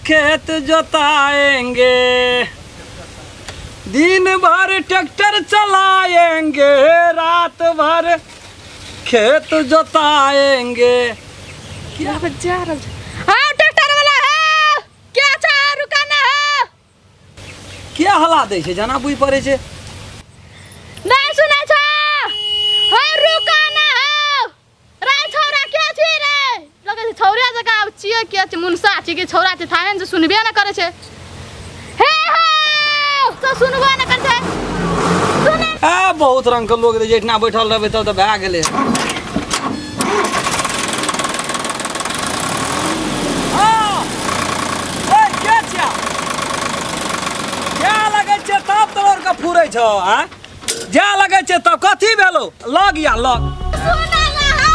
खेत जोताएंगे, दिन भर ट्रैक्टर चलाएंगे, रात भर खेत जोताएंगे। क्या जा रहल छै? हाँ, ट्रैक्टर वाला है क्या छै, रुका ना है। किया हला दै छै जना बुझि पड़ै छै। नहीं सुनै छ, हाँ रुका ना है। रे छौरा के छी रे, लगै छै छौरे जकाँ आब छियै के छै, मुनसा छी कि छौरा छै थाहे ने, सुनबे ने करै छै। हे हो तो सुनबो ने करै छै, सुने। आ बहुत रंग के लोग रहै छै, एहिठिना बैठल रहबै तब तऽ भए गेलै। हँ, ए, के छिया? जा लगै छै तब तोहर के फुरै छौ, आँय? जा लगै छै तब कथी भेलो? लग या लग। सुना ना हो,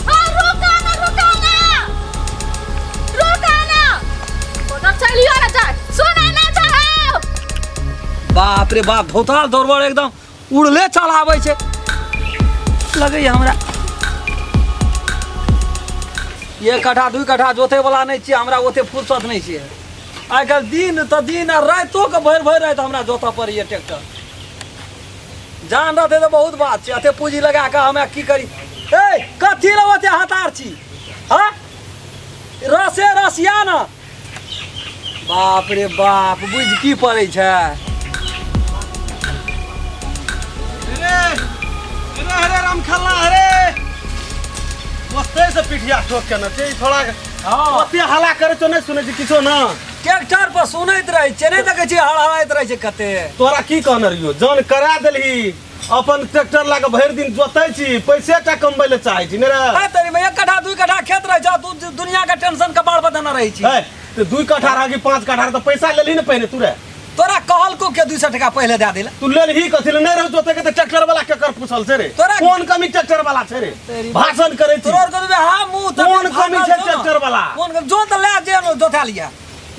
हाँ रुका ना, रुका ना, रुका ना, ओतऽ चलियो ना जाय, सुना ना चाहो। बाप रे बाप, धोताल दौड़बड़ एकदम उड़ले चल आबै छै। लगैया हमरा एक कट्ठा 2 कट्ठा जोते वाला नहि छियै, हमरा ओते फुर्सत नहि छियै। आइ काल्हि दिन तऽ दिन आ रातिो के भरि भरि राति हमरा जोतऽ पड़ैया ट्रैक्टर। जान रहतै तऽ बहुत बात छै, एते पूँजी लगा कऽ हमरा की करी। ए कथी लए ओते हतार छी? हँ रसे रसिया न, बाप रे बाप, बुझि की पड़ै छै। रे रे रे राम खल्ला रे, ओतै से पिठिया ठोक के न छै थोड़ा। हँ ओते हल्ला करे तो नहीं सुनै छी किछो ना। ट्रैक्टर पर सुनैत रहै छै, नहि देखै छियै हड़हड़ाइत रहै छै कते। तोरा की कहने रहियो, जन करा देलही अपन ट्रैक्टर लए के भरि दिन जोतै छी, पैसे टा कमबै लए चाहै छी ने रे। है तरी में 1 कट्ठा 2 कट्ठा खेत रहै छै, तू दुनिया के टेंशन कपाड़ पर देने रहै छी। है तऽ 2 कट्ठा रह कि 5 कट्ठा रह तऽ पैसा लेलही ने पहिने तू रे। तोरा कहलको के 200 टका पहिले दए देला? तू लेलही कथी ले? नहि रह जोतै के तऽ ट्रैक्टर वाला केकर पूछल छै रे? तोरा- कोन कमी ट्रैक्टर वाला छै रे? तेरी- भाषण करै छी। तोरा के हा मुंह तऽ कोन कमी छै ट्रैक्टर वाला? कोन कमी? जो तऽ लए जे न जोता लिया।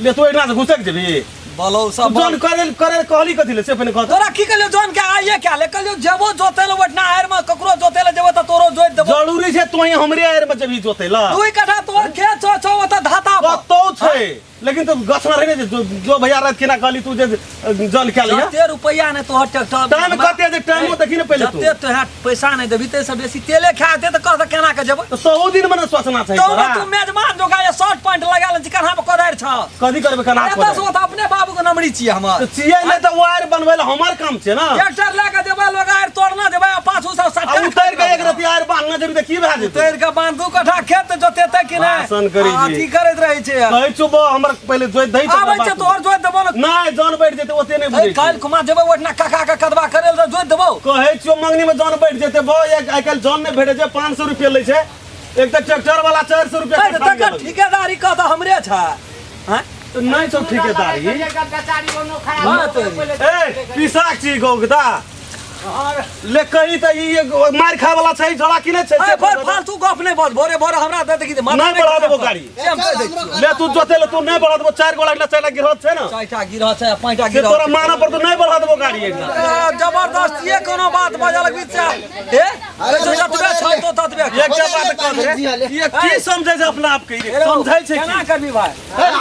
ले तू एहिना से घुसक जेबही? बलौ सब तू जन करे करे कहली कथी ले से पहिने कह। तोरा की कहलियौ जन के आइए क्या ले? कहलियौ जेबो जोतै ले ओहिठिना आड़ि मे, ककरो जोतै ले जेबो तऽ तोरो जोति देबो। जरूरी छै तोही हमरे आड़ि मे जेबही जोतै ले? 2 कट्ठा तोहर खेत छौ, छौ ओतऽ धाता पर। कतौ छै, लेकिन तो गछ में रहने जो, जो भैया रात केना कहली तू जे जल क्या लिया। जते रुपया ने तोहर ट्रैक्टर टाइम कते जे टाइमो देखी ने पहिले तू। जते तोहर पैसा नहीं देबी ते से बेसी तेले खा दे तऽ कह तऽ केना के जेबै। तो 100 दिन में ने सोचना छै तो तोरा। तू मेजबान जोगा ये शर्ट पैंट लगा ले छी, कन्हा पर कोदारि छ। कथी करबै कन्हा पर? एतऽ से ओतऽ अपने बाबू के नमरी छियै हमर। तऽ छियै नहि तऽ वायर बनबै लए हमर काम छै ने। ट्रैक्टर लए के जेबै लोग आरि तोड़ना जेबै आ पाछू सब आ सट्टा उतरि के एक रति आरि बान्हने जेबी तऽ की भए जेतै? उतरि के बान्ह 2 कट्ठा खेत जोतेतै कि नहि? भाषण करै आ, छी। अथी करैत रहै छै। कहै छौ बा हमर पहिले जोति दही तकर आबै बाद छै तोहर जोति देबो ने। नहि जन बैठ जेतै ओते नहि बुझै काल्हि खुमा जेबै ओहिठिना काका के कदबा करै लए तऽ जोति देबौ। कहै छियौ मंगनी में जन बैठ जेतै बा, एक आइ काल्हि जन नहि भेटै छै, 500 रुपया लै छै। एक तऽ ट्रैक्टर वाला 400 रुपया तकर कट्ठा लिअ लगलै। ठिकेदारी कह तऽ हमरे छै। हँ? तऽ नहि छौ ठिकेदारी। हाँ तोरी। ए पिसाक छी गौगदा ले कही तऽ ई मारि खाय वाला छै झोड़ा की नहि छै? ए, फर फालतू गप नहि बज, भोरे भोरे हमरा दे देखी माथा नहि बढ़ा देबो गाड़ी। से हम कहि दै छियौ। ले तू जोते ले, तू नहि बढ़ा देबो। 4 गोला 4 गिरहत छै ने। 4टा गिरह छै आ 5टा से गिरह तोरा मानऽ पड़तौ, नहि बढ़ा देबो गाड़ी एहिठाम। ए, जबरदस्तिये कोनो बात बजल बीच से। ए कहै छौ जतबे छौ तो ततबे कर। एकटा बात कह दे, ई की समझै छै अपना आप के? ई समझै छै केना की? करबी भाई?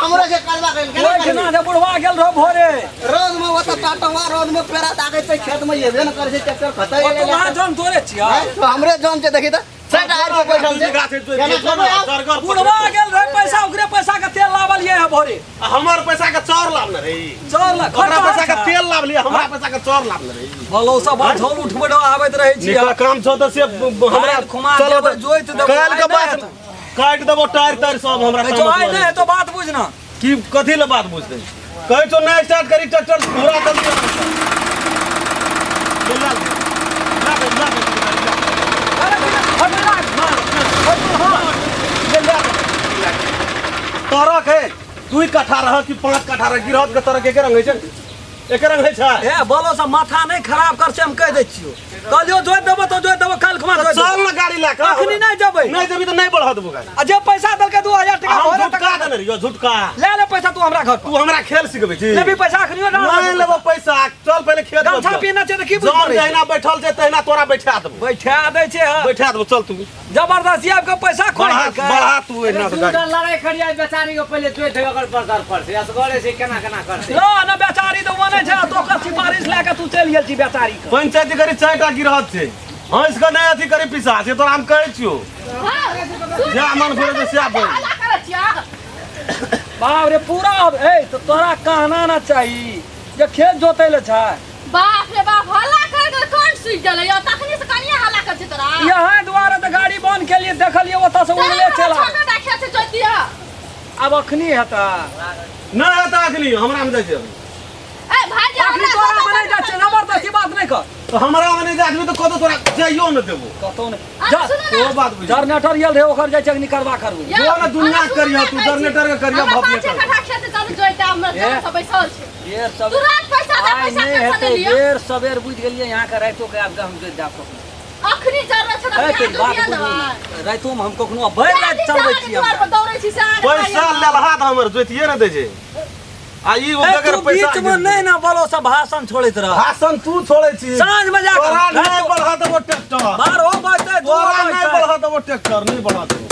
हमरो के करबा के केना ओहिठिना जे बुढ़वा गेल रहो भोरे रोज में ओतऽ टाटवा रोज में पेरा दागै छै खेत में, एबे न करै छै ट्रैक्टर खतै ओ तुम्हार जन तोरे छियै। हमरे जन छै, देखी तऽ सेट आर के बैठल छै। गाछ छै, केना करबै आब? जरगर बुढ़वा गेल रहे पैसा ओकरे पैसा के तेल लावलियै है भोरे। आ हमर पैसा के चाउर लाबने रही। चाउर ला ओकरा खर्चा पैसा के छै। तेल लाबलियै, हमरा पैसा के चाउर लाबने रही। भलो सब झोल उठबै आबैत रहै छियै। निकल काम छौ तऽ से हमरा काल्हि खुमा चलो देबै, तऽ जोति देबौ, काल्हि के आइ नहि बात हेतौ। काटि देबो टायर तायर सब हमरा कहै छौ, तामस आइ लगै नहि हेतौ बात बुझ ना। की कथी ले बात बुझतै? कहै छौ नहि स्टार्ट करी ट्रैक्टर घोड़ा जल्दी ले ला ला ला ला तरक है 2 कट्ठा रह कि 5 कट्ठा रह, गिरहत के तरक एके रंग होइ छै, एके रंग होइ छै। ए बोलो सब माथा नहीं खराब कर से हम कह दै छियौ। कहलियौ जोति देबो तऽ जोति देबो, काल्हि खुमा जोति चल देबो। ना गाड़ी लए कऽ। अखनी नहि जेबै। नहि जेबी तऽ नहि बढ़ा देबो गाड़ी। आ जे पैसा देलकै 2000 टका हम भोरे झुटका देने रहियौ, झुटका। ले ले पैसा तू हमरा घर पर। तू हमरा खेल सिखबै छी? लेबी पैसा अखनियो ना? नहि लेबो पैसा, चल चल पहिले खेत गमछा जोत। पीना छै तऽ की बुझि जौन पड़ै छै? जहिना बैठल छै तहिना तोरा बैठा देबो। बैठा दै छै हँ। बैठा देबो चल तू। जबरदस्ती आबि कऽ पैसा खोइ बढ़ा देलकै। बढ़ा तू एहिना से गाड़ी। दूटा लड़ाई करिया बेचारी के पहिले जोइत देबै ओकर पर पर से असगरे छै केना केना करतै। लो ने बेचारी तऽ ओने छै आ तो ओकर सिफारिश लए कऽ तू चलि गेल छी बेचारी के। पंचायती करी चारिटा गिरहत छै हँसि कऽ नहि अथी करी पिसा से तोरा हम कहै छियौ। जा मन घुरे तऽ सएह बोल। हल्ला करै छियै। बाप रे पूरा अब ए तऽ तोरा कहना ना चाही जे खेत जोतै ले छै। बाप रे बाप हल्ला कर के कान सुखि गेलै यौ, तखनी से कनिये हल्ला कर छै तोरा। यहाँ दुआरे तऽ गाड़ी बंद केलियै देखलियै ओतऽ से उड़ले चल आबै। छोटा खेत से जोति दिअ। आब अखनी हेतै। नहि हेतै अखनी हमरा मे जाइ छै। ए भाईजी अखनी हमरा तोरा मे नहि जाइ छै जबरदस्ती बात नहि कर। तऽ हमरा मे नहि जाइ छै तऽ कतौ तोरा जाइयो नहि देबो। कतौ नहि। अरे जा, सुनू ना। ओ बात बुझि। जनरेटर आयल रहै ओकर जाइ छै अखनी करबा करबै। यौ, जो ने दुनिया अहाँ सुनू करियह, ना तू कहै छी। जनरेटर के करियह, हमरा भपले पाँचे कर। कट्ठा खेत चलू जोइते, हमरा ए। जन सब बैसल छै। देर सबेर तू रात पैसा दे, आइ पैसा नहि कैसे हेतै, नहि लिअ? देर सबेर बुझि गेलियै यहाँ के रातिो के आबि कऽ हम जोति देब कखनो। अखनी जरूरत छै तऽ है अखनी के बात अहाँ जोतिया बुझू देबै। ने। रातिोमे हम कखनो भरि राति चलबै चारि छी दुआर हम। पर दौड़ै छी से अहाँके पैसा पाइ लेलहा तऽ हमर जोतिये ने दै छै। आ ई ए, बगैर तू पैसा बीच में नहीं ना बोलो सब भाषण छोड़ैत रह। भाषण तू छोड़ै छी। साँझ में जाके तोरा नहीं रातिो- बढ़ा देबो ट्रैक्टर। बारहो बजतै, दूओ तोरा नहीं बजतै। बढ़ा देबो ट्रैक्टर, नहीं बढ़ा देबो।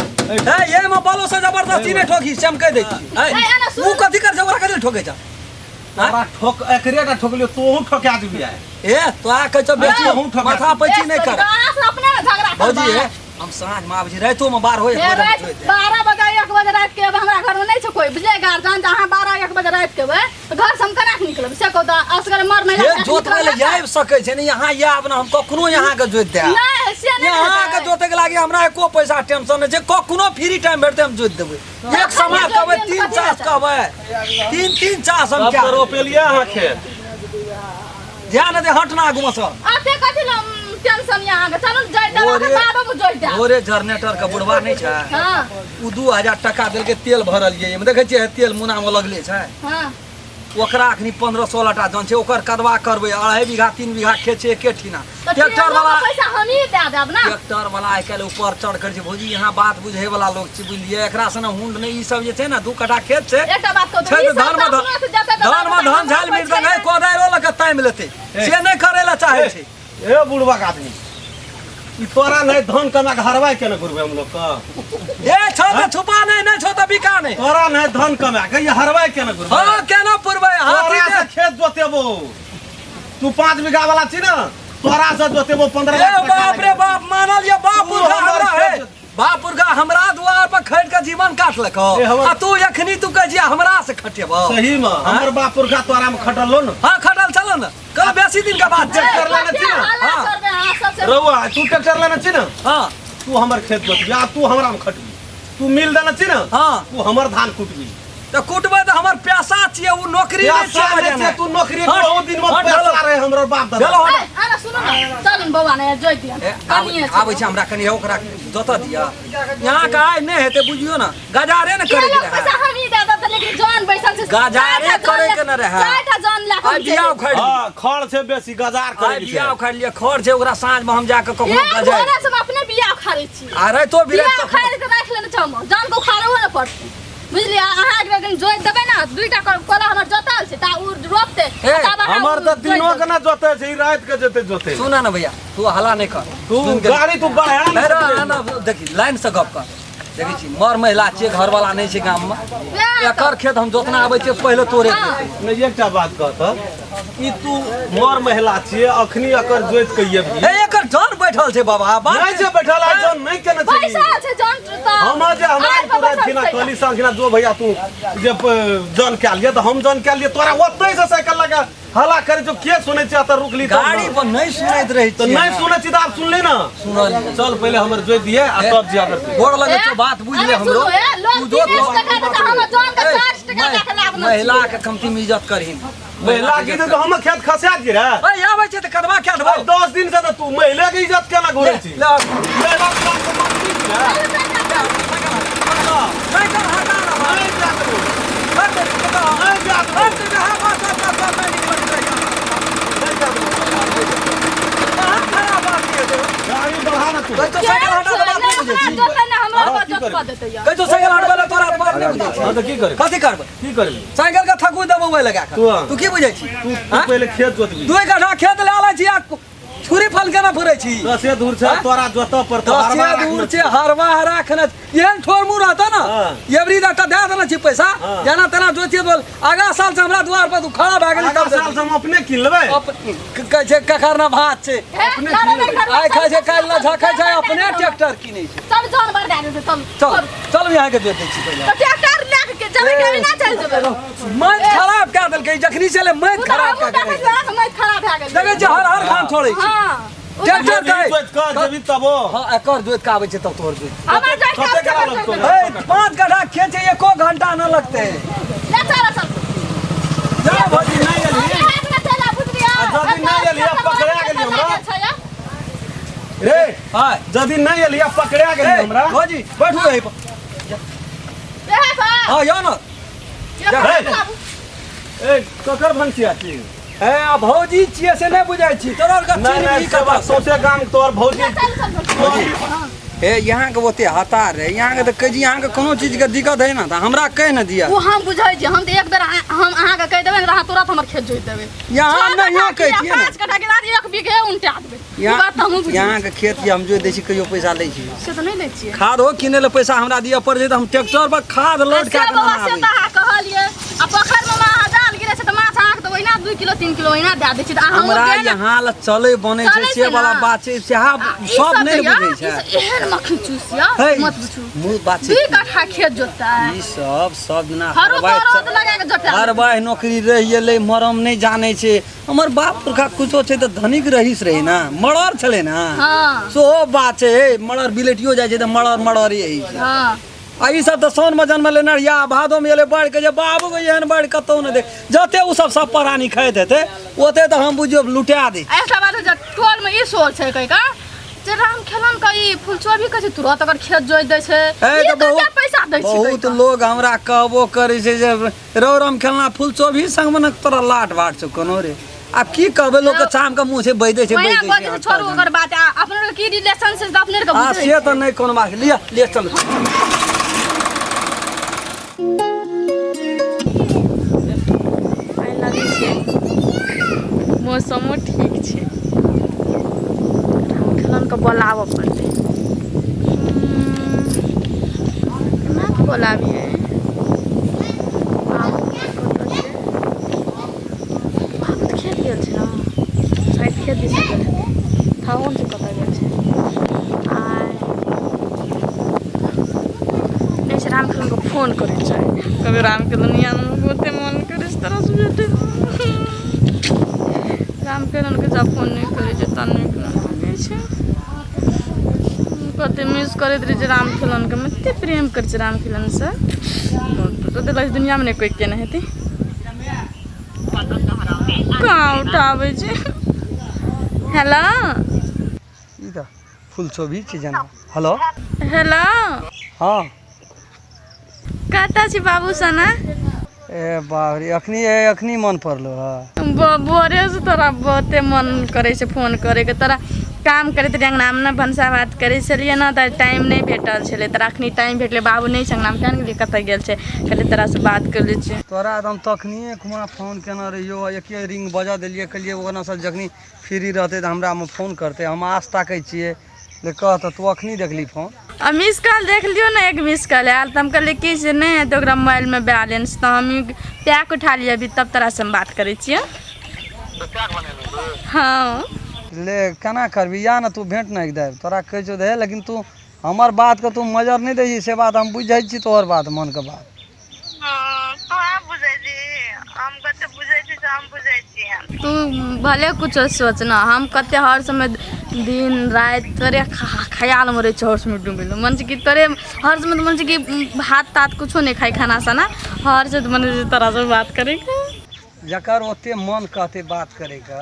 हे, ये में बोलो से जबरदस्ती नहीं ठोकी, से हम कह दै छी। हे, ए, एना सुन। ऊ कथी कर छै, ओकरा कथी ठोकै छै? तोरा ठोक एकरे टा ठोकलियो तोहू ठोका देबी आइ। ए तोरा कहै छौ बेसी तोहू ठोका माथा पैची नहि कर। अहाँ से अपने ने झगड़ा भौजी करबै। हे, हम साँझ में आबै छी रातिो में 12 हो 1 हे, बजे राति 12 बजे 1 बजे राति के हमरा घर में नहीं छै कोई, बुझलियै गार्जियन, जे अहाँ 12 1 बजे राति के एबै तऽ घर से हम केना के निकलब से कहू तऽ असगर मर महिला खेत जोतबै लए आबि सकै छै ने यहाँ आयब ने हम कखनो यहाँ के जोति देब। नहि से नहि यहाँ के हेतै। जोतै के लागी हमरा एको पैसा टेंशन नहि छै, कखनो फ्री टाइम भेटतै हम जोति देबै। एक समय कहबै 3 चास कहबै, 3 चास हम तब क्या तऽ रोपेलियै अहाँ खेत। ध्यान दे हट ना आगू में से। अते कथी लए टेंशन यऽ अहाँके, चलू ने जोति देब, भोरे- अहाँ बादो मे जोति देब। भोरे जनरेटर के बुढ़वा नहि छै, हँ ओ 2000 टका देलकै तेल भरलियै एहिमे, देखै छियै तेल मुना मे लगले छै। हँ ओकरा अखनी 15-16 टा जन छै, ओकर कदवा करबै, 2.5 बीघा 3 बीघा खेत छै एके ठीना। तऽ ट्रैक्टर तेलो वाला के पैसा हमही दए देब ने। ट्रैक्टर वाला आइ काल्हि ऊपर चढ़ कर छै। भौजी यहाँ बात बुझे वाला लोग छै बुझलियै, एकरा से ने हुंड नहि, ई सब जे छै ने 2 कट्ठा खेत छै। एकटा बात कहू छै तऽ ई तऽ सब धान मे तऽ अपना से जेतै तऽ धान मे बाप धान झालि रे मिल तऽ नहि कोदारिओ लऽ कऽ तामि लेतै, से नहि करै लए चाहै छै। ए बुढ़बा के आदमी, ई तोरा नहीं धन कमा के हरवाई केना घुरबै हम लोग के? ए छौ तऽ छुपा नहि, नहि छौ तऽ बिका नहि। तोरा नहीं धन कमा के ई हरवाई केना घुरबै? हँ केना पुरबै? हाथी तोरा से खेत जोतेबो, तू 5 बीघा वाला छी ने, तोरा से जोतेबो 15 ए लाख टका बाप रे बाप, मानल ये बाप तू पुरखा हमर हमरा है, खेत बाप पुरखा हमरा दुआर पर खटि के जीवन काटलक। ए हमर- आ तू एखनी तू कहै छियै हमरा से खटेबो? सही में हमर बाप पुरखा तोरा में खटल ने। हाँ खटल छलो ने, कल बेसी दिन के बात छै। ट्रैक्टर लेने छी ने? हल्ला हाँ। करबै अहाँ सबसे। रउआ तू ट्रैक्टर लेने छी ने? हाँ। तू हमर खेत जोतबी आ तू हमरा में खटबी। तू मिल देने छी ने? हाँ। तू हमर धान कुटबी। तऽ कुटबै तऽ हमर पैसा छियै, ओ नौकरी नहि पैसा छियै नहि छै, तू नौकरी हट, बहुत दिन में हट, पैसा हेलो। रहे हमर बाप दादा। हेलो, हट। ए, आना सुनू ने, चलू ने बौआ ने जोति दिअ। ए, कनिये छै। आबै छै हमरा कनि ओकरा जोतऽ दिअ। यहाँ के आइ नहि हेतै बुझियौ ने, गजारे ने करे के तेलक रहै। पैसा हमही दए देब तऽ, लेकिन जन बैसल छै। गजारे चारिटा जन करे के ने रहै। चारिटा जन लए कऽ आइ हम बिया चलि उखाड़ि लिअ। हाँ, खड़ छै बेसी गजार आइ करे के बिया छै। उखाड़ि लिअ, खड़ छै ओकरा साँझ में हम जाके कखनो एक गजारि। भोरे से हम अपने बिया उखाड़ै छी। आ राइतो बिया बिराति उखाड़ि कऽ राखि लेने छौ हम, जन के उखाड़हो ने पड़तै बुझलियै। अहाँ एक बेर जोति देबै ने, 2टा कोला हमर जोतल छै ता उ रोपतै। ए, तब अहाँ हमर उ तऽ जोति दिनो देबै। के ना जोते छै, ई राति के जेतै जोते। सुन ने भैया, तू हल्ला नहि कर। तू सुन के- गाड़ी तू बढ़ा हे नहि रे, आना, देखी लाइन से गप कर। देखै छी मर महिला छियै, घरवाला नहि छै गाममे, वएह तऽ। एकर खेत हम जोतना आबै छियै पहिले तोरे हाँ। खेत। नहि एकटा बात कहत, ई तू मर महिला छियै, अखनी एकर जोति के एबही। हे एकर जन बैठल छै बाबा, बात नहि छै बैठल, आइ जन नहि केने छै। पैसा छै जन तऽ। हम जे हमरा आइ पर तोरा बैसल खिना छै। कहली साँझ खिना जो भैया तू जे जन कए लिअ तऽ हम जन कए लिअ, तोरा ओतै से साइकिल लगा हल्ला करे जो के सुनै छै, एतऽ रुकली तब गाड़ी ने। पर नहि सुनैत रहै तऽ छियै। नहि सुनै छी तऽ आब सुनली ने। सुनलियै। चल पहिले हमर जोति दिहे आ तब जिया करतै। गोर लगै छौ, बात बुझि ले अरे हमरो। सुनू, ए, लोग तू जोत 30 टका देतै, हमर जन के ए, 60 टका दए के लाभ नहि महिला छियै। के कमती इज्जत करहिन। महिला के तऽ हम खेत खसा दिए रे। ए आबै छै तऽ कदवा खा देबौ। आइ 10 दिन से तऽ तू महिला के इज्जत केना घुरै छी? ले, महिला के नाम से मंत्री छी रे। साइकिल हटा ना भाई। नहि जा देबौ। हट दे, कतऽ? नहि जा देबौ। हट दे, हाँ, बस, बस, बस, बस, नहीं निकलत रहै। नहि जा देबौ। कहाँ खराब बात छियै तो? गाड़ी बढ़ा ना तू। कहै छौ साइकिल हटा दे, बात नहि बुझै हमरा छी। जोतै ने, हमरा हाँ, पर की जोत करबै? कऽ देतै यौ। कहै छौ साइकिल हटबै लए तोरा बात नहि बुझै छी। हाँ तऽ की करबै? कथी करबै? की करबै? साइकिल के थकू कुछ देबो ओहि लगा के। तू- तू की बुझै छी तू तू आँय? पहिले खेत जोतबी। 2 कट्ठा खेत लए लै छी आ छुरी फल केना फुरै छी? दसे दूर छै। आँय? तोरा जोतऽ पड़तौ। दसे हरबा दूर राखने छै, हरवा राखने छै। एहन ठोर मुँह रहतौ ने। हाँ। एबरी दा तऽ दए देने छी पैसा। हाँ। जेना तेना जोतिए बोल, आगा साल से हमरा दुआर पर तू खड़ा भए गेली। आगा तब से साल से हम अपने कीन लेबै। कहै छै ककर ना भात छै। अपने आइ खाइ छै काल्हि ना झखै छै, अपने ट्रैक्टर किनै छै। सब जानवर दए देतै सब। चल चल, यहाँ के जोत दै छी पहिले। तऽ ट्रैक्टर लए के जेबै कि अभी ना चलि जेबै? माटि खराब कए देलकै जखनी से माटि ओ तऽ खराब हमहूँ कए देखै देलकै। छियै, अहाँके माटि खराब भए गेल। देखै छियै हर हर घाम छोड़ै छै। हँ, ओ तऽ ट्रैक्टर जेबही के जोति कऽ जेबही तबो। हँ, एकर जोति के आबै छै तब तोहर जोति। हमर जोति के कते आबै करा छै, लगतौ? हे, 5 कट्ठा खेत छै, एको घंटा न लगतै। ले चल चल। जा भौजी। नहि एलही। हाथमे चलि आ, बुझलियै? आ जदि नहि एलही, आ पकड़ा गेली हमरा? रे हाँ। जदि नहि एलही आ पकड़ा गेली हमरा। भौजी बैठू यहीं पर। इएह पर। हाँ, यौ न। ए, ककर भनसिया छी? ए, आ भौजी छियै से नहि बुझै छी तोरा आरके। नहि चीनी नहि भी से बात कतऽ? सौंसे गाम तोहर भौजी। हे, यहाँके ओते हतार रहे यहाँके तऽ कहै छी यहाँके कोनो चीजके दिक्कत है ने तऽ हमरा कहि ने दिअ। ओ हम बुझै छी, हम तऽ एक बेर हम अहाँके कहि देबै ने तऽ अहाँ तुरंत हमर खेत जोति देबै। यहाँ छह नहियो कट्ठा कहै की आ छियै ने। 5 कट्ठा के बाद 1 बीघे उनटा देबै। ई बात तऽ हमहूँ बुझै। यहाँके खेत जे हम जोति दै छी, कहियो पैसा लै छी? से तऽ नहि लै छियै। खादो किनै लए पैसा हमरा दिअ पड़ै छै तऽ हम ट्रैक्टर पर खाद आ लोड से कए कऽ बाबा आबै। से तऽ अहाँ कहलियै आ पोखरिमे अहाँ जाल गिरै छै तऽ माछ अहाँके तऽ ओहिना 2 किलो 3 किलो ओहिना दए दै छी तऽ अहाँ हमरा यहाँ लए चलै बनै छै। चलै से छै ने। वाला बात छै, सएह सब नहि ने बुझै छै। एहन मक्खी चूस यऽ, हे, मत पूछू। मुँह बात छै 2 कट्ठा खेत जोततै? ई सब सब दिना हरो हरवाह तरौद लगा के जोतै। हरवाह नौकरी रहि गेलै, मरम नहि जानै छै। हमर बाप पुरखा कुछो छै तऽ धनिक रहीस रहै ने, मरर छलै ने। हाँ। सेहो बात छै। हे, मरर बिलेटियो जाइ छै तऽ मरर मररे होइ छै। हाँ। आ ई सब तऽ साउनमे जन्मलै नरिया, भादोमे एलै बाढ़ि के जे बाबू के एहन बाढ़ि कतहु नहि देख। जते ओ सब सब प्राणी खाइत हेतै ओते तऽ हम बुझियौ लुटा दै। एकटा बात छै, टोलमे ई शोर छै कहि कऽ जे राम खेलन के ई फुलचोभी कहै छै तुरंत अगर खेत जोति दै छै। ए, ई तऽ कते बहुत पैसा दै छै बहुत कहि कऽ? लोग हमरा कहबो करै छै जे रौ राम खेलना, फुलचोभी संगमे ने तोरा लाट भाट छौ कोनो रे। आब की कहबै, लोकके चाम के मुँह छै, बजै छै। ओहिना बजै बजै छै। छै, छोड़ू ओकर बात। आ अपने के की रिलेशन छै से अपने के आ बुझै से तऽ नहि कोनो बात। लिअ लिअ, चलू। आइ लगै छै मौसमो ठीक छै। राम खेलनके बोलाबऽ पड़तै। केना कऽ बोलाबियै? बाबू कतऽ छै? बाबू तऽ खेत गेल छै ने शायद, खेत दिस गेल हेतै। थाहो नहि छै कतऽ गेल छै। आइ नहि छै। राम खेलनके फोन करै छै कभी। राम खेलन यहाँ बहुते मन करै छै तोरा से भेटे। राम खेलनके जब फोन नहि करै छै तऽ नीक नहि लागै छै। कते मिस करैत रहै छै राम खेलनके। हम एते प्रेम करै छै राम खेलनसँ तऽ लगै छै दुनिआँमे नहि कोइ केने हेतै। कहाँ उठाबै छै? हेलो। ई तऽ फुलचोभी छै जेना। हेलो। हेलो। हँ। कतऽ छी बाबू सना? ए बाप रे, अखनी अखनी मन पड़लो हँ। भोरेसँ तोरा बहुते मन करै छै फोन करैके। तोरा काम करैत रहियै अङ्गनामे ने, भनसा भात करै छलियै ने, तऽ टाइम नहि भेटल छलै। तोरा अखनी टाइम भेटलै। बाबू नहि छै अङ्गनामे, किया ने गेलियै कतऽ गेल छै। कहलियै तोरासँ बात करि लै छियै। तोरा एकदम तखनिए खुमा फोन केने रहियो, एके रिंग बजऽ देलियै। कहलियै ओना सब जखनी फ्री रहतै तऽ हमरामे फोन करतै। हम आस ताकै छियै। ले कह तऽ, तू अखनी देखली फोन? आ मिस कॉल देख लियौ ने, एक मिस कॉल आयल तऽ हम कहलियै कि से नहि हेतै ओकरा मोबाइलमे बैलेंस, तऽ हम पैक उठा लियै अभी, तब तोरासँ हम बात करै छियै। हँ। ले केना करबी? या ने तू भेंट नहि देब, तोरा कहै छौ दे, लेकिन तू हमर बातके तू मजर नहि दै छी, से बात हम बुझि जाइ छी तोहर बात, मनके बात। तोहे बुझै छी, हम कते बुझै छी से हम बुझै छी। तू भले कुछो सोचना, हम कते हर समय दिन राति तोरे ख्यालमे रहै छियै। हर समय डूबल मन छै कि तोरे हर समय मन छै कि भात तात कुछो नहि खाइ, खाना साना। हर समय मन छै तोरासँ बात करैके। जकर ओते मन कहतै बात करैके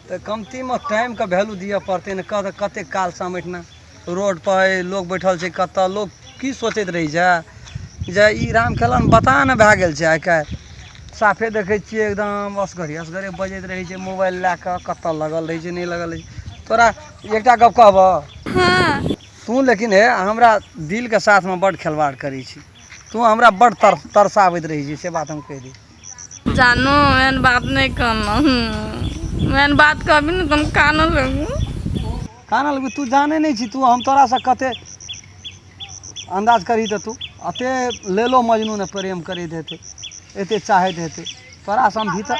तऽ कमतीमे टाइमके वैल्यू दिअ पड़तै ने। कह तऽ, कतेक काल समेटना रोड पर लोग बैठल छै, कतऽ लोग की सोचैत रहै छै जे ई राम खेलन बताह ने भए गेल छै आइ काल्हि। साफे देखै छियै एकदम असगरे असगरे बजैत रहै छै मोबाइल लए कऽ, कतऽ लगल रहै छै, नहि लगल रहै छै। तोरा एकटा गप कहबऽ? हँ। तू लेकिन हे हमरा दिलके साथमे बड्ड खेलवाड़ करै छी। तू हमरा बड्ड तरसाबैत रहै छी, से बात हम कहि दी। जानू एहन बात नहीं कहना, एहन बात कहबी ने तुम कानऽ लगू। कानऽ लगू? तू जाने नहीं छी तू हम तोरा से कते अंदाज करी तऽ तू अते लेलो मजनू ने प्रेम करैत हेतै, एते चाहैत हेतै तोरा से हम भीतर।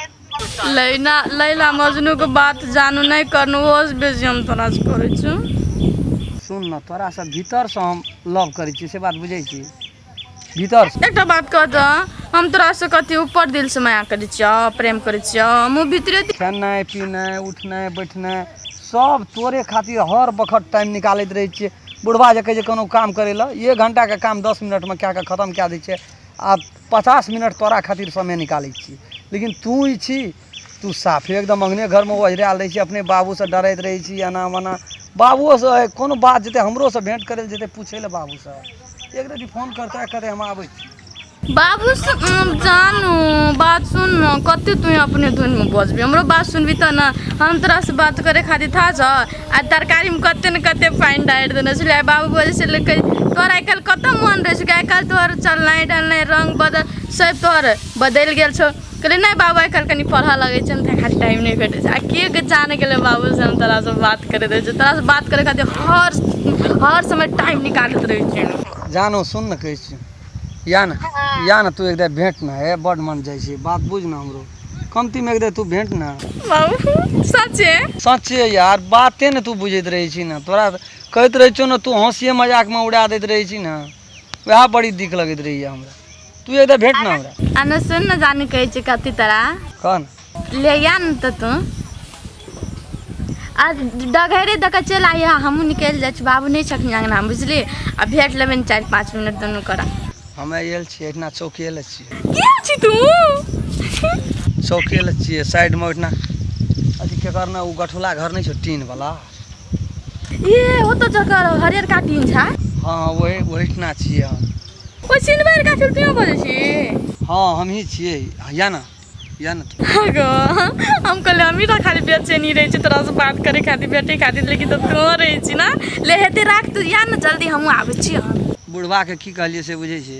लैला लैला मजनू के बात जानू नहीं करनू, ओस बेसी हम तोरा से करै छी। सुन न, तोरा से भीतर से हम लव करै छी से बात बुझै छी? भीतर से। एकटा बात कह तऽ, हम तोरा से कथी ऊपर दिल से माया करै छियौ, प्रेम करै छियौ, हम भीतरे खेनाइ पीनाइ उठनाइ बैठनाइ सब तोरे खातिर हर बखत टाइम निकालैत रहै छियै। बुढ़बा जे कहै छै कोनो काम करै लए, 1 घंटा के काम 10 मिनटमे कए कऽ खतम कए दै छियै आ 50 मिनट तोरा खातिर समय निकालै छियै। लेकिन तू ही छी, तू साफे एकदम अंगने घरमे ओझरायल रहै छी, अपने बाबूसँ डरैत रहै छी एना ओना। बाबुओसँ कोनो बात जेतै हमरोसँ भेँट करै लए जेतै पूछै लए बाबूसँ, एक रति फोन करतै कहतै हम आबै छी। बाबू से जानू बात सुन न, कते तू अपने धुन में बजबी, हमरो बात सुनबी त न। हम तोरा से बात करे खातिर था छ आ तरकारी में कते न कते पानि डालि देने छलै। बाबू बजै छलै तोहर आइ काल्हि कतऽ मन रहै छौ, आइ काल्हि तोहर चलनाइ ढलनाइ रंग बदल सब तोहर बदलि गेल छौ। कहलियै नहि बाबू आइ काल्हि कनि पढ़ऽ लगै छै ने, खाली टाइम नहि भेटै छै। आ के जाने गेलै बाबू से हम तोरा से बात करैत रहै छियौ, तोरा से बात करे खातिर हर हर समय टाइम निकालैत रहै छियौ। जानो सुन न कहै छियौ, या न या न तू एक भेंट न हे, बड मन जाइ छै बात बुझ न हमरो, कमती में एक तू भेंट न। बाबू सचे सचे यार, बाते ने तू बुझैत रहै छी न, तोरा कहैत रहै छियौ न तू हँसिए मजाक में उड़ा दैत रहै छी न, वएह बड़ी दिक लगैत रहैया हमरा। तू एक भेंट न हमरा। आ न सुन न जानी कहै छै कथी तोरा कह न ले या न तऽ तू आ डगहरे दऽ कऽ चलि आइहे, हमहूँ निकलि जाइ छी, बाबू नहि छथिन अङ्गनामे बुझली, आ भेट लेबै ने 4-5 मिनट दुनू गोरा। हमे आयल छियै एहिठिना चौके लए छियै। के छी तू? चौके लए छियै साइडमे ओहिठिना अथी केकर ने ओ गठुला घर नहि छौ टीन वाला, ए ओतऽ जकर हरियरका टीन छै। हाँ वही ओहिठिना छियै हम। ओ चिन्हबै का तू बजै छी? हाँ हमही छियै, या न या न गो हम कहले हमही तऽ खाली बेचैनी रहै छी तोरा से बात करे खातिर भेटे खातिर, लेकिन तऽ तू रहै छी ना। ले हेतै राख तू या न जल्दी, हमहूँ आबै छी। बुढ़बा के की कहलियै से बुझै छी?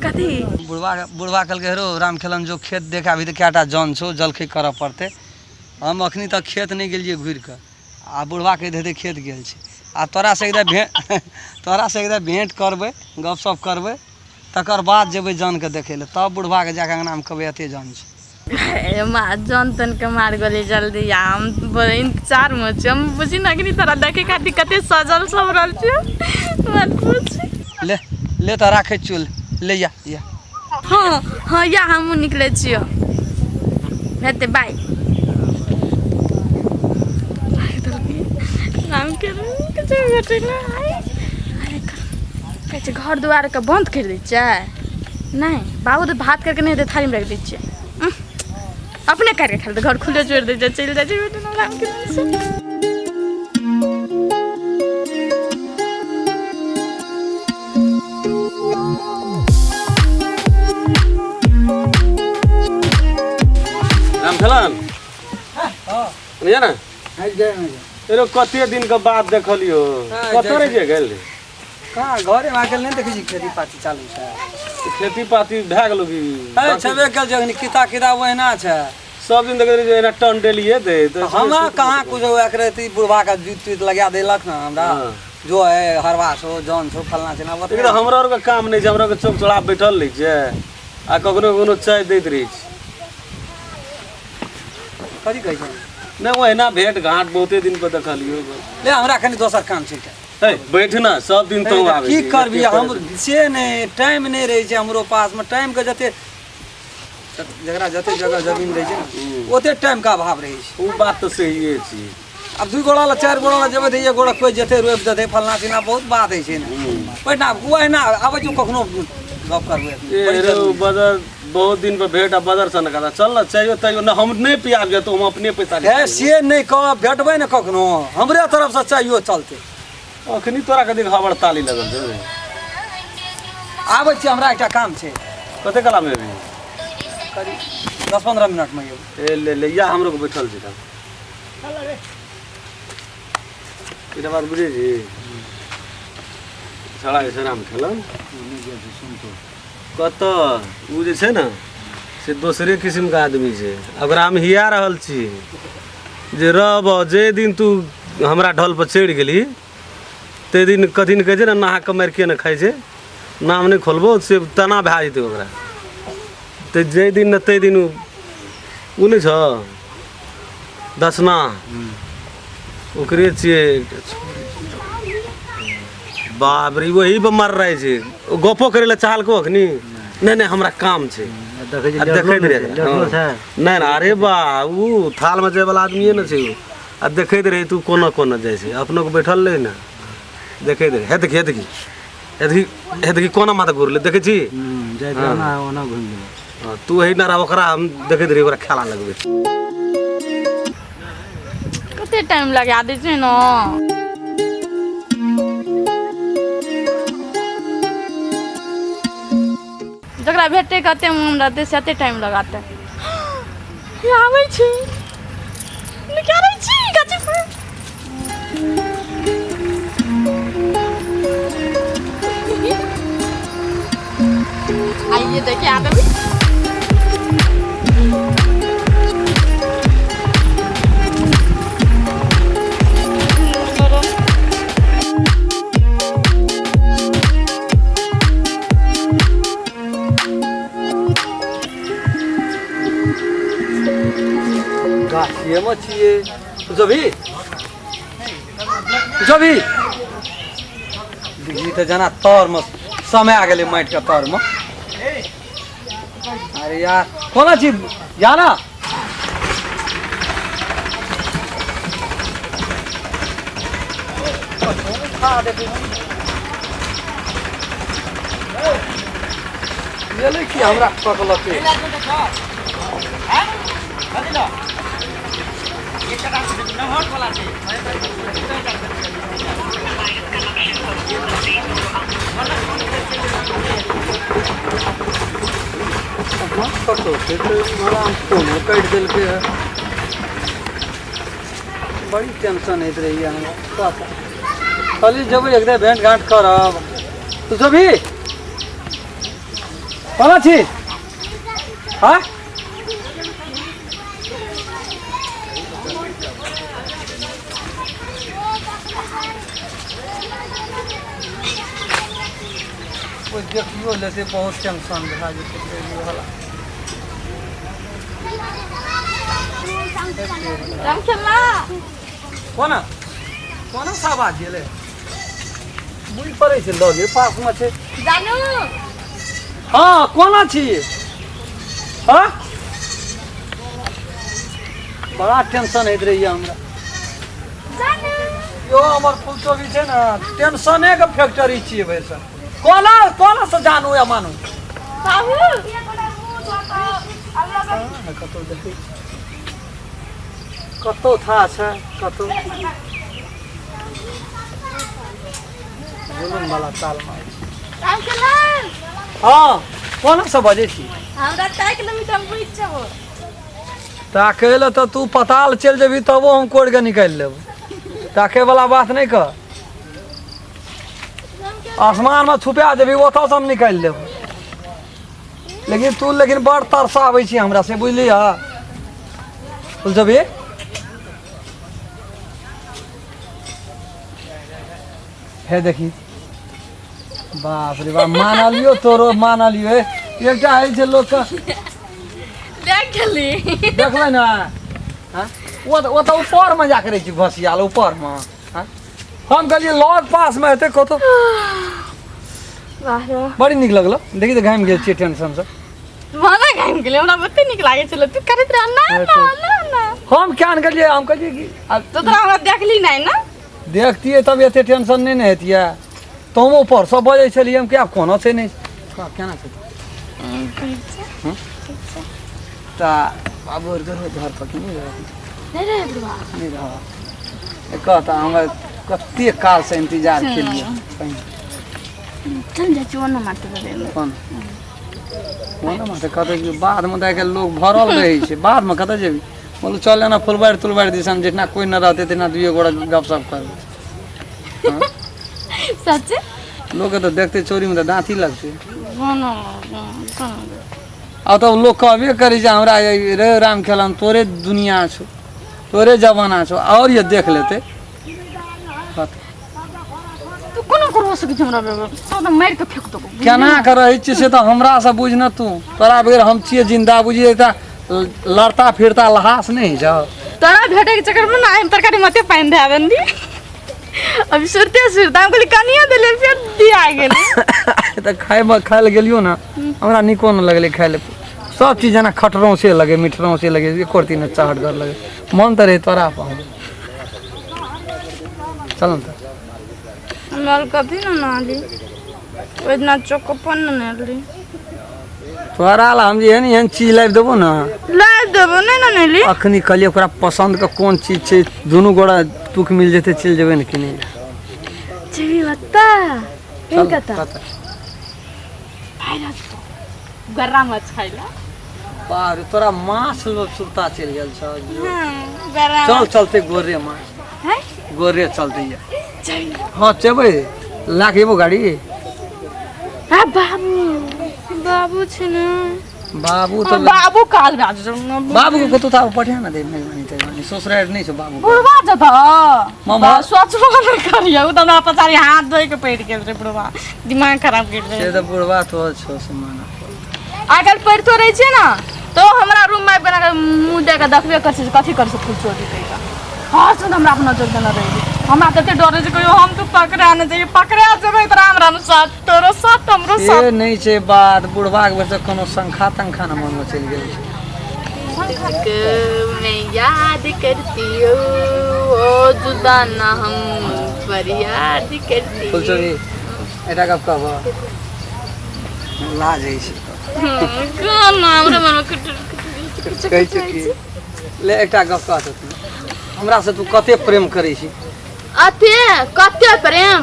कथी? बुढ़बा बुढ़बा कहलकै हेरो राम खेलन जो खेत देख अभी तऽ कएटा जन छौ जलखै करऽ पड़तै। हम अखनी तक खेत नहि गेलियै घुरि कऽ आ बुढ़बा कहि देतै खेत गेल छै। आ तोरा से एक भेंट तोरा से एक भेंट करबै, गपशप करबै, तकर बाद जेबै जनके देखै लए, तब बुढ़बाके जाकऽ अङ्गनामे कहबै एते जन छै। जन तनके मार गेलै जल्दी आ हम बड़ इंतजारमे छी। हम बुझी ने अखनी तोरा देखै खातिर कते सजल सब रहल छियौ, मत पूछ। ले ले तऽ राखै छियौ, ले या या। हाँ हाँ या हमहूँ निकलै छियौ, हेतै बाय। कहै छै घर दुआरके बन्द करि दै छियै? नहि बाबू तऽ भात करके नहि हेतै थारीमे राखि दै छियै, अपने काटि कऽ खा लेतै, घर खुले छोड़ि दै छियै, चलि जाइ छै बेटी राम के। राम खेलन बुझलियै ने एरो कते दिन के बाद देखलियो, कतऽ रहि जे गेल? कहाँ घरे में आइकाल्हि नहि देखै छी खेती पाती चालू छै। खेती पाती भए गेलो की? छेबे कयल छै, अखनी किता किता ओहिना छै। सब दिन देखैत रही एना टन डेलिए दे हमरा कहाँ कुछ एकरे बुढ़बा के जूत तूत लगा देलक ने हमरा, जो है हरवा छौ जन छौ फलना छै। लेकिन हमरा आरके काम नहि छै, हमरा आरके चौक चौरा बैठल रहै छै आ कखनो कखनो चाय दैत रहै छै। कथी कहै छै? नहि ओहिना भेंट घाट बहुते दिन पर देखलियो। ले हमरा कनि दोसर काम छै। बैठ ना सब दिन तो आबै की करबी हम से नहि, टाइम नहि रहै छै हमरो पासमे। टाइमके जते जकरा जते जगह जमीन रहै छै ने ओते टाइमके अभाव रहै छै। ओ बात तऽ सहिए छै। आब 2 गोड़ा लए 4 गोड़ा लए जेबै तऽ 1 गोड़ा कोइ जेतै रोपि देतै फलना चिलना, बहुत बात होइ छै ने। ओहिना ओहिना आबै छौ कखनो गप करबै। बदर बहुत दिन पर भेंट आ बदर सन कथा चल ना चाहियो तैयो ना हम नहीं पियाब जेतो, हम अपने पैसा ले से नहीं कहब, भेटबै ने कखनो हमरे तरफ से चाहियो चलते। अखनी तोरा कथी खबर ताली लगल छौ? आबै छी हमरा एकटा काम छै। कते कला में अभी? करीब 10-15 मिनट में एबै। ए ले ले या हमरो के बैठल छै। एकटा बात बुझै छी छड़ा जे छै राम खेलन कतऽ ओ जे छै ने से से दोसरे किस्मके आदमी छै। ओकरा हम हिया रहल छी जे रहब, जे दिन तू हमरा ढलपर चढ़ि गेलही ताहि दिन कथी ने कहै छै ने, नहा कऽ मारि के ने खाइ छै, नाम नहि खोलबो, से तेना भए जेतै ओकरा। तऽ जाहि दिन ने ताहि दिन ओ नहि छौ दसना, ओकरे छियै। बाप रे, वही पर मर रहै छै। ओ गपो करै लए चाहलको अखनी, नहि नहि हमरा काम छै। देखै आ देखैत रहै। हँ। नहि नहि, अरे बा, ओ थालमे जायवला आदमिए ने छै ओ। आ देखैत रहै तू कोना कोना जाइ छै, अपनो के बैठल रहै ने, देखैत रहै। हे देखी, हे देखी, हे देखी, हे देखी, कोना माथा घुरलै, देखै छी? जाइ हँ। ओना ओना घुमि गेलै। हँ, तू एहि नारा ओकरा हम देखैत रही, ओकरा खेला लगबै। कते टाइम लगा दै छै ने। जकरा भेटै कते मोन रहतै से एते टाइम लगातै। हे आबै छै, निकालै छी गाछी पर। आइए देखिए आदमी। गाछिएमे छियै। जभी जभी देखी तऽ जेना तरमे समय आ गेलै, माटिके तरमे। अरे यार, कोना छी? या ना गेलै कि हमरा पकलकै? कतौ छै तऽ हमरा फोनो काटि देलकै हँ। बड़ी टेंशन होइत रहैए हमरा। कहली जेबै एक बेर भेंट घाँट करब। तू जेबही? कोना छी? हाँ, कोइ देखियो लेतै, बहुत टेंशन भए जेतै वला। राम खेलना। कोना कोना साबाज गेलै? बुझि पड़ै छै लगे पासमे छै। जानू। हँ, कोना छी? हँ, बड़ा टेंशन होइत रहैए हमरा। जानू। यो हमर फुलचोबी छै ने, टेंशने के फैक्ट्री छियै भैसा। कोना कोना से जानू या मानू? बाबू। ने कतौ देखै छी, कतौ था छै, कतौ जुलुम वाला ताल मारै छै। राम खेलना। हँ, कोना से बजै छी? हमरा ताकि लेबही तऽ हम बुझि जेबो। ताकै लए तऽ तू पताल चलि जेबही तबो हम कोड़ि कऽ निकालि लेब। ताकै वाला बात नहि कर। आसमानमे छुपा जेबही, ओतऽसँ हम निकालि लेब। लेकिन तू लेकिन बड़ तरसाबै छी हमरा से, बुझलियै? बुझबही? हे देखी, बाप रे बाप, मानलियो तोरो, मानलियो। एकटा होइ छै लोकके। देख गेली। देखबै ने? हँ, ओ तऽ ऊपरमे जा कऽ रहै छै घोसियाल ऊपरमे। हँ, हम कहलियै लग पासमे हेतै कतौ। वाह रे। बड़ी नीक लगलो। देखी तऽ, घामि गेल छियै टेंशनसँ। मजा घामि गेलै। हमरा बत्ते नीक लागै छलै, तू करैत रह ना ना ना ना। हम क्या ने गेलियै, हम कहलियै कि आ तो तोरा हमरा देखली नहि ने। देखतियै तब एते टेंशन नहि ने हेतियै। तऽ हम ऊपरसँ बजै छलियै, हम कि आब कोनो छै नहि, केना छै? हँ? तऽ बाबू आर घर घर पर कि नहि रहत? नहि रहै बुढ़वा। नहि रहत। कह तऽ, हमरा कते कालसँ इंतजार केलियै। चल जाइ छी ओना मारते रहै। कोन कोन माथे? कतऽ जेबी बाधमे? तऽ आइकाल्हि लोक भरल रहै छै बाधमे, कतऽ जेबी? बोलू, चल एना फुलबारि तुलबारि दिसन, जितना कोइ नहि रहतै तितना दुइए गोड़ा गपशप करबै। सच्चे। लोकके तऽ देखतै चोरीमे तऽ दाँती लगतै। कोनो। आ तब लोक कहबे करै छै हमरा रे राम खेलन तोरे दुनिया छौ तोरे जमाना छौ आओर ये देख लेतै तू कोना करबो सकै छै हमरा बगैर तो तऽ मारि के फेंक देबो केना के रहै छियै से तऽ हमरासँ बुझ ने तू तोरा बगैर हम छियै जिंदा बुझियै तऽ लड़ता फिरता लहास नहि होइ छौ तोरा भेटे के चक्कर में ना हम तरकारी मते पानि दे आबन दी अभी सुरते सुरते हम कहली कनिया देले फेर दिया गेलै तऽ खायमे खाय लए गेलियो ने हमरा नीको नहि लगलै खाय लए सब चीज जेना खटरौं से लगे मिठरौं से लगे एको रत्ती नहि चहटगर लगे मन तऽ रहै तोरा पर चल ने तऽ हमरा कथी ने नाली ओहि दिना चोकपन ने नेली तोरा लए हम जे एहन एहन चीज लाबि देबो ने लाबि देबो नहि ने नेली अखनी कहलियै ओकरा पसन्दके कोन चीज छै दुनू गोरा तुक मिल जेतै चलि जेबै ने किनै लए जेबी बता चल, कतऽ? गर्रा माछ खाइ ला बाप रे तोरा माछ लोग सुरता चलि गेल छौ गर्रा चल चलते गोरे माछ हैं गोरे चलते ये हाँ चेबै लए के एबो गाड़ी आ बाबू बाबू छै ने बाबू तऽ बाबू काल बाजू बाबू के कतौ तऽ पठा ने दे मेहरबानी तेहरबानी ससुरारि नहि छौ बाबू बुढ़वा जतऽ मामा। सोचबो नहि करियै ओ तऽ हमरा पछाड़ी हाथ धोइ के पड़ि गेल रे बुढ़वा दिमाग खराब करि से दे तऽ बुढ़वा तोहर छौ से मानऽ आइ काल्हि पढ़ितो रहै छियै ने तो हमरा रूम में आबि कऽ मुँह दए कऽ देखबे करै छै जे कथी करै छै फूल चोरी करि कऽ हर सुन हमरा अपना नजर देने रहै हमरा तते डर होइ छै कहियो हम तऽ पकड़ा नहि जइयै पकड़ा जेबै तऽ राम राम साथ तोरो साथ हमरो साथ से नहि छै बात बुढ़बाके वजह कोनो शंखा तंखा ने मनमे चलि गेल छै मैं याद करती हूँ ओ जुदा ना हम फरियाद करती फुलचोरी एकटा गप कहबऽ लाज होइ छै कोना हमरा मनमे कुटुर कुटुर कहै छै कि ले एकटा गप कह तऽ तू हमरासँ तू कते प्रेम करै छी अते कते प्रेम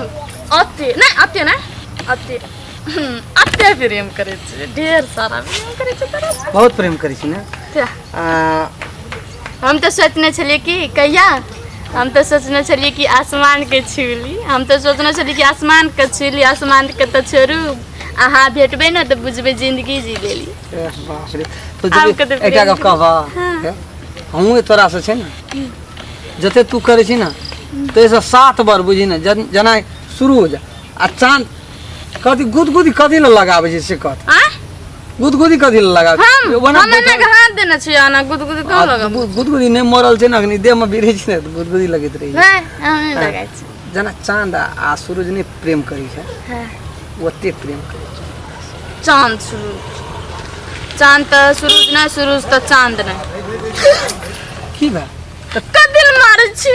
अते नहि अते नहि अते अते प्रेम करै छी ढेर सारा प्रेम करै छी तोरा से। बहुत प्रेम करै छी ने ते। आ, हम तऽ सोचने छलियै कि कहिया हम तऽ सोचने छलियै कि आसमानके छू ली हम तऽ सोचने छलियै कि आसमानके छू ली आसमानके तऽ छोड़ू अहाँ भेटबै ने तऽ बुझबै जिंदगी जी लेली ए, बाप रे तो आब जब कते एकटा प्रेम गप कहबह हमहूँ तोरासँ छै ने जते तू करै छी ने ताहिसँ सात बार बुझी ने जेना शुरू हो जा आ चाँद कथी गुदगुदी कथी लए लगाबै छै से कथ आँय गुदगुदी कथी लए लगाबै हम ओना हम एना के हाथ देने छियै एना गुदगुदी कहाँ आ, गुदगुदी नहि मरल छै ने अखनी देहमे बिरै छै ने तऽ गुदगुदी लगैत रहै छै नहि हम नहि लगाइ छी जेना चाँद आ सूरज नहि प्रेम करै छै ओते प्रेम करै छै चाँद सूरज चाँद तऽ सूरज नहि सूरज तऽ चाँद नहि की भेल कथी लए मारै छी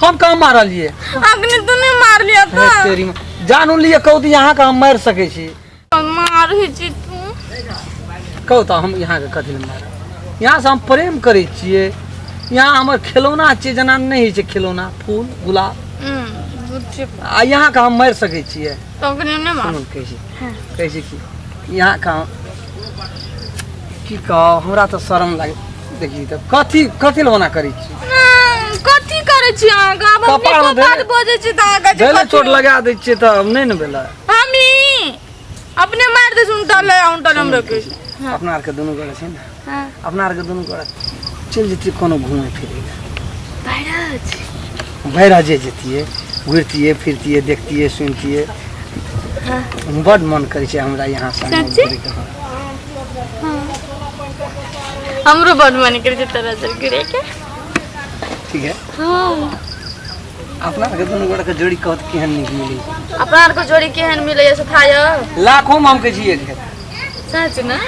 हम कहाँ मारलियै अग्नि तू नहि मारलियै हे तऽ तेरी माँ। जान लिए कहू तऽ अहाँके हम मारि सकै छी मारै छी तू कहू तऽ हम यहाँके कथी लए मारब यहाँसँ हम प्रेम करै छियै यहाँ हमर खेलौना छियै जेना नहि होइ छै खेलौना फूल गुलाब बुझी आ यहाँके हम मारि सकै छियै तखने नहि मार सुनू कहै छी कहै छी कि यहाँके हम की कहब हमरा तऽ शरम लागै देखी तऽ कथी कथी लए ओना करै छी कथी करै छी अहाँ आब हम कपारमे नीको बात धेले- बजै छी तऽ अहाँ कहै छी भेलै कथी? चोट लगा दै छियै तऽ नहि ने भेलै हमी अपने मारि दै छी उल्टा ले उल्टा हम रखै छी अपना आरके दुनू गोरा छै ने अपना आरके दुनू गोरा चलि जैतियै कोनो घूमै फिरै लए भैरज जैतियै घुरतियै फिरतियै देखतियै सुनतियै बड मन करै छै हमरा यहाँ से सच्ची? हमरो बड मन करै छै तोरा सर घुरे के ठीक है हाँ अपना आरके दुनू गोरा के जोड़ी कहत केहन नीक मिलै छै अपना आरके जोड़ी केहन मिलैया से था यौ लाखों मे हम कहै छी एक हेतै सच ने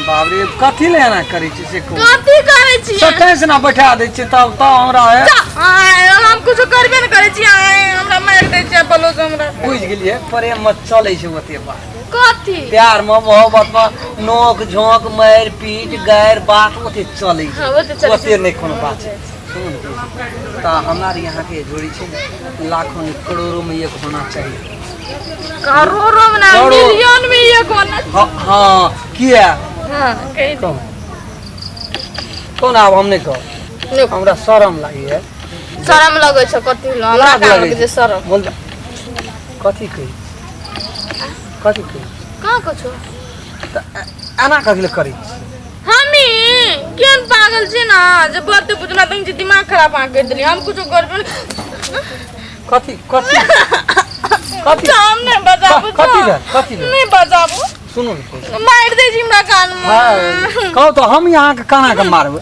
बाप रे कथी लए एना करै छी से कहू कथी करै छी सटाइस ना बैठा दै छियै तब तब हमरा है आय, हम कुछो करबे ने करै छी आय, हमरा मारि दै छै बलोच हमरा बुझि गेलियै प्रेम मे चलै छै ओते बात कथी प्यार मे मोहब्बत मे नोक झोंक मारि पीट गारि बात ओते चलै हाँ, छै ओते चलै छै। ओते नहि कोनो बात छै सुनू ने कहै छी। तऽ हमरा आर यहाँके जोड़ी छै ने लाखों नहीं करोड़ों में एक होना चाहिए करोड़ों में ना करोड़। मिलियन में एक होना हाँ हाँ किया हाँ कहि दे। कहू कोन आब हम नहि कहब हमरा शरम लागैए शरम लगै छै कथी लए हमरा लाज कहाँ लगै लगै छै शरम बोल कथी कही कथी कही कहाँ कुछो तऽ एना कथी लए करै छी? हमी केहन पागल छी ना जे बात बुझना तंग छी, दिमाग खराब अहाँ करि देलियै। हम कुछो करबे नहि। कथी कथी कथी? हम नहि बजाबू। कथी भेल? कथी भेल? नहि बजाबू। सुनू ने। मारि दै छी हमरा कानमे। हाँ, कहू तऽ हम अहाँके केना कऽ मारबै?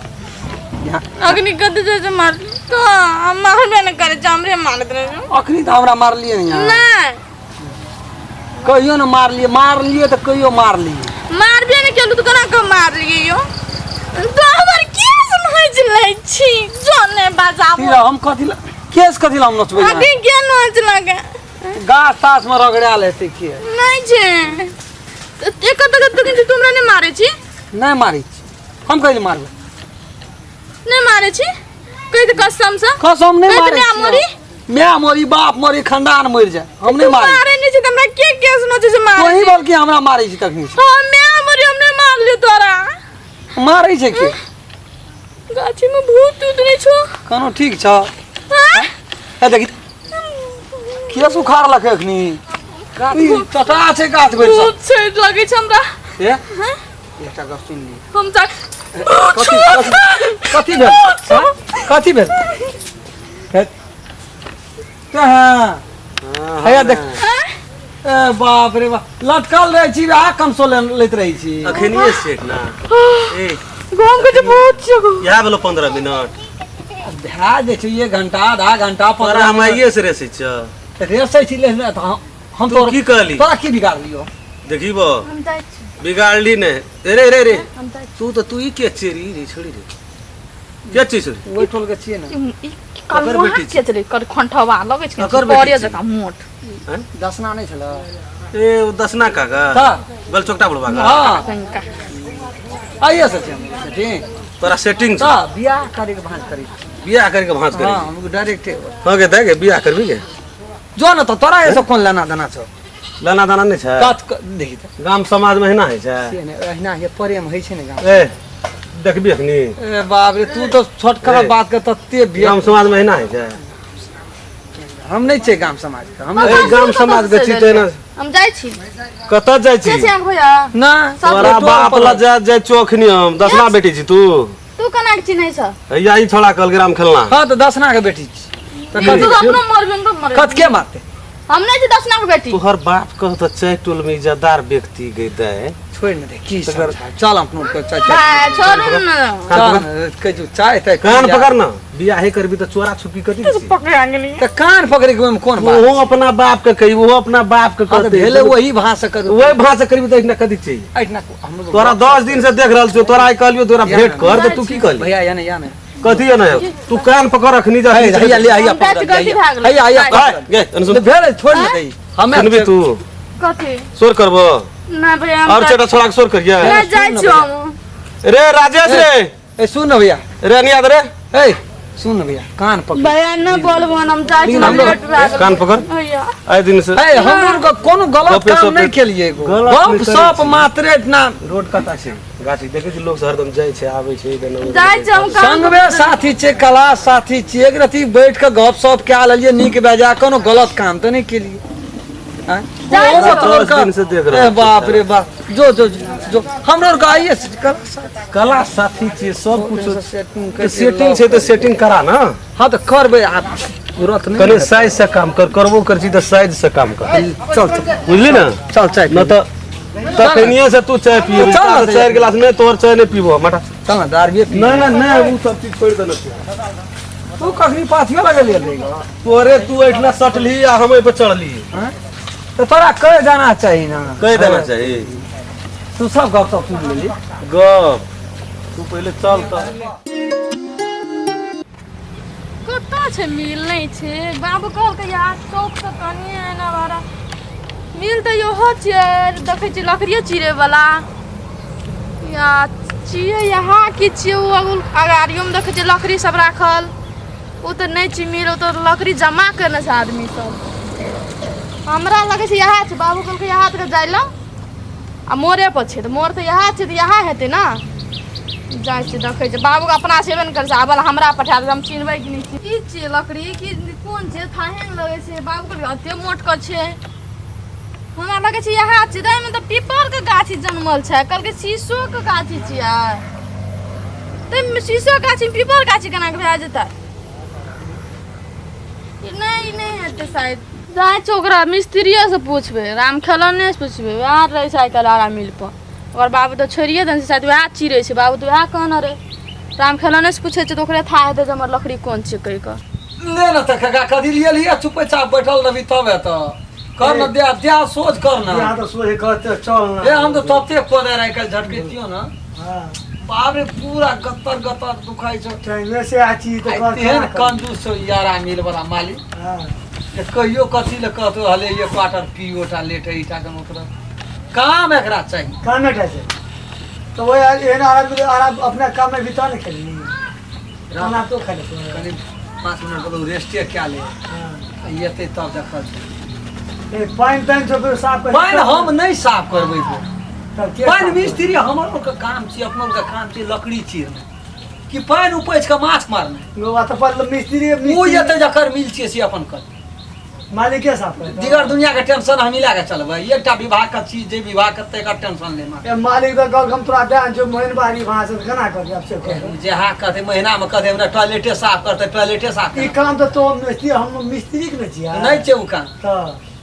अखनी कते जोर से मारली तो हम मारबे नहि करै छी, हमरे मारैत रहै छै। अखनी तऽ हमरा मारलियै ने अहाँ। नहि। कहियो ने मारलियै, मारलियै तऽ कहियो मारलियै। मारबे नहि केलू तऽ केना कऽ मारलियै यौ? तो हमर केस नोचि लै छी जो नहि बजाबू। की हम कथी लए केस, कथी लए हम नोचबै? अखनी के नोचलक? गाछ ताछ मे रगड़ायल हेतै के। नहि छै एक तक तक तू हमरा नहि मारै छी। नहि मारै छी हम, कहि मारबै? नहि मारै छी, कहि तऽ कसम से। कसम नहि कहि तऽ मारै माय छी। मरी। माय मरी, बाप मरी, खानदान मरि जाय, हम नहि तू मारै। मारै नहि छी तऽ हमरा के केस नोचै छै मारै? तोही बल्कि हमरा मारै छी तखनी से। हाँ, माय मरी, हम नहि मारलियो तोरा। मारै छै के? गाछी में भूत तूत नहि छौ? कोनो ठीक छ। हाँ? हे देखी, केस उखाड़लक एखनी। ई टटा छै गाछ भरि सब। भूत छै लगै छै हमरा। ए, एकटा गप सुनि ली। हम जा कथी कथी कथी भेल? हाँ? कथी भेल? हे, कहाँ हैया देख। ए बाप रे बाप, लटकल रहै छी आ कमसो लैत रहै छी। अखनिए सेठ ना ए। गाँव के जे भूत छै गो। इएह भेलो 15 मिनट भए जाइ छै एक घंटा, आधा घंटा, तोरा 15 हम मिनट। आइए से रेसै छियौ। रेसै छी ले तऽ हम तू तोरा की कहली? तोरा की बिगाड़लियौ? देखी बो। हम जाइ छी। बिगाड़ली ने रे रे रे। हम जाइ छी। तू तऽ तू ई के चेरी रे छोड़ी रे, के छी छोड़ी? ओहि टोल के छियै ने। ई ककर कल बेटी छी? के चले कर खंठवा लगै छै। ककर बेटी परे छी? जकाँ मोट। दसना नहि छलै? ए, ओ दसना काका। तऽ गल चौकटा बुढ़वा का। हँ। कनिका आइए से छै हम सेटिंग। तोरा सेटिंग छौ? तऽ बियाह करैके भाँज करै छी। बियाह करके भाँज करी? हँ, हम डायरेक्टे। हँ गे, दे गे, बियाह करबी गे? जो ने तऽ तोरा एहिसँ कोन लेना देना छौ? लेना दाना नहि छै। बात देखी तऽ। गाम समाज में एहिना होइ छै? से नहि, एहिना हे, प्रेम होइ छै ने गाम। ए, देखबी अखनी। ए बाप रे, तू तऽ छोटका ए। बात के तते भेट। गाम समाज में एहिना होइ छै? हम नहि छियै गाम समाज के हम। ए, गाम समाज के छी तऽ एना। हम जाइ छी। कतऽ जाइ छी? के छै अहाँके भैया? नहि। तोरा बाप लग जा जाइ छौ अखनी हम। दसना बेटी छी तू? तू केना के चिन्है छ? हैया ई छोड़ा कहल ग्राम खेलना। हँ तऽ दसना के बेटी छी तऽ तू कथी? तऽ अपनो मरबे ने मरबे। कथ के मारतै? हम नहि छी दसना के बेटी। तोहर बाप कह तऽ चारि टोल में इज्जतदार व्यक्ति गई दे। छोड़ि ने दे की समझा, चल अपनो के चाय चाय। भाय छोड़ू ने। चल ने, कहै छौ चाय ताय। कान पकड़ ना, बियाहे करबी तऽ चोरा छुपी कथी छी? पकड़ा गेली। तऽ कान पकड़े के ओहिमे कोन बात? ओहो अपना बाप के कही, ओहो अपना बाप के हँ तऽ कहतै। भेलै वही भाषा कर। वही भाषा करबी तऽ एहिना कथी चाहिए? एहिठिना हमरो तोरा 10 दिन से देख रहल छियौ, तोरा आइ कहलियौ तोरा या भेंट ना। कर तऽ तू की कहली? भैया, या ने या ने। कथी है ना, तू कान पकड़ अखनी जा। हैया हैया ले हैया हम जाइ पकड़ छी, गलती भए गेलै। हैया हैया हाय, पकड़। गे एने सुन। भेलै, छोड़ ने दही हमे। सुनबी तू? कथी? शोर करबो? नहि भैया, हम और जाइ- चटा छोड़ा के शोर करिए। नहि जाइ छी हम। रे राजेश रे। ए सुन ने भैया। रे अनियाद रे। ए सुन ने भैया, कान पकड़। भैया नहि बोलबो, हम जाइ छी। लेकिन हमरो- लेट भए गेल। कान पकड़। भैया आइ दिन से ए हमरो के कोनो गलत गपे काम सपे- नहि केलिए एगो गलत नहि गप करै सप छी। मात्र इतना। रोड कता छै गाछी देखै छी, लोग सब हरदम जाइ छै आबै छै एना ओना। जाइ छी हम काम। संगवे साथी छै, कला साथी छियै, एक रति बैठ के गप सप कए लेलियै नीक बेजा, कोनो गलत काम तऽ नहि केलियै। आँय? जाइ ओहो छी। तोहर 10 दिन से देख रहल ए छी। बाप रे बाप, जो जो जो, जो हमरो आरके आइए से कला साथी। कला साथी छियै सब कुछ। सेटिंग तऽ सेटिंग छै तऽ सेटिंग करा ना। हाँ तऽ करबै आब, तुरंत नहि। कनि साइज से काम कर, करबो कर छी तऽ साइज से काम कर। चल चल। बुझली ने? चल चाय न तऽ तखनिए से तू चाय पियबी। चल ना। तऽ चारि गिलास नहि, तोहर चाय नहि पीबो मटा। चल ना, दारुए पी। नहि नहि नहि, ओ सब चीज छोड़ि देने छियै। तू कखनी पाथियो लगेलियै रे? तोरे तू एहिठिना सटलही आ हम एहि पर चढ़ली। तऽ तोरा कहि देना चाही ना। कहि देना चाही। तू सब गप सप सुनि लेली। गप तू पहिले चल तऽ। कतऽ छै मिल? नहि छै। बाबू कहलकै यार चौक से कनि एना भाड़ा मिल तऽ इहो छियै, देखै छियै लकड़िए चीरै वाला या छियै यहाँ की छियै। ओ अगुल अगाड़ियोमे देखै छियै लकड़ी सब राखल। ओ तऽ नहि छै मिल, ओ तऽ लकड़ी जमा करने छै आदमी सब। हमरा लगै छै इएह छै। बाबू कहलकै इएह तक जाइ लए आ मोड़े पर छै तऽ मोड़ तऽ इएह छै, तऽ इएह हेतै ने। जाइ छियै, देखै छियै। बाबूके अपना छेबे ने करै छै, आबल हमरा पठा देबै, हम चिन्हबै कि नहि? की छियै लकड़ी कि कोन छै, थाहे नहि लगै छै। बाबू कहलकै एते मोटके छै। हमरा लगै छै इएह छै, एहिमे तऽ पीपरके गाछी जनमल छै, कहलकै शीशोके गाछी छियै। तऽ शीशो गाछी पीपर गाछी केना कऽ भए जेतै? ई नहि, ई नहि हेतै शायद। जाइ छै ओकरा मिस्त्रिएसँ पुछबै, राम खेलौनेसँ पुछबै। वएह रहै छै आइ काल्हि आरा मिल पर। ओकर बाबू तऽ छोड़िए देने छै, शायद वएह चिरै छै। बाबू तऽ वएह कहने रहै। राम खेलौनेसँ पुछै छै तऽ ओकरे था हेतै जे हमर लकड़ी कोन छै कहि कऽ। ले ने तऽ काका, कथी लिए लिए चुपे चाप बैठल रहबी तब हेतौ। कर न दे दे, सोच कर न। यहाँ तो सोहे कहते चल ना। ए, हम तो तते कोदे रहे काल्हि झटकैतियो न। हाँ। बाप रे, पूरा गत्तर गत्तर दुखाइ छौ। टाइमे से आची तो आइ कर तेहन केना करी? कंजूस छौ यारा मिल वाला मालिक हाँ। जे कहियो कथी ले कहतो हले ये क्वार्टर पियो टा लेट ईटा के मतलब काम एकरा चाही। कामे टा छै तो वही एहन आराम आराम अपना काम में भी तो नहीं खेली खाना तो खा लेते। कनि 5 मिनट बोलो रेस्टे क्या ले। हाँ। एतै तब देखल छै। ए, पानि तानि सब साफ कर। पानि हम नहि साफ करबै तो। तब के पानि साफ? मिस्त्री हमर के काम छी, अपनो के काम छी लकड़ी चीरनाइ कि पानि उपैछ के माछ मारनाइ? करतै? तो पर मिस्त्री ओ मिस्त्री जेतै जकर मिल छियै से अपन कर। मालिके साफ करतै। दिगर दुनिया के टेंशन हम लए के चलबै? एकटा विभाग के चीज जे विभाग के तेकर टेंशन लेना। ए, मालिक तो कहल हम तोरा दे जो महीन बारी वहां से केना करबी अब से कर। जेहा कहते महीना में कहते हमरा टॉयलेटे साफ करते, टॉयलेटे साफ ई करते। काम तो तो मिस्त्री, हम मिस्त्री के नहीं छियै। नहि छै ओ काम। तो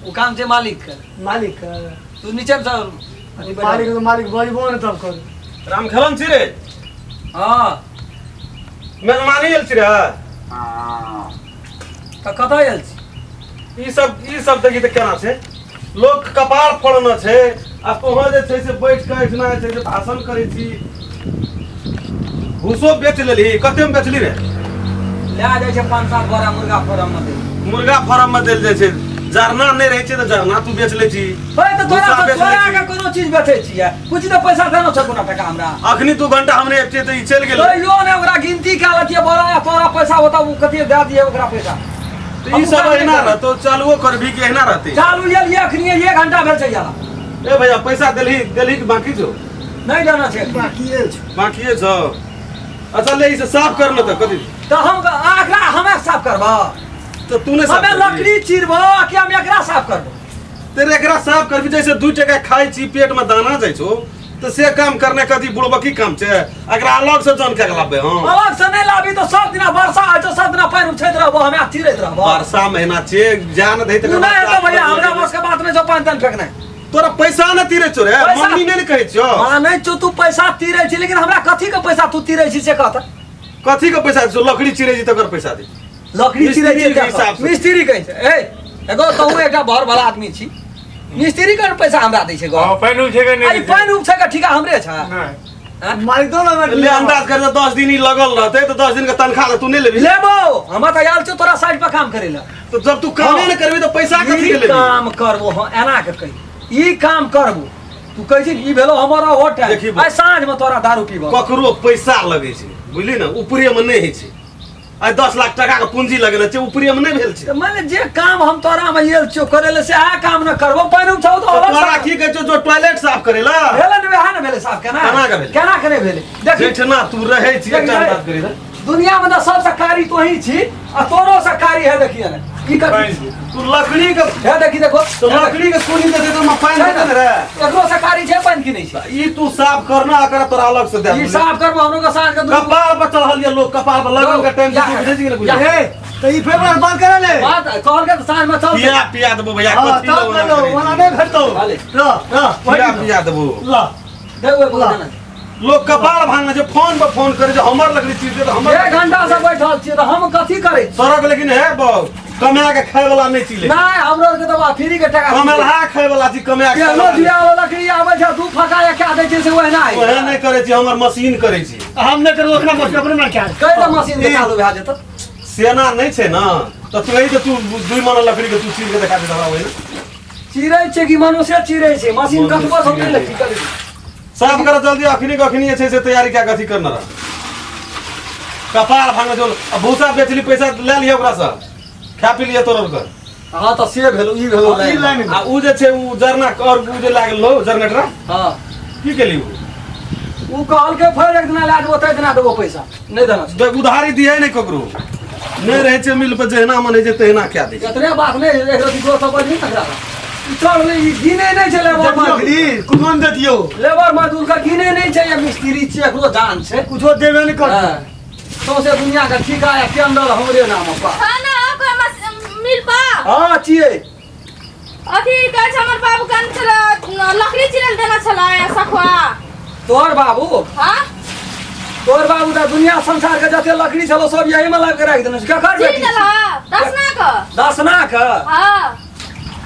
ओ काम छै मालिक के। मालिक के। तू नीचे में चल। मालिक तो मालिक बजबो ने तब कर। राम खेलन छी रे? हाँ। मेहमानी आयल छी रे? तऽ कतऽ आयल छी? ई सब देखी तऽ केना छै, लोक कपार फोड़ने छै आ तोहर जे छै से बैठ कऽ एहिठिना जे छै से भाषण करै छी। भूसो बेच लेलही? कते मे बेचली रे? लए जाइ छै 5-7 बोरा मुर्गा फार्म में दे। मुर्गा फार्म मे देल जाइ छै। जरना नहि रहै छै तऽ जरना तू बेच लै छी। हे, तऽ तोरा भूसा तऽ बेच लै तोरा छी। के कोनो चीज बेचै छियै? कुछ तऽ पैसा देना छै, कोनो टका हमरा? अखनी 2 घंटा हमने अबितियै तऽ ई चलि गेलै। तैयो ने ओकरा गिनती कए लेतियै बोरा या तोरा पैसा होता ओ कथी दए दियै ओकरा पैसा। तऽ ई सब एहिना रहतौ? चालुओ करबी कि एहिना रहतै? चालू एलियै अखनी, 1 घंटा भेल छै यार। ए भैया, पैसा देलही देलही कि बाकी छौ? नहि देना छै। बाकी छै। बाकिए छौ। अच्छा ले, ई से साफ कर न तऽ कथी। तऽ हम एकरा हमे साफ करबऽ? तऽ तू नहि साफ हमे करबही? लकड़ी चिरबो कि हम एकरा साफ करबो? तेरे एकरा साफ करबी। जैसे 2 टका खाइ छी, पेट में दाना जाइ छौ, तऽ से काम करने कथी बुड़बकी काम छै? एकरा अलग से जन के लाबे हम? अलग से नहि लाबी तऽ सब दिना वर्षा होइ छै, सब दिना पानि उछैत रहबो, हमे चिरैत रहबो। वर्षा महीना छै, जान दे। तू नहि हेतौ भैया, हमरा बस के बात नहि छौ पानि तानि फेकनाइ। तोरा पैसा न तीरे छौ रे? पैसा- मम्मी नहि ने कहै छियौ? मानै छौ तू पैसा तीरै छी, लेकिन हमरा कथी के पैसा तू तीरै छी से कह तऽ। कथी के पैसा छौ? लकड़ी चिरै छी तकर पैसा दे। लकड़ी चिरै छी। मिस्त्री के हिसाब से। मिस्त्री कहै छै। ए एगो तहु एकटा भर भला आदमी छी, मिस्त्री के पैसा हमरा दै छै गो? हाँ, पानि उपछे के आ नहि? ई पानि उपछै के ठीका हमरे छै? नहि। मालिक दो ना। ले, अंदाज कर, 10 दिन ही लगल रहते तऽ 10 दिन के तनख्वाह तऽ तू नहि लेबही? लेबो। हम तऽ आयल छियौ तोरा साइड पर काम करै लए। तऽ जब तू कामे नहि करबी तऽ पैसा कथी ई के लेबही? काम करबो हम, एना के कही, ई काम करबो। तू कहै छी ई भेलो हमर हो देखी टाइम। आइ साँझ में तोरा दारू पीबो। ककरो पैसा लगै छै, बुझली ने? ऊपरे मे नहि होइ छै। आइ 10 लाख टका के पूंजी लगेने छै, ऊपरे मे नहि भेल छै। तऽ मानि ले जे काम हम तोरा में आयल छियौ करै लए सएह काम न करबो। पानि उपछाउ तऽ अलग तोरा से। की कहै छौ जो टॉयलेट साफ करै ला? भेलै ने, वएह ने भेलै साफ। केना? केना के भेलै? केना के नहि भेलै? देखी। जेठना तू रहै छी, एकटा बात करी रे। दुनिया में तऽ सबसँ कारी तोही छी आ तोरो से कारी है। देखिए ने, ई कथी छी? तू लकड़ी के हे देखी, देखो। तो लकड़ी के कोनी दे दे तो पानि छै देते ने? ने रे। एकरो से कारी छै, पानि की नहि छै? ई तू साफ करना, एकरा तोरा अलग से दे। ई साफ करबो हमरो के साँझ के कपार पर चढ़ल ये लोग, कपार पर लगन के टाइम से तू बुझै छी कि नहि बुझै? ए, तो ई फेर बंद करे ले। बात कहल के तऽ साँझ में चल। पिया पिया देबो भैया। हाँ, कथी तब लगन कर लो, करै छी? वहाँ नहीं भेटतो। भले। र र। पिया पिया देबो। ला। दे ओहि बोला देना। लोग कपार भांगे छै, फोन पर फोन करे छै, हमर लकड़ी चीज दे तऽ हमर। 1 घंटा से बैठल छियै तऽ हम कथी करै छी? सड़क लेकिन है बहु कमा के खाय वाला नहीं छी लेकिन। नहि, हमरो आरके तऽ बा फ्री के टका। कमेलहा खाय वाला छी, कमा के खाय केहनो वाला। दिया वाला लकड़ी आबै छै, दू फका एक दै छै से ओहिना होइ। ओहे नहि करै छी, हमर मशीन करै छी। हम नहीं करू ओकरा मशीन अपने में क्या। कहि दे मशीन के चालू भए जेतौ। सेना नहि छै ने तऽ तू तऽ तू 2 मन लकड़ी के तू चीर के देखा दे हमरा ओहि। चिरै छै कि मनुष्य चिरै छै? मशीन मनुष्य कतबो सब चिरै नहि छै। की करै। साफ कर जल्दी, अखनी के अखनी जे छै से तैयारी क्या कथी करना रह। कपार भांगे जो आ भूसा बेचली, पैसा ले लिया ओकरा से, खा पी लिया तोर के। हाँ तऽ से भेलो, ई भेलो। ई लाइन। आ उ जे छै उ जरना और उ जे लागल लो जनरेटर। हाँ। की केली उ? उ कहलकै फेर एक दिना लए जेबो, ताहि दिना देबो पैसा, नहि देना छै। देख, उधारी दिहे नहि ककरो, नहि रहै छै मिल पर, जहिना मन होइ छै तहिना कए दै छै। एतने बात नहि, एक रति दोस्त बजली तकरा। चढ़ले ई गिने नहि छै लेबर देखियौ मजदूर अखनी कुछो नहि देतियौ लेबर मजदूर के गिने नहि छै या मिस्त्री छै एकरो जान छै कुछो देबे नहि करतै हाँ। सौंसे दुनिया के ठीका या टेंडर हमरे नाम पर खाना ओकर मिल पा हाँ छियै अथी कहै छै हमर बाबू कन छला लकड़ी चिरल देना छला सखवा तोहर बाबू हाँ तोहर बाबू तऽ दुनिया संसार के जते लकड़ी छलो सब यही में लाबि के राखि देने छै केकर चिर बेटी देला दसना क दसना के हाँ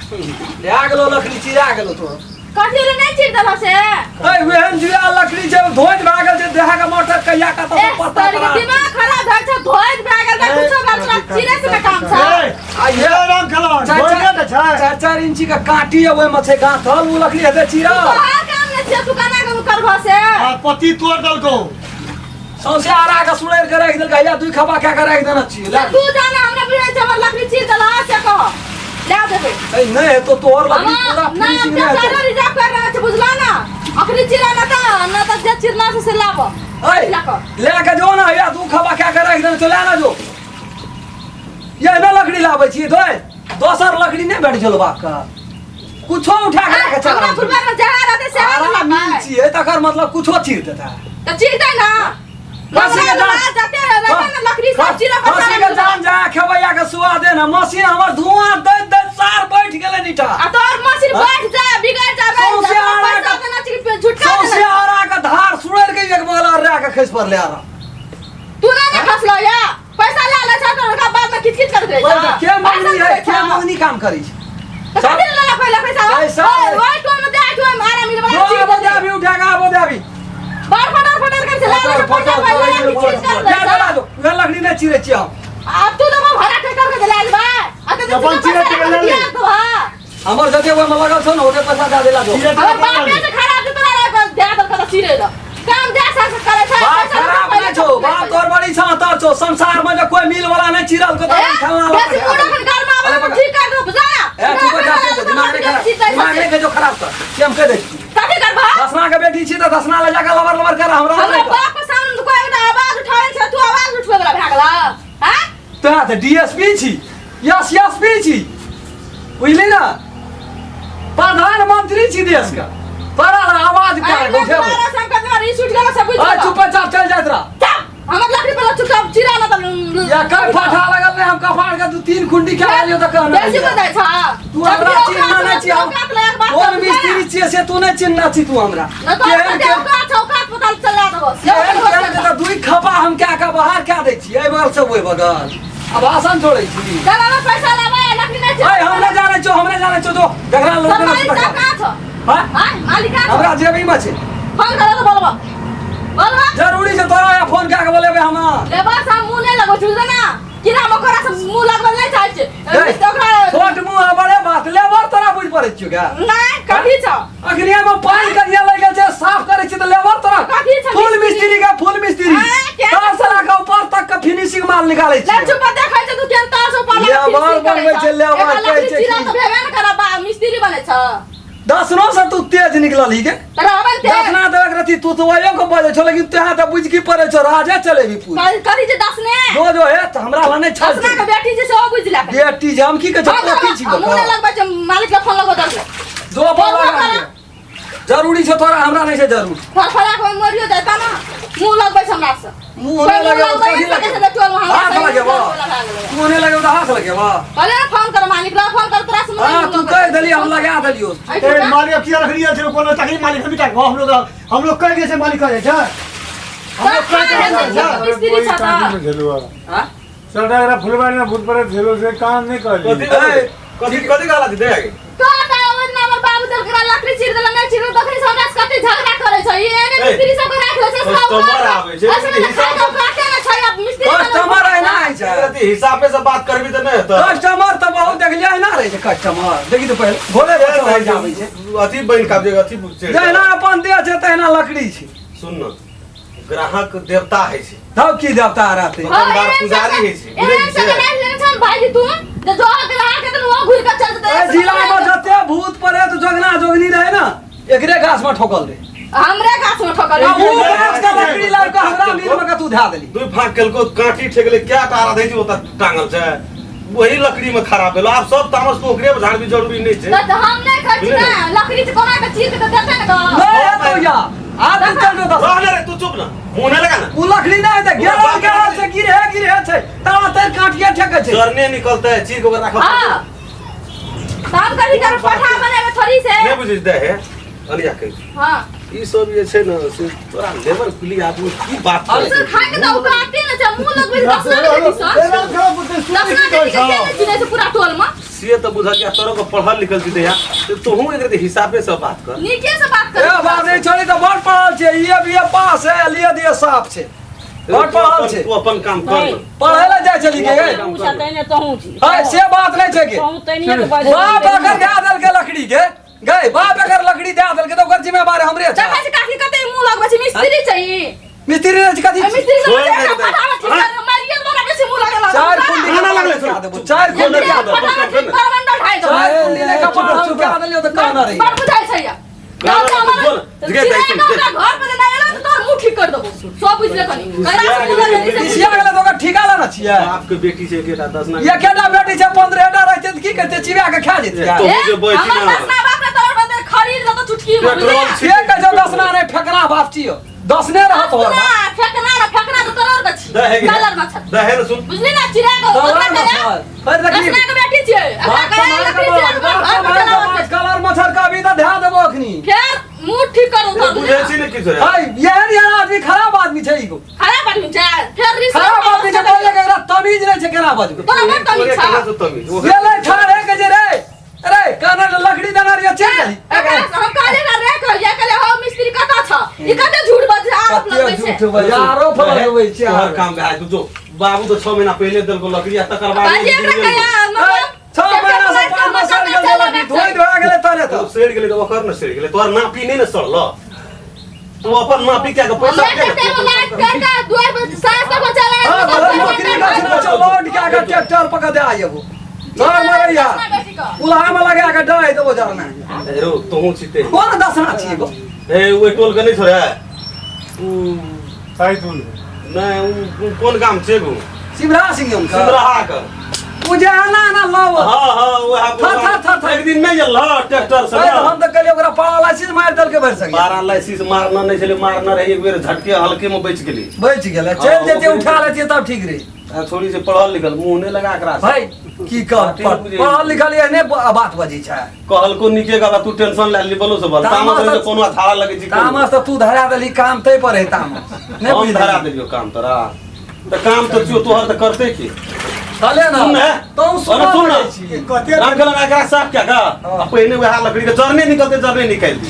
भए गेलो लकड़ी चिरा गेलो तोहर कथी ले नहीं चिर देला से तै वेहन जुआ लकड़ी छै धोइत भए गेल छै देह के मोटर कहिया कतऽ ए से पत्ता तोरी के दिमाग खराब भए छै धोइत भए गेल तऽ कुछो बात तोरा चिरे से ने काम छै ए, आ ये राम खेलौन चारि धोइने तऽ छै चारि चारि इंची के काँटी है ओहिमे छै गाँथल ओ लकड़ी हेतै चिरल तोहर काम नहि छै तू केना के करबह से आ पति तोड़ देलकौ सौंसे आरा के सुड़ैर के राखि देलकै हैया दुई खपा कए के राखि देने छियै तऽ तू जाने हमरा बुझै छै हमर लकड़ी चीर देला से कह लए देबै ए नहि हेतौ तोहर लकड़ी पूरा हमरा ना फिनिशिंग नहि ट्रैक्टर हेतौ रिजर्व कर रहल छै बुझला ना अखनी चिरा ना तऽ ना तऽ जे चिरना छै से लाब ऐ लए कऽ लए के जो ना हैया दू खपा कए के राखि देने छियै लए ना जो ये ना लकड़ी लाबै छियै धोइ दोसर लकड़ी नहि भेट छलो बाप के कुछो उठा के लए के चल हमरा फुलबार में जहाँ रहते से आरा मिल छियै तकर मतलब कुछो चीर देता तऽ चिरतै ना खसी के जान जाते रहते ना लकड़ी सब चिरा पर खसी के जान जा खेबैया के सुआ दे ना मशीन हमर धुआं दैत दैत सार बैठ गेलै नीटा आ तोहर मशीन बैठ जा बिगड़ जा सौंसे आरा पैसा के- देना चाहिए झुटका सौंसे देना आरा के धार सुड़ैर के एक बगल आर के खसि पड़लै आरा तू ना ना खसलो या पैसा ले ले छ तो ओकरा बाद में किच किच कर दे के मंगनी है के मंगनी काम करै छै तो कथी ले ले पहले पैसा पैसा ओए ओए टोल में दे टोल में आराम मिल जो बड़ा चीज आबो दे अभी उठा के आबो दे अभी बार फटर फटर कर से ले ले पैसा पहले किच किच कर दे जा जा जो उहे लकड़ी नहि चिरै छियै हम अब तू तो भरा ट्रैक्टर के दिला बा आ तो अपन चिरा के ले ले। तो हां हमर जते ओहिमे लगल छौ ने ओते पैसा दए देला जो हमर बाप के खराब दे तोरा रे दे दल के चिरे दो काम दे सा से करे छै बाप खराब नहि छौ बाप तोर बड़ी छौ तर छौ संसार में जे कोई मिल वाला नहि चिरल को तऽ खेलना बेसी मुड़ा खन घर में आवे ठीक कर दो बुझा ए तू बैठा के दिमाग नहि खराब दिमाग नहि के जो खराब कर से हम कह दै छी कथी करबा दसना के बेटी छी तऽ दसना ले जाके लबर लबर कर हमरा हमरा नहि कर। बाप के सामने तो कोई एकटा आवाज उठावे छै तू आवाज उठबै वाला भए गेला हां तोरा तऽ डीएसपी छी यस यस पी छी बुझली ना प्रधानमंत्री छी देश के तोरा ला आवाज अरे कर उठेबो तोरा संग के ई छूट गेल सब बुझ आ चुपचाप चल जाइत रह हमर लकड़ी पर चुपचाप चिरा ना त या कल फाटा लगल नहीं हम कपार के दू तीन खुंडी खा लियो तऽ कहना बेसी बजाय छ तू हमरा चिन्हना नहीं छी हम कोन मिस्त्री छियै से तू नहीं चिन्हना छी तू हमरा न तो केहन केहन औकात औकात पता चला देबो केहन केहन के तऽ दुई खपा हम कए के बाहर कए दै छियै एहि बगल से ओहि बगल आ भाषण छोड़ै छी चल अब पैसा लाबे लकड़ी नहीं ओए हम नहीं जानै छौ हम नहीं जानै छौ जो देखला लोग सब मालिक साहब कहाँ छौ हां हां मालिक कहाँ छौ हमरा जेबी में छै फोन करो तो बोलबो बोलबो जरूरी छै तोरा या फोन कए के बोलेबै हम लेबर से मुंह नहीं लगो छौ ना कीड़ा मकोड़ा से मुंह लगबल नहीं चाहै छै ओकरा छोट मुंह आ बड़े बात लेबर तोरा बुझि पड़ै छियौ गा नहीं कथी छौ अखनी हम पानि करिया लागि गेल छै साफ करै छी तऽ लेबर तोरा कथी छै फुल मिस्त्री? मिस्त्री के फुल मिस्त्री आँय, के 10 लाख के ऊपर तक के फिनिशिंग माल निकालै ले छी चुप देखै छै तू केन तार से ऊपर लेबर बनबै छै, लेबर कहै छै चिरा की? तऽ भेबे ने करब बा मिस्त्री बनै छ दसनो से तू तेज निकलल ही के तऽ रहबै ने तेज। दसना देबक रहती तू तो वही के बजै छौ लेकिन तोरा तऽ बुझि की पड़ै छौ राजे चलेबी पूरी कथी छै दसने जो जो हे तऽ हमरा लग नहि छल दसना के बेटी छै सेहो बुझि ले बेटी जे हम की कहै छौ पोती छी मुँह नहि लगबै छै मालिक के फोन लगो दस जो फोन बोलबो लगा करा। दियौ। जरूरी छौ तोरा हमरा नहि छै जरूर फरफरा के मरियो जाता ना मुँह लगबै छै हमरा से मुँह नहि लगेबो कोइ कथी मुँह लगबै लगेबो? सकै छै टोल में हमरा हाथ से लगेबो मुँह लगा गेलै। मुँह नहि लगेबो तऽ हाथ लगेबो कहले ने फोन कर मालिक ला फोन कर तोरा से मुँह हाँ तू लगबै कहि देली हम लगा देलियो छै। ए मालिक अब किया रख लिया छै कोनो तकलीफ मालिक हम टाइम हम लोग कह दिए से मालिक कह छै हम लोग कह दिए छै मिस्त्री छ तऽ झेलुआ हाँ? सरटा एकरा फुलबाड़ी में भूत प्रेत झेलो से काम नहीं कहली कथी कथी कथी कहला दे आगे तो तऽ ओहि दिन हमर बाबू देलकै लकड़ी चीर देलक नहि चीर तखन से हमरा से कते झगड़ा करै छै ई एने मिस्त्री सब के राखि लै छै सब कस्टमर आबै छै, ऐसे ने हिसाब खाइ के काटे ने छै आब मिस्त्री कस्टमर एना होइ छै अथी हिसाबे से बात करबी तऽ नहि हेतौ कस्टमर तऽ बहुत देखलियै एना रहै छै कस्टमर देखी तऽ पहिले भोरे भोरे भरि आबै छै अथी बनि के आब जे अथी चढ़ि जहिना अपन देह छै तहिना लकड़ी छै सुन न ग्राहक देवता होइ छै तब की देवता रहतै दुकानदार पुजारी होइ छै बुझै एहन छियै? सब राखि लेने छन भाईजी तू जे जो ग्राहक हेतन वो घुरि के चल जेतै एहि जिला मे जते भूत प्रेत जोगना जोगनी रहै ने एकरे गाछ मे ठोकल रहै हमरे गाछ में ठोकल आ उ गाछ के लकड़ी लाबि के हमरा मिल मे के तू धए देली दुइ फाँक केलको काँटी ठेकले क्या तारा दै छै ओतऽ टांगल छै वही लकड़ी में खराब भेलो। आब सब तामस तू ओकरे पर झाड़बी जरूरी नहीं छै। तऽ हम नहि खाइ छी ने लकड़ी से कोना के चीर के तऽ देतै ने गऽ। नहीं हेतौ या आब तू चल जो दस। रह ने रे, तू चुप ना, मुंह नहीं लगा ना। उ लकड़ी नहीं हेतै, गेरल गेरल छै, गिरहे गिरहे छै, तारा तर काटिए ठेकै छै। जरने निकलते है, चीर के ओकरा राखल। हाँ तब कभी कभी पठा बनेबै थोड़ी से। नहीं बुझै दे है अलिया के। हाँ ई सब जे छै ने से तोरा लेबर कुली आदमी की बात करै सर छै। खाइ के तऽ औकाते ने छै, मुँह लगबै छै दसना के बेटी सर। दसना के बेटी के के नहि चिन्है छै पूरा टोल में। से तऽ बुझल या तोरो के पढ़ल लिखल छी दैया, तोहूँ एक रति हिसाबे से बात कर। नीके से बात ए कर। बाप रे, छोड़ी तऽ बड़ पढ़ल छै, ई बी ए पास है, लिए दिए साफ छै, बड़ पढ़ल छै। तू अपन काम कर न। पढ़ै लए जाइ छली के पूछा तैने तहूँ छी। है से बात नहीं छै के। तहूँ तैनिए के बाजै। बाप अगर दए देलकै लकड़ी के गई, बाप अगर लकड़ी दए देलकै तऽ ओकर जिम्मेवार हमरे छै। देखै छै काकी कते मुँह लगबै छै, मिस्त्री छै ई। मिस्त्री नहि छै कथी? ए, मिस्त्री सब छोड़ि छै, दे, एकरा पठाबे ठीक कर, मारिए देबो ना, बेसी मुँह लगे लागल। चारि कुंडी ना, ना, लगलै, कए देबो, चारि कुंडी कए देबो। पठाबे ठीक करबंडल ढाइ देबो। चारि कुंडी नहि कपार हम कए देलियौ तऽ कहने रहियै। बड़ बुझाइ छै या। ना, ना, ना, बोल। चिड़ै के ओकरा घर पर नहि एलौ तऽ तोहर मुँह ठीक कर देबो। सब बुझि ले कनी। ककरा से मुँह लगेली से बुझि पिसिया गेलै तऽ ओकर ठीका लेने छियै। बाप के बेटी छै एकेटा दस ना। एकेटा बेटी छै, 15टा रहितै तऽ की करतै, चिबा कऽ खा जेतियै। तोहूँ ले। जे बैठी हमर ना। दसना बाप ने तोहर बदले खरीद लेतौ चुटकी में, पेट्रोल बुझलियै? छी। के कहै छौ दसना नहि, फेकना बाप छियौ, दसने रहत तोहर दसना, बाप। फेकना ने, फेकना तऽ तोहर के छी। दहे गे। कलर में छौ। दहे ने सुन। बुझली ना, चिड़ै के कलर ओकरा में कलर। छौ। फेर देखी। दसना के बेटी छियै। एकरा बाप कलर सम्हारि लकड़ी कऽ चिड़ै के बाप घर पर सम्हारि कऽ चलाबऽ बाप, कलर मच्छर के अभी तऽ ध्यान देबो अखनी। फेर मुँह ठीक करू तब। बुझै छी ने किछु रे। है, एहन एहन आदमी खराब आदमी छै ई गो। खराब आदमी छै, फेर रिश्ता खराब आदमी छै, बोले के एकरा तमीज नहि छै केना बजबै। तोरा बड़ तमीज तोरे छौ। केना छौ तमीज? ओकरा- गेलै ठाढ़े के जे रे, अरे कानर लकड़ी देना रहियै चलि गेली। एकरा हम कहलियै ना रे, कहलियै, कहलियै, हौ मिस्त्री कतऽ छौ? ई कते झूठ बजै छै, आरोप कते लगबै छै। झूठ बजै, आरोप लगबै छै। तोहर काम भए जेतौ, जो। बाबू तऽ 6 महीना पहिले देलको लकड़ी आ तकर बाद बाजी एकरा कहिया, मतलब 6 महीना से पाँच में सड़ गेल लकड़ी, धोइ धोआ गेलै तरे तऽ तऽ। सड़ि गेलै तऽ ओकर ने सड़ि गेलै, तोहर नापी नहि ने सड़ल। तू अपन नापी कए के पैसा हमरा दे कते लाइट कर के दुआर पर सास तक चला। हाँ, भले नौकरी रखना छौ, लोड कए के ट्रैक्टर पर के दए आयबो। घर मरैया उल्हा में लगा के डाहि देबो जरना। रो तोहूँ छिते। कोन दसना छियै गो? ए ओहि टोल के नहि छोड़े उ साइतुल। नहि, उ कोन गाम छै गो? शिवराज सिंह हुनकर। सिमराहा के। उ जे एना एना लव। हाँ हाँ वएह। थर, थर, थर, थर। एक दिन नहि गेल रह ट्रैक्टर से? अरे हम तऽ कहलियै ओकरा पैरालिसिस मारि देलकै भरि सके। पैरालिसिस मारना नहि छलै, मारना रहै एक बेर झटके हल्के में बचि गेलै। बचि गेलै, चलि जेतै, उठा लेतियै तब ठीक रहै। आ छोड़ी से पढ़ल लिखल मुंह नहि लगा एकरा से। भाई की कह, पढ़ल लिखल एहने बात बजै छै। कहलको नीके गला, तू टेंशन ले ली बोलो से बोल। तामस तामस तऽ- तऽ कोनो अथाड़ा लगै छै। तामस तऽ तू धरा देली काम तै पर है, तामस नहि हम बुझि धरा देलियो काम तोरा तऽ काम तऽ छियो तोहर तऽ करते की? चले ना। सुन ने। तू सुन अरे सुन ने। छी। कते राम खेलन एकरा साफ क्या का आ पहिने वएह लकड़ी के जरने निकलते जरने निकालि दी।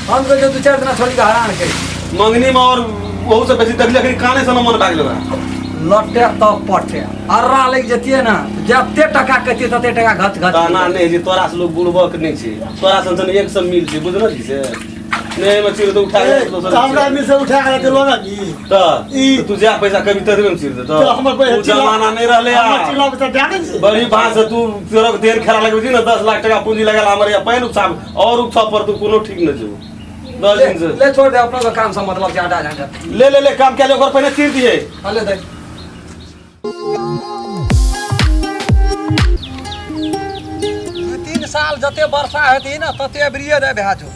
हम कहै छियौ दू चारि दिना छोड़ी के हरान करी। मंगनी में और ओहू से बेसी देखली अखनी काने से न मन भागल ओकरा। लटे तब पटे अर्रा लागि जतियै ने, जते टका कहतियै तते टका घच घच। ताना नहि छै तोरा से, लोग बुड़बक नहि छै तोरा सन सन, एक सब मिल छै बुझल छी से नहि एहिमे चिर तऽ उठा के दोसर हमरा मिल से उठा के देलो ना की तऽ ई- तू जा पैसा कभी ततबे मे चिर देतौ। तऽ हमर पैसा उ जमाना नहि रहलै हमर आब। चिल्ला तऽ जानै छी। बड़ी बात से तू तोरा देर खेला लगबै छी ने, 10 लाख टका पूंजी लगल हमर या पानि उपसाब और उपसाब पर तू कोनो ठीक नहि छौ 10 दिन से। ले छोड़ दे, अपना के काम से मतलब छै, हटा झंझट। ले ले ले काम क्या ले, ओकर पहिने चीर दिए। हाँ, ले दे। 2-3 साल जते वर्षा हेती ने तते अबरिये दे भए जो।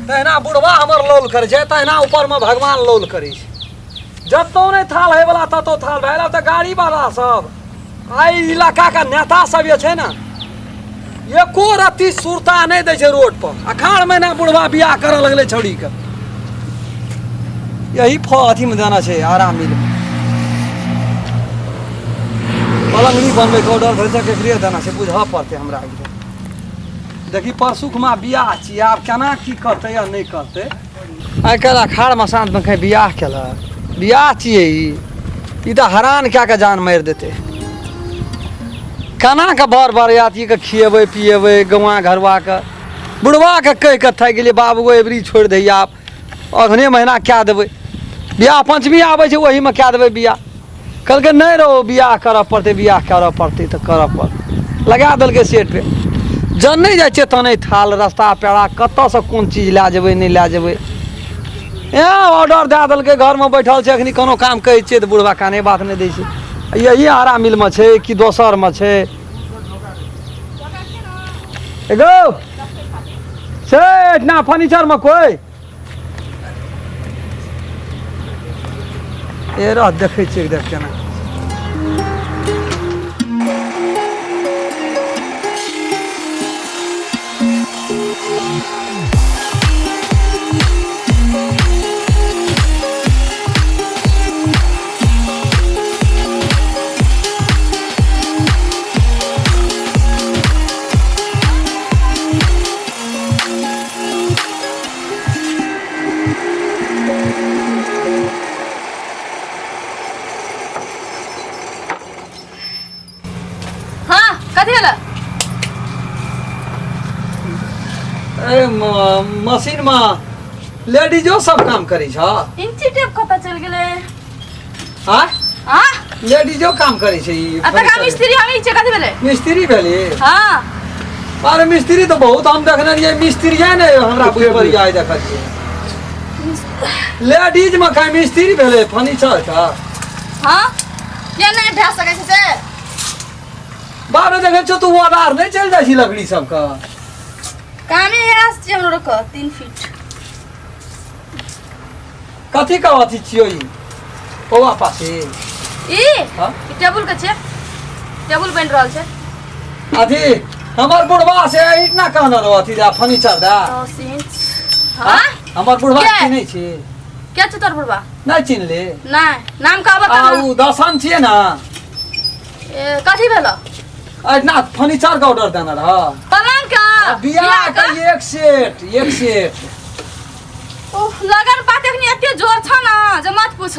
तहिना बुढ़वा हमर लौल करै छै, तहिना ऊपरमे भगवान लौल करै छै। जतौ नहि थाल होइवला ततौ थाल भए गेल। तऽ गाड़ीवाला सब आइ इलाकाके नेता सब जे छै ने, एको रत्ती सुरता नहि दै छै रोड पर। अखाड़ महीना बुढ़वा बियाह करऽ लगलै छौड़ीके। यही फ अथीमे देना छै आराम मिल पलंगड़ी बनबैके ऑर्डर भरि सक एकरे देना छै, बुझऽ पड़तै हमरा एकदम। देखी परसुखमा बियाह छियै, आब केना की करतै या नहि करतै। आइ काल्हि अखाड़ मसान्तमे कहीं बियाह केलक? बियाह छियै ई, ई तऽ हरान कए कऽ जान मारि देतै। केना कऽ बर बरियातीके खिएबै पिएबै गौआँ घरुआके? बुढ़बाके कहि कऽ थाकि गेलियै, बाबू गो एबरी छोड़ि दैया, आब अगहने महीना कए देबै बियाह, पंचमी आबै छै ओहीमे कए देबै बियाह। कहलकै नहि रौ, बियाह करऽ पड़तै, बियाह करऽ पड़तै तऽ करऽ पड़तै। लगा देलकै सेट पे। जन्ने जाइ छियै तने थाल रस्ता पेड़ा, कतऽसँ कोन चीज लए जेबै नहि लए जेबै। ए ऑर्डर दए देलकै, घरमे बैठल छै अखनी। कोनो काम कहै छियै तऽ बुढ़बा काने बात नहि दै छै। यही आरा मिलमे छै कि दोसरमे छै एगो छै एहिठिना फर्नीचरमे कोइ ए रह देखै छियै देख केना। हाँ कथी भेल? ए मशीन में लेडीजो सब काम करै छ। इंची टेप कतऽ चलि गेलै? हाँ? हाँ? लेडीजो काम करै छै ई। आ तका मिस्त्री हम ई छै, कथी भेलै? मिस्त्री भेली? हाँ। अरे मिस्त्री तऽ बहुत हम देखने रहियै, मिस्त्रिये ने हमरा बुझि पड़ि आइ देखलियै लेडीज में खाइ मिस्त्री भेलै फर्नीचर के। हाँ, किया नहि भए सकै छै से? बाप रे, देखै छौ तू आधार नहि चलि जाइ छी लकड़ी सबके। कामे इएह छै हमरो के 3 फीट। कथी के अथी छियौ ई पौआ पासी? ई हाँ? ई टेबुल के छै, टेबुल बनि रहल छै। अथी हमर बुढ़वा से इतना कहने रहो अथी दा फर्नीचर दा। 10 इंच। हाँ? हमर बुढ़वा के? चिन्है छी? के छै तोर बुढ़वा? नहि चिन्हले? नहि, नाम कहबऽ आ तब। उ दसन छियै ने। ए, कथी भेल? एतना फर्नीचर के ऑर्डर देने रह। पलंग के? बियाह के एक सेट, एक सेट। उफ, लगन पात एखनी एते जोर छ न जे मत पूछ।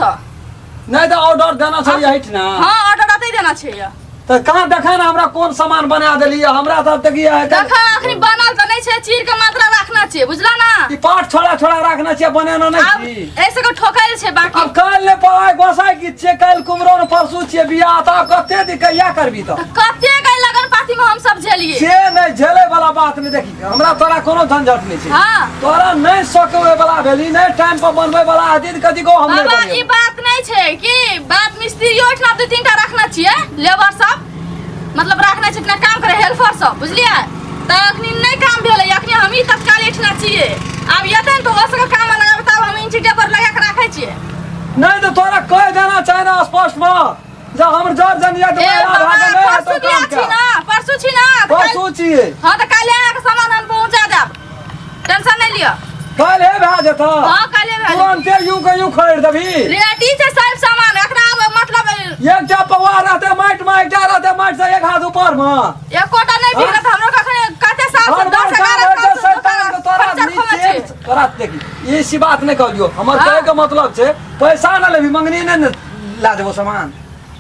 नहि तऽ ऑर्डर देना छै यही ना। हाँ, ऑर्डर अतै देना छै ये। तऽ कहाँ देखा ना हमरा कोन सामान बना देली हमरा तऽ देखिए। देखा अखनी बनल तऽ नहि छै, चीर के मात्रा रखना छै, बुझला ना? ई पाट छोड़ा छोड़ा रखना छै, बनेना नहि आब छी। ऐसे के ठोकल छै बाकी। अब काल्हि नहि पढ़ाइ गोसाइ गीत छियै, काल्हि कुमरन परसू छियै बियाह, तऽ आब कते दिन कहिया करबी तऽ? कते गई लगन पाती में हम सब झेलिए। से नहि झेले वाला बात नहि, देखी हमरा तोरा कोनो झंझट नहि छै। हाँ। तोरा नहि सकबै वाला भेली, नहि टाइम पर बनबै वाला हती तऽ कथी को हम नहि बाबा, बनेबै। ई बात नहि छै कि बात मिस्त्री ओहिठिना दू तीन टा रखना छियै, लेबर सब मतलब रखना छै, इतना काम करे हेल्पर सब, बुझलियै? तऽ अखनी नहि काम भेलै, अखनी हम ही तत्काल एहिठिना छियै। आब एतै ने तऽ ओहो सबके काम लगाबै, तब हम इंची टेप पर लगा के राखै छियै। नहि तऽ तोरा कहि देना चाही ने स्पष्ट मे जे हमर जर जनिया ए बाबा, परसू बियाह छी ना, परसू छी ना, तऽ काल्हि- परसू छियै। हाँ, तऽ काल्हि अहाँके सामान हम पहुँचा देब, टेंशन नहीं लिअ। काल्हि भए जेतऽ? हाँ, काल्हि भए जेतै। तुरन्ते यूं के यूं खरीद देबही? रेडी छै सब सामान, एकरा आब मतलब एकटा पौआ रहतै माटि मे, एकटा रहतै माटि से एक हाथ ऊपर मे। एकोटा नहि बिगड़त हमरो। कखन कते साल से हर 10 बार 11 काम साल होइ से छै, शैतान के तोरा फर्नीचर खोलै नीचे छी। तोरा देखी ई सी बात नहि कहलियौ, हमर हाँ। कहै के मतलब छै पैसा न लेबही मंगनी नहि ने ला देबो सामान।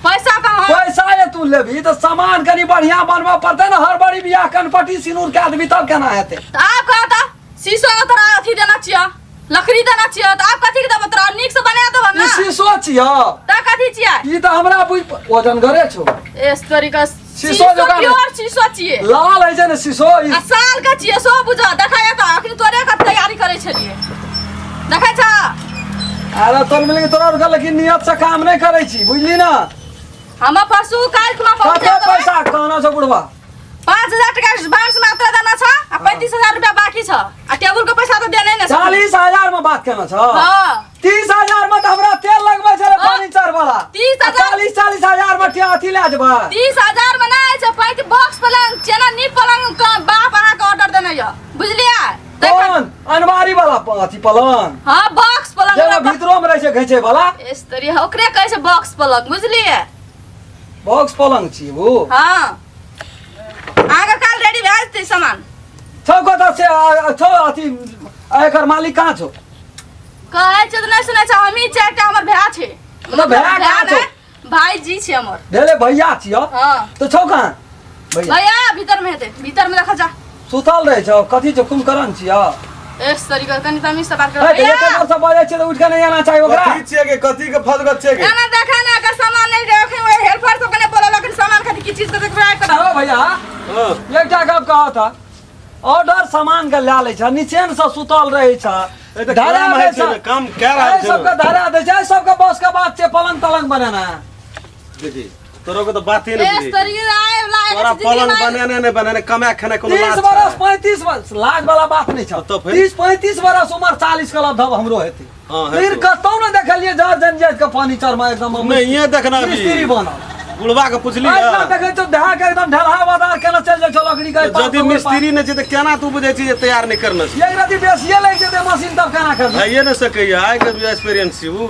पैसा तऽ हम पैसा जे तू लेबही तऽ सामान कनि बढ़िया बनबऽ पड़तै ने, हड़बड़ी बियाह कनपटी सिनूर कए देबही तब केना हेतै? तऽ आब कह तऽ शीशो के तोरा अथी देना छियऽ, लकड़ी देना छियऽ, तऽ आब कथी के देबो तोरा? नीक से बना देबो ई ना। शीशो छियऽ? तऽ कथी छियै? ई तऽ हमरा बुझ वजनगरे छौ। एस तरीका शीशो शीशो जकाँ प्योर शीशो छियै। लाल होइ छै ने शीशो ई। आ साल के छियै सो बुझ, देखा तऽ अखनी तोरे के तैयारी करै छलियै, देखै छ? अरे तोर मिल तोरा आर के लेकिन नियत से काम नहि करै छी, बुझली ना? हम परसू काल्हि खुना कते पहुँचा देबै। पैसा कहना छौ बुढ़वा? 5000 टका एडवांस मात्र देना छ आ 35,000 रुपया बाकी छ, आ टेबुल के पैसा तऽ देने ने छ। 40,000 में बात केना छौ? हाँ। 30,000 में तऽ हमरा तेल लगबै छलै हाँ। फर्नीचर वाला। 30,000 40,000 में अथी लए जेबै। 30,000 में नहि छै, 35 बॉक्स पलंग चेना नी पलंग के बाप अहाँ के ऑर्डर देने यऽ, बुझलियै? कोन अनमारी वाला अथी पलंग? हाँ, बॉक्स पलंग जेना भीतरो में रहै छै घिचै वाला। इस तरी ओकरे कहै छै बॉक्स पलंग, बुझलियै? बॉक्स पलंग छी वो। हाँ, अहाँके काल रेडी भए जेतै सामान। छौ कतऽ से छौ अथी एकर मालिक कहाँ छौ? कहै छै तऽ नहि सुनै छै। हमही चारिटा हमर भाय छै। तऽ भाय कहाँ छौ? भाईजी छै हमर। भेलै भैया छियौ। हाँ। तऽ छौ कहाँ भैया? भैया भीतर में हेतै, भीतर में देखा जा। सुतल रहै छौ, कथी छौ कुंभकर्ण छियौ? एस तरीका कनि तमीज से बात कर। हे, तऽ भैया एते जोर से बजै छियै तऽ उठि कऽ नहि आना चाही ओकरा। कथी छियै के कथी के फसगत छियै के? ना ना, देखा ना, अगर सामान नहीं रखे ओए हेल्पर सब कने बोलल अखन सामान खातिर की चीज के देखबै आबि कऽ। हो भैया, हाँ। एकटा गप कहत, ऑर्डर सामान के लए लै छ, निचेन से सुतल रहै छ। ए तऽ धरा काम दै होइ छै छ। ने, काम कए रहल एहि छै सबके ने। धरा दै छै, एहि सबके बस के बात छै पलंग तलंग बनेना। देखी तोरो के तो बाते नहीं ए बुझै स्तरीय आए लायक तोरा पलंग बनेने नहीं बनेने कमाए खेनाइ कोनो 30 लाज बरस छै। 35 बरस लाज वाला बात नहीं छौ तो फिर? 30 35 बरस उमर 40 के लगभग हमरो हेतै हाँ, हेतौ। फिर कतौ ने देखलियै जर जन जाइत के फर्नीचर में एकदम नहीं ये देखना भी मिस्त्री बनल बुढ़वा के पुछली ऐसा देखै छौ देहा के एकदम ढेलहा बाजार केना चलि जाइ छौ लकड़ी के यदि मिस्त्री नहि छै तऽ केना तू बुझै छी जे तैयार नहि करने छै एक रति बेसिए लागि जेतै मशीन तब केना करबै भइए नहि सकैया आइ के भी एक्सपीरियंस छी उ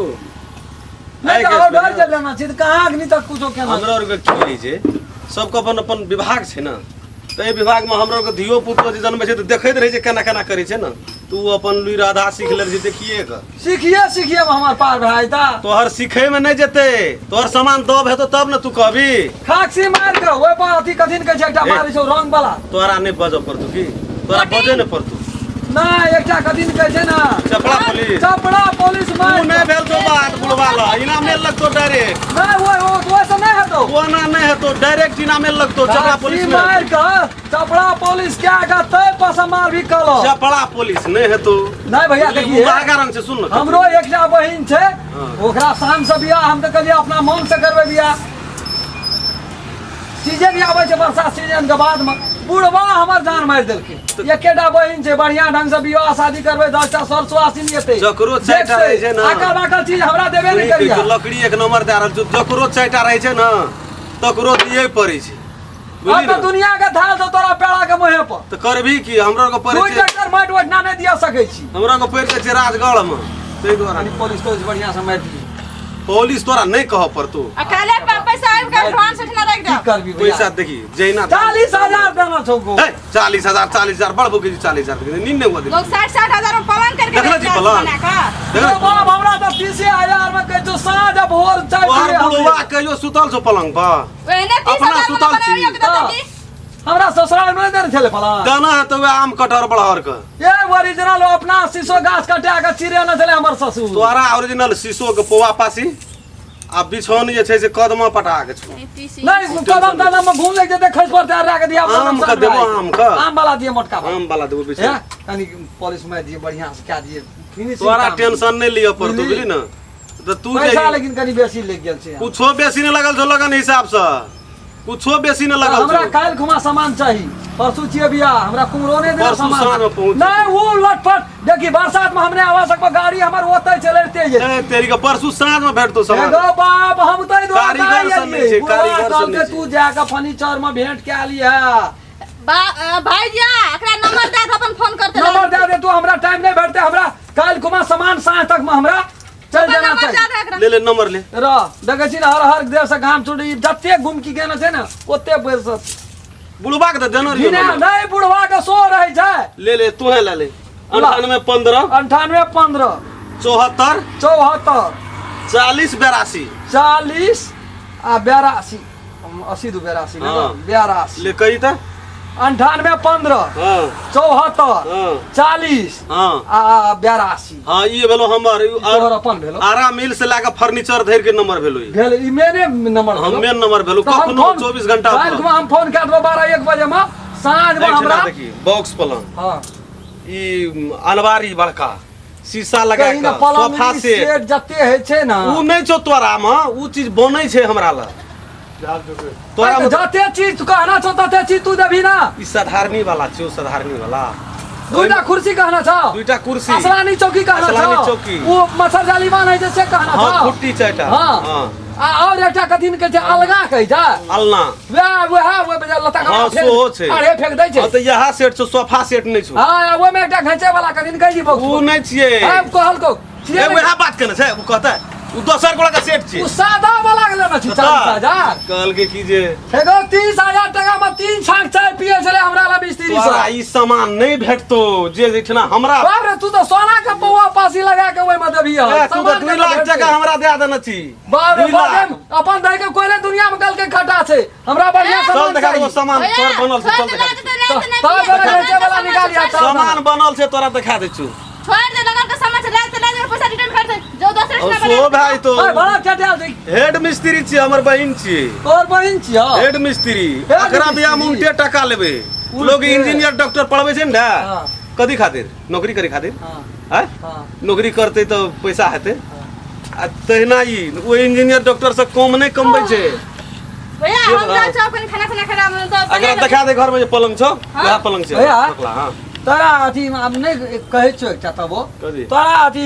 नहि तऽ ऑर्डर जे लेना छै तऽ कहाँ अखनी तक कुछो केना हमरा आरके की होइ छै सबके अपन अपन विभाग छै ने तऽ एहि विभागमे हमरा आरके धियो पुतो जे जन्मै छै तऽ देखैत रहै छै केना केना करै छै ने तऽ ओ अपन लुरि आधा सीख लेने छै देखिए कऽ सीखिए सीखिए मे हमर पार भए जेता तोहर सीखैमे नहि जेतै तोहर सामान दब हेतौ तब ने तू कहबी खाक्सी मारि कऽ ओहि पर अथी कथी ने कहै छै एकटा ए। मारै छौ रंग वाला तोहरा नहि बजऽ पड़तौ की तोरा बजै नहि पड़तौ नहि एकटा कथी ने कहै छै ने चपड़ा पुलिस चपड़ा पुलिस तू मारि नहि भेल छौ बात बुढ़वा ल इनाम नहि लगतौ डायरेक्ट नहि ओहि ओहिसँ नहि हेतौ ओना नहि हेतौ डायरेक्ट इनाम नहि लगतौ चपड़ा पुलिस खाक्सी नहि मारि कऽ चपड़ा पुलिस के आगा तै पर से मार भी कलो चपड़ा पुलिस नहि हेतौ नहि भैया देखिए महगा रंग छै सुन न हमरो एकटा बहिन छै ओकरा शाम से बियाह हम तऽ कहलियै अपना मन से करबै बियाह सीजन आबै छै बरसात सीजन के बाद में बुढ़वा हमर जान मारि देलकै एकेटा बहिन छै बढ़िया ढंग से बियाह शादी करबै 10टा सरसो आसिन एतै जकरो चारिटा रहै छै ने। आकल बाकल चीज हमरा देबे नहि सुनी करिया जो लकड़ी एक नंबर दए रहल छौ जकरो चारिटा रहै छै ने तकरो दिए पड़ै छै अब बुझली तऽ ने दुनिया के थाल छौ तोरा पेड़ा के मुँहे पर तऽ करबी की हमरो के पड़ै दू छै ट्रैक्टर माटि ओहिठिना नहि दिया सकै छी हमरो के पड़ि जाइ छै राजगढ़ मे ताहि दुआरे कनि पॉलिश तोलिश बढ़िया से मारि दियौ पॉलिश तोरा नहि कहऽ पड़तौ आ काल्हि पैसा आबि के एडवांस ओहिठिना राखि की दे करबी भैया पैसा देखी जहिना 40,000 देना छौ गो हे 40,000 40,000 बड़ भूखे 40,000 नींद नहि हुआ लोग 60 60 हजार में पलंग करके देखले छी पलंग? बना कऽ देखले बाप हमरा तऽ 30,000 में कहै छौ साँझ आ भोर चाय तोहर पीए हम। बुढ़वा कहियो सुतल छौ पलंग पर ओहने 30 अपना हजार में सुतल छी। बनाइयो के देतै की हमरा ससुराल में नहि देने छलै पलंग देना है तऽ वएह आम कटहर बड़हर के ए ओरिजिनल अपना शीशो गाछ कटा के चिड़ेने छलै हमर ससुर तोरा ओरिजिनल शीशो के पौआ पासी आ बिछौन जे छै से कदमा पटा के छौ नहीं कदम तदम में घूम लागि जेतै खसि पड़तै अररा के दिया आम के देबो, आम के। आम वाला दिए मोटका वाला आम वाला देबो बिछौन हे कनि पॉलिश मारि दिए बढ़िया से कए दिए फिनिशिंग तोरा काम। टेंशन नहि लिअ पड़तौ बुझली? बुझली ने तऽ तू जे पैसा लेकिन कनि बेसी लागि गेल छै कुछो बेसी नहि लगल छौ लगन हिसाबसँ कुछो बेसी नहि लगल हमरा छौ काल्हि खुमा सामान चाही परसू छियै बियाह हमरा कुमरोने देना परसू सामान साँझमे पहुँच नहीं वो लटपट देखी बरसात में हमने आवा सकबो गाड़ी हमर ओतै चलते जे ए, तेरी के परसू साँझमे भेटतौ सामान एगो बाप हम तऽ दुआरे कारीगर सब नहि छै, कारीगर सब नहि छै। तू जाके फर्नीचर में भेंट कए लिहे भाईजी एकरा नंबर दे दे अपन फोन करते नंबर दे दे तू हमरा टाइम नहीं भेटते हमरा काल्हि खुमा सामान साँझ तक में हमरा चल अपन जाना नंबर चाही दे दे एकरा ले ले नंबर ले रह देखै छी ने हर हर देर से घाम छुटी जते घुमकी केने छै ने ओते बैसत बुढ़बा के तऽ देने रहियो बिना नंबर। नहीं बुढ़वा के सो रहै छै ले ले तू ले ले 98 15 98 15 74 74 40 82 40 आ 82 80 दू 82 हाँ। 82 ले कही तऽ 98 15 हाँ 74 हाँ 40 हाँ आ 82 हाँ ई भेलो हमर ई तोहर अपन भेलो आरा मिल से लए कऽ फर्नीचर धरि के नंबर भेलो ई भेल ई मेने नंबर हम भेलो मेन नंबर भेलो तऽ हम कखनो फोन 24 घंटा काल्हि खुमा हम फोन कए देबो 12 1 बजे में साँझ में हमरा देखी बॉक्स पलंग हाँ ई अलमारी बड़का शीशा लगा कहीं ना कऽ पलंग सोफा सेट सेट जते होइ छै ना उ नहि छौ तोरा मे उ चीज बनै छै हमरा लग तोरा अरे मे जते चीज तू कहना छौ तते चीज तू देबही ना ई साधारणी वाला छौ साधारणी वाला दुईटा कुर्सी कहना छौ दुईटा कुर्सी असलानी चौकी कहना असलानी छौ चौकी। ओ मच्छर जाली बान्है छै से कहना हाँ छौ खुट्टी चारिटा हाँ हाँ आ और एकटा कथी ने कहै छै अलगा कहै छै अलना वएह वएह वएह लता हाँ सोहो छै अरे फेंक दै छै हाँ तऽ इएह सेट छौ सोफा सेट नहि छौ हाँ ओहिमे एकटा घिचै वाला कथी ने कहै छै बॉक्स उ नहि छियै हाँ कहलको छियै ए ने। वएह बात केने छै उ कहतै उ दोसर गोला के सेट छियै उ सादा वाला के लेने छी 40,000 कहलकै की जे एगो 30,000 टका में 3 छाक चाय पिए छलै हमरा ला मिस्त्री तोरा से ई सामान नहि भेटतौ जे एहिठिना हमरा बाप रे तू तो सोना के पौआ पासी लगा के ओहिमे देबही ए, तू तऽ 2 लाख टका हमरा दए देने छी बाप रे दू लाख। बाप रे, अपन दही के कोई नहीं दुनिया में कल के खटा छै हमरा बढ़िया चल सामान देखा चाही देबो सामान तोर बनल छै चल छोड़ दे देखा लाज दै दे लाज नहीं तब पिए, बड़ा घिचे वाला निकालिया छियौ। सामान बनल छै तोरा देखा दै छियौ छोड़ दे लगन के समझ लाज दे लाज दे पैसा रिटर्न कर दे जो दोसरे और से सो भाई तो ओए बड़ा चटियाल छै हेड मिस्त्री छियै हमर बहिन छियै तोर बहिन छियौ हेड मिस्त्री हेड एकरा बियाह में मिस्त्री। उनटे टका लेबै उल्टे। लोग इंजीनियर डॉक्टर पढ़बै छै ने हाँ। कथी खातिर नौकरी करे खातिर हाँ आँय हाँ नौकरी करतै तऽ पैसा हेतै आ तहिना ई ओ इंजीनियर डॉक्टर से कम नहि कमबै छै। भैया हम जाइ छौ कनि खाना खाना खरा में तो अगर देखा दे घर में जे पलंग छौ, वएह पलंग छै। भैया। टोकला, हाँ। तोरा अथी आब नहि कहै छियौ एकटा तबो। कथी? तोरा अथी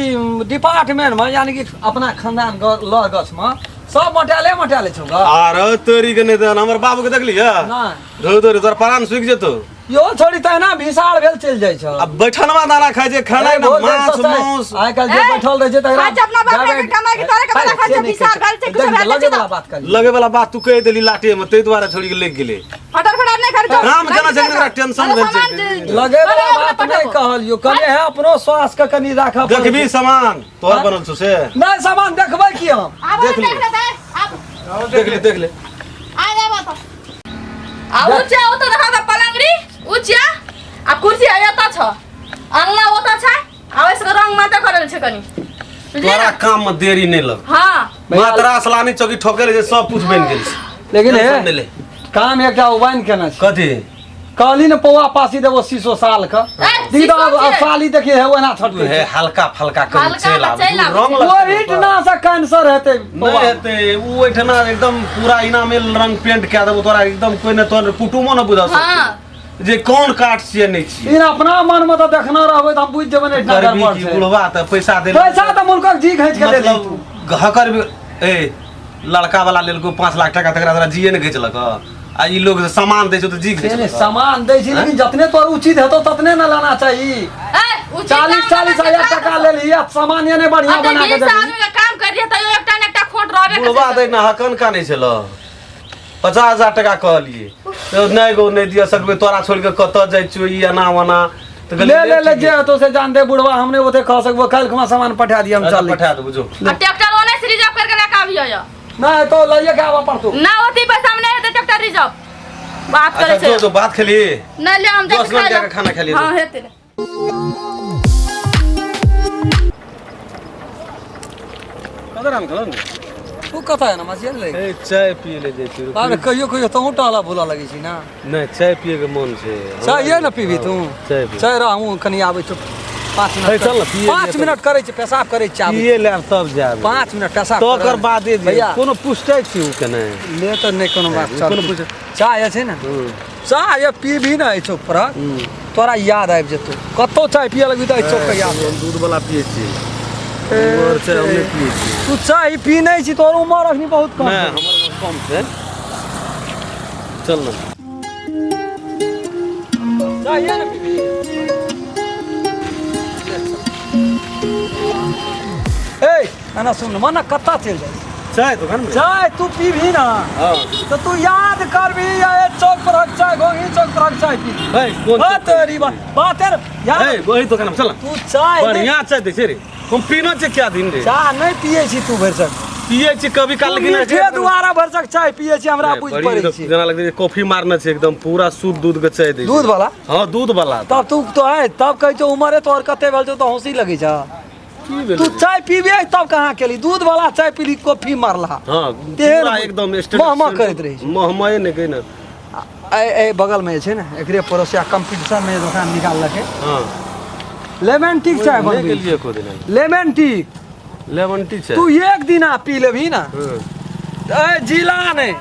डिपार्टमेंट में यानी कि अपना खानदान लग गछ में सब मटाले मटाले छौ ग। आरो तोरी के नहि तहन हमर बाबू के देखलियै? नहि। धो धो तोरा प्राण सुखि जेतौ। यो छोड़ी तहिना विशाल भेल चलि जाइ छौ। आ बैठनवा दाना खाइ छै खाना ए, ने बहुत माछ सस्ता है। मांस। आइ काल्हि जे बैठल रहै छै तकरा खर्च अपना बाप के कमाइ के तोरे के बला खर्च विशाल भेल छै, कुछ भेल लगे छै। वाला बात करी। लगे वाला बात तू कहि देली लाटे में, ताहि दुआरे छोड़ी के लागि गेलै। फटर फटर नहि खर्च। काम केना छै एकरा टेंशन भेल छै। लगे वाला बात नहि कहलियो, कने है अपनो स्वास्थ्य के कनि राखऽ पड़ै देखबी छै। सामान तोहर बनल छौ से? नहि सामान देखबै की हम? देख ले। देख ले देख ले। आ जाब तो आ ऊँचा ओतऽ देखा तऽ पलंगड़ी ऊँचा आ कुर्सी एतऽ छ, अनला ओतऽ छै आ ओहिसँ रंग मात्र करल छै कनि। बुझलियै तोरा ने? काम में देरी नहीं लग। हाँ। मात्रा असलानी चौकी ठोके ले सब कुछ बन गेल छै। लेकिन टेंशन हे नहि ले। काम एकटा उबाइन केना छै। कथी? कहली ने पौआ पासी देबो शीशो साल के। ए, देखी शीशो तऽ आब छै। साली देखी हे ओना छटकै हे छै। हल्का फल्का कनि हल्का चलि आबै। चलि आबै। रंग लगतै ओहिठिना से कैंसर हेतै नहि पौआ। हेतै ओ ओहिठिना एकदम पूरा इनामेल रंग पेंट कए देबो तोरा, एकदम कोइ नहि तोहर कुटुमो नहि बुझा सकतौ जे कोन काठ छियै नहि छियै। इन अपना मन में तऽ देखना रहबै तऽ हम बुझि जेबै ने एहिठिना गरीबी गड़बड़ की छै। बुढ़वा तऽ पैसा दे पैसा तऽ मुल्कक जी घैच के लेली तू। मतलब हकर भी ए लड़का वाला लेलको 5 लाख टाका तकरा तोरा जीए ने घिचलक आ ई लोग सामान दै छौ तऽ जी से घिचलक। नहि सामान दै छी, लेकिन जतने तोर उचित हेतौ ततने ने लाना चाही। ए, उचित 40 दाम 40 वाला हजार से टका लेली आ सामान एने बढ़िया अते बना के 20 देबही। आदमी के काम करिए तैयो एकटा ने एकटा खोट रहबे करै बुढ़वा छै। दै ने हकन का नहि छल 50,000 टका कहलिए तऽ नहि गो नहि दिअ सकबै तोरा छोड़ि कऽ कतऽ जाइ छियौ ई एना ओना तऽ ले कहलियै, ले ले ठीक जे हेतौ से जान दे बुढ़वा, हम नहि ओते कह सकबो, काल्हि खुमा सामान पठा दिअ हम अच्छा, चल। पठा देबो जो। आ ट्रैक्टर ओने से रिजर्व करके लेके आबियो यो। नहि तो लइए के आबऽ पड़तौ। ना ओती पैसा में नहीं हेतै ट्रैक्टर रिजर्व। बात अच्छा करै छै। जो जो बात खेली। नहि ले हम दस जाके मिनट खाइ जाके खाना खा लियै। हाँ हेतै। कतऽ राम खेलौ ने? तू कतऽ है ना मसिया ले? ए चाय पिए ले जाइ छी। बाप रे, कहियो कहियो तोहूँ टहला भूला लगै छी ना। नहि चाय पिए के मन छै। चाय ये ने पीबी तू? चाय पी। चाय रह, हमहूँ कनि आबै छौ 5 हे, मिनट। चल ने, पिए 5 लिअ मिनट करै छी, पेशाब करै छी, आबै छी। पिए लेब तब जायब। 5 मिनट पेशाब तकर करब। बादे जे भैया कोनो पुछतै छी उ के नहि। ले तऽ नहि कोनो बात। कोनो चल पूछ- चाय छै ने, चाय ये पीबी ने एहि चौक पर तोरा याद आबि जेतौ। कतौ चाय पिए लगबी तऽ एहि चौक के याद। हम दूध वाला पिए छी, उमर छै हम नहि पिए छी। तू चाय पी नहि छी, तोहर उमर अखनी बहुत कम नहि छौ। हमर उमर कम छै। चल ने चाय ये ने पीबी। ए एना सुन मन कतऽ चलि जाइ छी? चाय दुकान में चाय तू पीबही ना हाँ। तो तू याद करबी या ए चौक पर चाय गोही चौक पर चाय पी। है कोन बात तेरी बात बात है यार। है वही दुकान में चल ना। तू चाय नहीं- बढ़िया चाय दै छै रे, हम पीना छै क्या दिन रे। चाय नहीं पिए छी तू भरिसक। पिए छी कभी काल, तू लेकिन मीठे दुआरा भरिसक चाय पिए छी हमरा नहीं, बुझ बड़ी पड़ै एकदम छी। जेना लगै छै कॉफी मारने छै एकदम पूरा शुद्ध दूध के चाय दै छै। दूध वाला? हाँ दूध वाला। तब तू तो है तब कहै छौ उमरे तोहर कते भेल छौ तऽ हँसी लगै छौ। की भेलै? तू चाय पीबे तब कहाँ केली? दूध वाला चाय पीली कॉफी मारला। हाँ तेहन पूरा एकदम स्टेट मह मह करैत रहै छै। महमहे नहि कहै ने। ए ए बगल में जे छै ने एकरे पड़ोसिया कंपटीशन में दोकान निकाललकै। हाँ लेमन टी चाय नहि बनबै। गेलियै एको दिन। Lemon tea. लेमन टी छै। तू एक दिन आ पी लेबही ना हाँ। ए जिला नहि,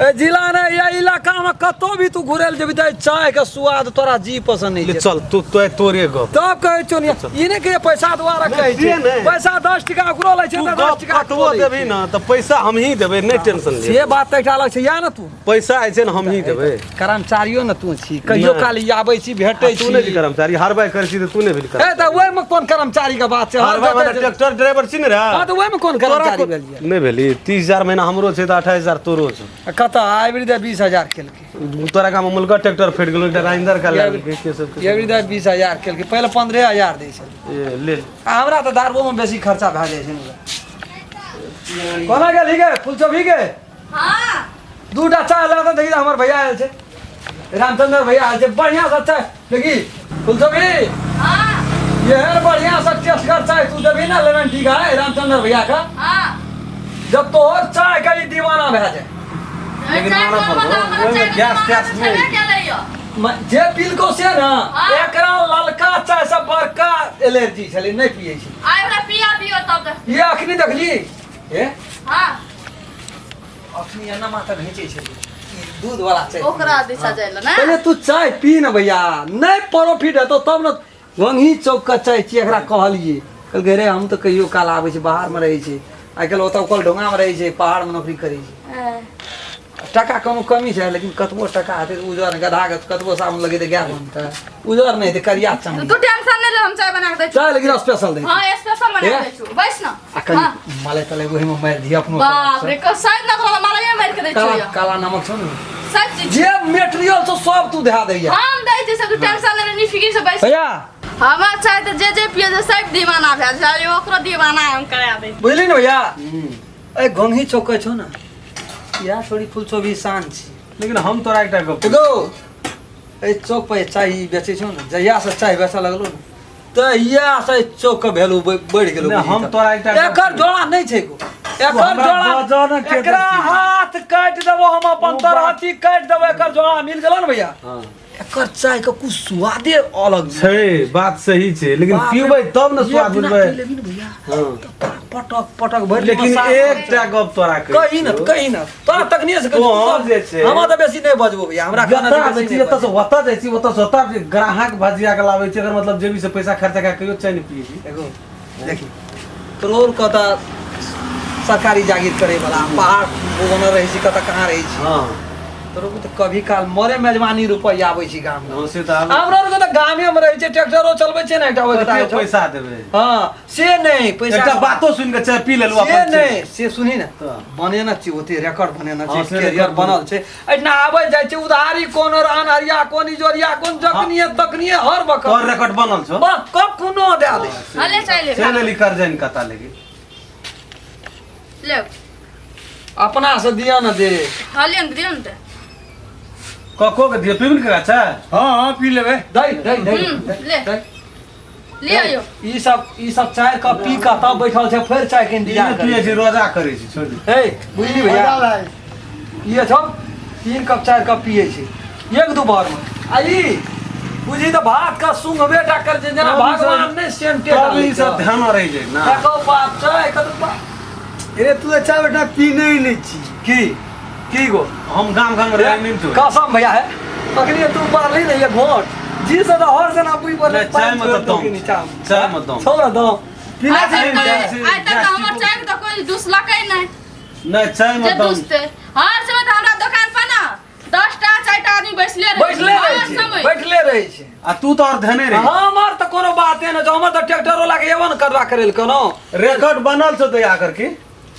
ए जिला नहि या इलाका में कतौ भी तू घुरै लए जेबही तऽ चाय के स्वाद तोरा जी पसंद नहीं ले जेतौ। चल तू तो तोरे गप तब कहै छौ नि ई नहि कि पैसा द्वारा कहै से छै। नहि। पैसा 10 टका ओकरो लै छै तू तऽ 10 गप टका कतबो तोरो दै देबही छै। ना तऽ पैसा हमही देबै, नहि टेंशन ले। से बात तऽ एकटा अलग छै या ने तू पैसा जे छै ने हमही देबै। कर्मचारियो ने तू छी, कहियो नहि। काल आबै छी भेटै तू छी। नहि कर्मचारी हरबाई करै छी तऽ तू नहि भेल ए तऽ ओहिमे कोन कर्मचारी के बात छै? हर हरबाई जतऽ वाला ट्रैक्टर ड्राइवर छी ने रे। हँ तऽ ओहिमे कोन तोरा कर्मचारी कोन- भेल ये? नहि भेली 30,000 महीना हमरो छै तऽ 28,000 तोरो छै। कतऽ आबि दे 20,000 केलकै। तोरा गाममे मुलका ट्रैक्टर फटि गेलो एकटा राजिंदर का लए लेलकै के सब के एवरी दे 20,000 केलकै, पहिले 15,000 दै छलै। ए, ले आ हमरा तऽ दारुओमे बेसी खर्चा भए जाइ छै ने। कोना गेलही गे फुलचोभी गे? हाँ दूटा चाय लऽ तऽ देखी हमर भैया आयल छै, रामचंद्र भैया आयल छै, बढ़िया से चाय देखी फुलचोभी। हाँ एहन बढ़िया से टेस्ट कर चाय तू देबही ना लेमन टी का है रामचंद्र भैया का, हाँ जब तोहर चाय का ई दीवाना भए जाए। लेकिन चाय मानऽ कोन पड़तौ, बताउ, हमरा ओहिमे चाय के गैस दीवाना तैस तऽ नहि। छेबे केलै यौ। जे पीलको से ना हाँ। एकरा ललका चाय से बड़का एलर्जी छलै, नहीं पिए छी। आइ हमरा पिया दियौ तब देख। ये अखनी देखली ए हां अखनी एना माथा घींचै छै ई दूध वाला चाय ओकरा दिशा जाइल ना पहिले तू चाय पी न भैया नहीं प्रॉफिट हेतौ तब न वहीं चौक के चाय छियै एकरा कहलियै कहलकै रे हम तऽ कहियो काल आबै छी बाहरमे रहै छी आइ काल्हि ओतऽ ओकर ढोंगामे रहै छै पहाड़मे नौकरी करै छै टाका कोनो कमी छै लेकिन कतबो टाका हेतै तऽ उजर गधा के कतबो साबुन लगेतै गाय बनतै उजर नहि हेतै करिया चमड़ी तू टेंशन नहीं ले हम चाय बना के दै छी चाय लेकिन स्पेशल दै हां स्पेशल बना के दै छु बैस ना आ कनि मलाइ तलाइ ओहिमे मारि दिअ अपनो बाप रे क शायद ना तोरा मालाइए मारि के दै काला छियो काला नमक छौ ने सब चीज जे मेटेरियल छौ सब तू धए दैया हम दै छी सब तू टेंशन ले नी फिकिर से बैस भैया हमर चाय तऽ जे जे पिए जे सब दीवाना भए जाइ ओकरो दीवाना हम करा दै बुझली ने भैया ए घोंघी चौकै छौ ने इएह छोड़ी फूल चौबी शान छी लेकिन हम तोरा एकटा गप एगो एहि चौक पर चाय बेचै छौ ने जहिया से चाय बेचऽ लगलो ने तहिया से एहि चौक के वैल्यू बढ़ि गेलो नहि, हम तोरा एकटा गप एकर जोड़ा नहि छै गो एकर हमरा जोड़ा बजऽ ने के एकरा दै छी। हाथ काटि देबो हम अपन ओ बात- तरहथी काटि देबो एकर जोड़ा मिल गेलो ने भैया हाँ एकर चाय के कुछ स्वादे अलग छै छै बात सही छै लेकिन बाप रे, पीबै तब ने स्वाद एक दिना बुझबै पी लेबही ने भैया हाँ। तऽ पटक पटक भरि लेकिन एकटा गप तोरा कहै कही न छियौ। कही न तोरा तखनिए से तोहर कहै जे छै- हमरा तऽ बेसी नहि बजबो भैया हमरा खाना जतऽ से आबै बेसी छी नहि एतऽ से ओतऽ जाइ छी ओतऽ से ओतऽ आबै छी ग्राहक भजिया के लाबै छी एकर मतलब जेबी से पैसा खर्चा कए कहियो चाय नहि पियै छी एगो देखी करोड़ कऽ तऽ सरकारी जागीर करे वाला पहाड़ बनल रहै छी कतऽ कहाँ रहै छी हँ तोरो तऽ कभी काल मरे मेजबानी रुपैआ आबै छी गाम हँ, से तऽ आबै। हमरा आरके तऽ गामे मे रहै छै ट्रैक्टरो चलबै छै ने एकटा ओहि कते पैसा देबै हँ से नहि पैसा एकटा बातो सुनि कऽ चाय पी लेलहुँ से अपन नहि से सुनी ने तऽ। बनेने छी ओते रिकॉर्ड बनेने हँ, छी से कैरियर रिकॉर्ड बनल छै एहिठिना आबै जाइ छै उधारी कोन अनहरिया कोन इजोरिया कोन जखनिए तखनिए हर तोहर वक्त रिकॉर्ड बनल छौ बा कखनो दए दे हले चाय ले चलि एली कर्जन कता लेकिन ले अपना से दिया न दे हले ने दियौ ने तऽ कको के दियो पीबी ने का हाँ हाँ पी लेबै दई दई दई ले दई ले आइयो ई सब चाय कप पी कऽ तब बैठल छै फेर चाय के इंतजार पियै करै छी रोजा करै छी छोड़ दे हे बुझली भैया भाई पिए छौ 3 कप 4 कप पिए छै एक दुपहर में आ ई बुझी तऽ भात का सुंघबे टा कर छै जेना तब ई सब- भगवान नहि सेंटे तब ई सब ध्यान रहि जाइ ना एको बात छै एको बात अरे तू अच्छा बेटा पीने ही नहीं छी की की गो हम गाम गाम रहै नहि छौ कसम भैया है अखनी तू पारली ने ये घोट जी से तो हर जना बुझ पड़ले नहि, चाय मे तऽ दम छै। चाय मे दम। छौ ना दम पीना आइ छै तक आइ तक हमर चाय के तऽ कोई दुसलकै नहि नहि चाय मे जे दम दुसते हर समय तऽ हमरा दोकान पर ना 10टा 4टा आदमी बैसले रहै बैठले रहै हर छै समय बैठले रहै छै आ तू तऽ और धने रही हमर तऽ कोनो बाते नहि छै हमर तऽ ट्रैक्टर वाला के एबो ने करबा करै लए कोनो रिकॉर्ड बनल छौ दया करके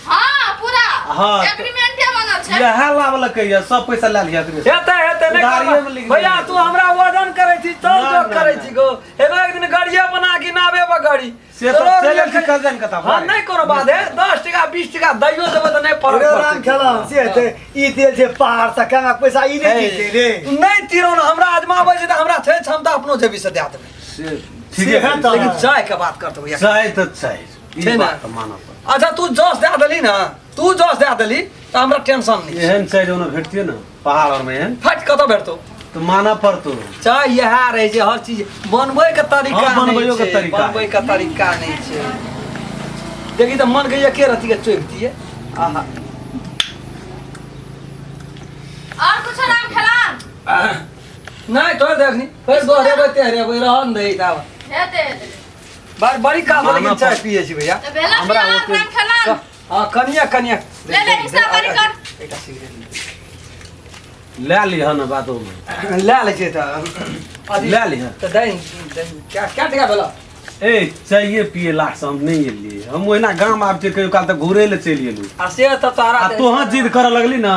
हां पूरा हाँ। एग्रीमेंटे बनल छै इएह लाबलकै यऽ सब पैसा लए लिअ एकरे से। हेतै हेतै नहि उधारिये करबा। मे लिख भैया देबै। तू हमरा वजन करै छी चल ना, जो ना, करै ना। छी गो एगो एक दिन गाड़िए बना के नावे पर गाड़ी से तऽ तोरो चलि लिए गेल छी कर्जन कता हाँ नहीं कोनो बात है 10 टका 20 टका दैयो देबै तऽ नहि फरक अरे राम पड़तै। खेला से हेतै ई तेल छै पहाड़ से केना पैसा ई नहि जीतै रे तू नहि तिरौ ने हमरा आजमाबै छै तऽ हमरा छै क्षमता अपनो जेबी से दए देबै से ठीके से तऽ लेकिन चाय के बात करतौ भैया चाय तऽ चाय ई छै ने? बात तऽ मानऽ पड़त अच्छा तू जस दए देली ने तू जस दए देली तऽ हमरा टेंशन नहि एहन चाय जौन भेटतियै ने पहाड़ आरमे एहन फट कतऽ भेटतौ तऽ मानऽ पड़तौ चाय इएह रहै छै हर चीज बनबै के तरीका हाँ, बनबैयो नहि के छै, तरीका। बनबै के तरीका नहि छै देखी तऽ मन के एके रति के चोपि दिए आहा और कुछ राम खेलान नहि तोर देखनी फेर दोहरेबै तेहरेबै रहन दही ताब हेतै हेतै बड़ बड़ी काल लेकिन मानऽ चाय पिए छी भैया तऽ भेला हमरा पिया ओते- राम खेलान हाँ कनिया कनिया ले ले, हिस्सा बड़ी कर। एकटा सिगरेट लए लिहऽ ने बादोमे ले लै छियै तऽ लए लिहऽ तऽ दही दही क्या क्या टका भेल ए चाये पिए लाख हम नहि एलियै हम ओहिना गाम आबै छियै कहियो काल तऽ घुरै लए चलि एलहुँ आ से तऽ तोहरा आ तोहाँ जिद करऽ लगली ने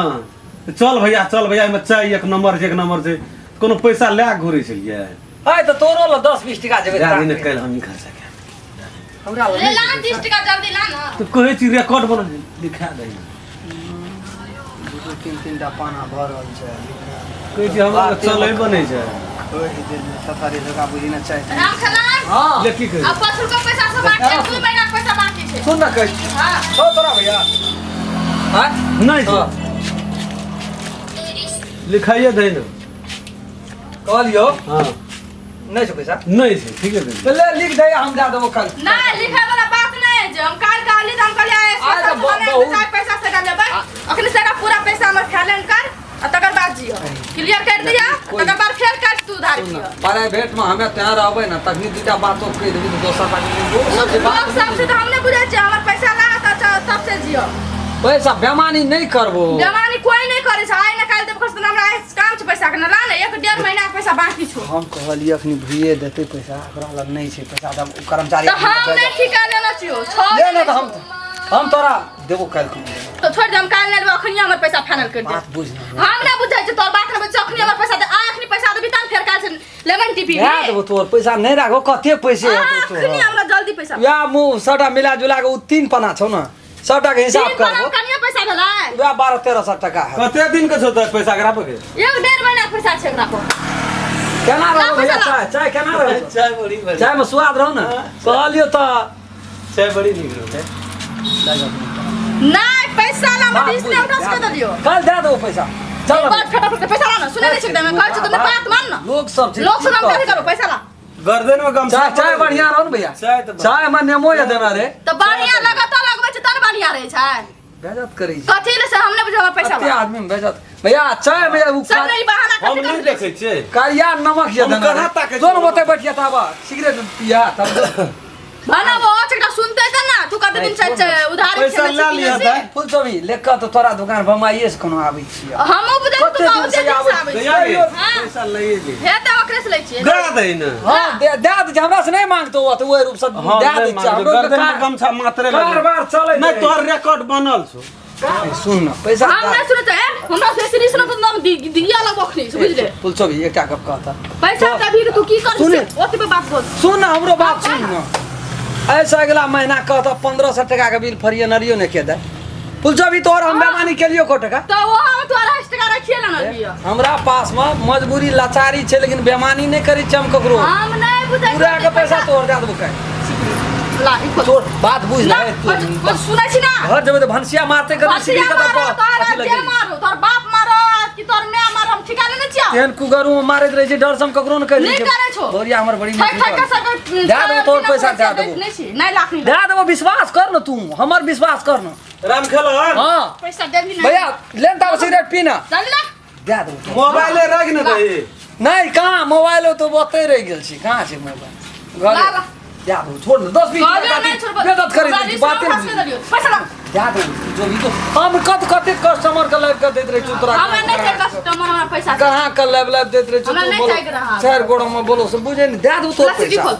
तऽ चल भैया चल भैया एहिमे चाय एक नंबर छै एक नंबर छै कोनो पैसा लए कऽ घुरै छलियै है तऽ तोरो लए 10 20 टका जेबै दए दही ने काल्हि हमही खर्चा कए हमरा लए ले नहि ला छै 30 टका जल्दी ला ना तऽ कहै छी रिकॉर्ड बना लिखा दही दू दू तीन तीन टा पाना भरल छै कहै छी हमरा लग चलै बनै छै खोलि देने थथारी जकाँ बुझी ने चाय राम खेलान हाँ ले की कहै अब पछुलका का पैसा सब बाकी छै 2 महीना के पैसा बाकी छै सुन न कहै छी हां छौ तोरा भैया हाँ नहि छै हाँ लिखाइए दही ने कहलियौ हँ नहि छौ पैसा नहि छै ठीके कहै तऽ ले लिख दे हम दए देबो कल नहीं लिखे वाला बात नहीं है जे हम काल कहली त हम कहली आइ आइ तऽ स्पेशल बहुत- बहुत चाय पैसा से लेबै अखनी से पूरा पैसा हमर फाइनल कर आ तकर बाद जियो क्लियर कर दिया कोई- तकर बाद फेर कर तू उधार सुन दियो न, प्राइवेट में हमे तैयार रहबै ने तखनी दूटा बातो कहि देबी तऽ दोसर बात लोक सब जे बात लोग सब से त हम नै बुझै छियै हमर पैसा ला त तब से जियो पैसा बेमानी नहि करबो बेमानी कोई नहीं करे छै आइ न काल्हि देब खर्च हमरा आइ काम छै पैसा के न ला ने एक डेढ़ महीना के पैसा बाकी छौ हम कहलियै अखनी भुइए देतै पैसा ओकरा लग नहि छै पैसा तब ओ कर्मचारी तऽ हम नहि ठिका लेने छियौ छौ ले ने तऽ हम तोरा देबो काल्हि खुना। तो छोड़ दे हम काल्हि नहि लेबै अखनी हमर पैसा फाइनल कर दे बात बुझ ना हम नहि बुझै छियै तोर बात नहि बुझै अखनी हमर पैसा दे आ अखनी पैसा देबी तहन फेर काल्हि से लेबै ने टिफिन दए देबो तोहर पैसा नहि राखो कते पैसे हेतौ अखनी तोहर हमरा जल्दी पैसा वएह मुँह सबटा मिला जुला के ओ तीन पना छौ ने सबटा के हिसाब तीन पना करबो कनिए पैसा भेलै वएह 12-13 सौ टका है कते दिन के छौ तोहर पैसा एकरा पर के एक डेढ़ महीना के पैसा छै एकरा पर केना ला रहो भैया पैसा ला। चाय चाय केना रहो चाय बड़ी बढ़िया चाय में स्वाद रहो ने कहलियो तऽ चाय बड़ी नीक रहौ नहि पैसा ला हमरा 20 ने उठा सके देलियो कल दए देबो पैसा चल बात फटाफट से पैसा ला ना सुनै नहि छै एकदम कहै छै तुमने बात मान ना लोग सब छै लोग सब हम कथी करू पैसा ला गर्दन में गमछा चाय चाय बढ़िया रहो ने भैया चाय तऽ चाय में नेमो ये देना रे तऽ बढ़िया लगत लगबै छै तब बढ़िया रहै छै बेजत करै छै कथी ले से हमने बुझे हमर पैसा कते आदमी में बेजत भैया चाय में उ सब नहीं बहाना हम कथी नहीं कथी देखै छियै करिया नमक ये हम देना कहाँ ताकै जोन छियै? ओते बैठिया ताबा सिगरेट पिया तब भला वो एकटा सुनते त ना तू कते दिन से उधारी पैसा खेने ला छी, लिअ पीने छी। तऽ। फुल चोभी लेकर तो तोरा दुकान पर हम आइए से कोनो आबै छियै हमहूँ बुझै छी तू कते दिन बहुते से दिन से आबै आबै छी। दैया गे, हाँ। पैसा लइए ले हे तऽ ओकरे से लै छियै दे दही ने हां दे दे दे हमरा से नहीं मांगतो ओ तऽ ओहि रूप से हाँ, दे नहि दै छियै मांगतौ। हमरो गर्दन में गमछा मात्रे लगे। कारबार चलै नहि तोहर रिकॉर्ड बनल छौ सुन न पैसा हम नहि सुनैत ए हमरा से बेसी सुनत तऽ नाम दिया लगबो अखनी से बुझले फुल चोभी एकटा गप कहता पैसा दबी के तू की कर सुने। ओते पे बात बोल सुन न हमरो बात सुन न ऐसा अगला महीना कहता 1500 टका के बिल फरिए नरियो ने के दे फुल चोभी तोहर हम बेमानी केलियो को टका तऽ वो हम तू 250 टका रखिए लेना लिअ हमरा पास में मजबूरी लाचारी छै लेकिन बेमानी नहीं करै छी हम ककरो हम नहि बुझै पूरा के पैसा तोहर दए देबो काल्हि ला ई खोल। तोर बात बुझ ना ले तू सुनै छी ना घर जेबै तऽ भनसिया मारते कर भसिया मारो तोहर जे मारो तोहर बाप मारो कि तोहर my मारो हम ठिका लेने छियौ तेहन कुगरू में मारैत रहै छै डर से हम ककरो ने कहि दै नहि छियै। करै छौ। भौरिया हमर बड़ी ठक ठक के सब दए देबो तोहर पैसा दए देबो नहि छी नहि लाख नहि दए देबो विश्वास कर न तू हमर विश्वास कर न राम खेलहन हाँ पैसा देबही नहि भैया लेन ताब सिगरेट पी ना चल ना दए देबो मोबाइले राखि ने दही नहि कहाँ मोबाइल तो ओतै रहि गेल छै कहाँ छै मोबाइल ला, घरे ला। दए देबो छोड़ न 10 20 कहलियौ नहि छोड़बो बेइज्जत करै छै बाते हमरा नहि देलियौ पैसा ला दए देबो जो भी तो हम कत कते कस्टमर के लाइव के दैत रहै छौ तोरा हमरा नहि चाही कस्टमर हमरा पैसा चाही। कहाँ के लाइव लाइव दैत रहै छौ हमरा तू नहि बोलो चाही ग्राहक। चारि गोड़ो में बोलो से बुझे नहि दए देबो तोर ला, सीढ़ी पैसा खोल।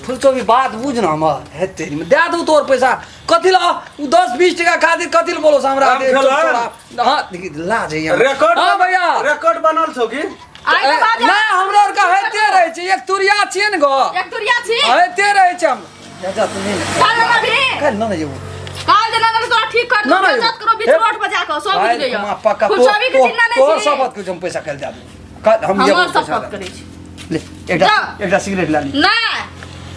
फुल चौबी बात बुझ न हमर हेतै दए देबो तोर पैसा कथी ला उ 10 20 टका खातिर कथी ला बोलो से हमरा राम दे, खेलहन। हाँ देखी लाज है रिकॉर्ड हाँ भैया रिकॉर्ड बनल छौ की आइ के बाद नहि हमरा आरके होइते रहै छै एक तुरिया छियै ने गो एक तुरिया छी होइते रहै छै हम जा जा तू नहि ने काल ना भी काल्हि न ने जेबो काल जना ना तोरा ठीक कर ना, ना, बेइज्जत करो बीच हे। रोड पर जाकर सब बुझ काल्हि गइयो खुमा पक्का फुलचौबी के चिन्ह नहि तोहर छी शपथ के हम पैसा काल्हि दए देबो काल्हि हम जेबो हमर पैसा शपथ दए करै छी देबो। ले एकटा जा। एकटा सिगरेट ला ली नहि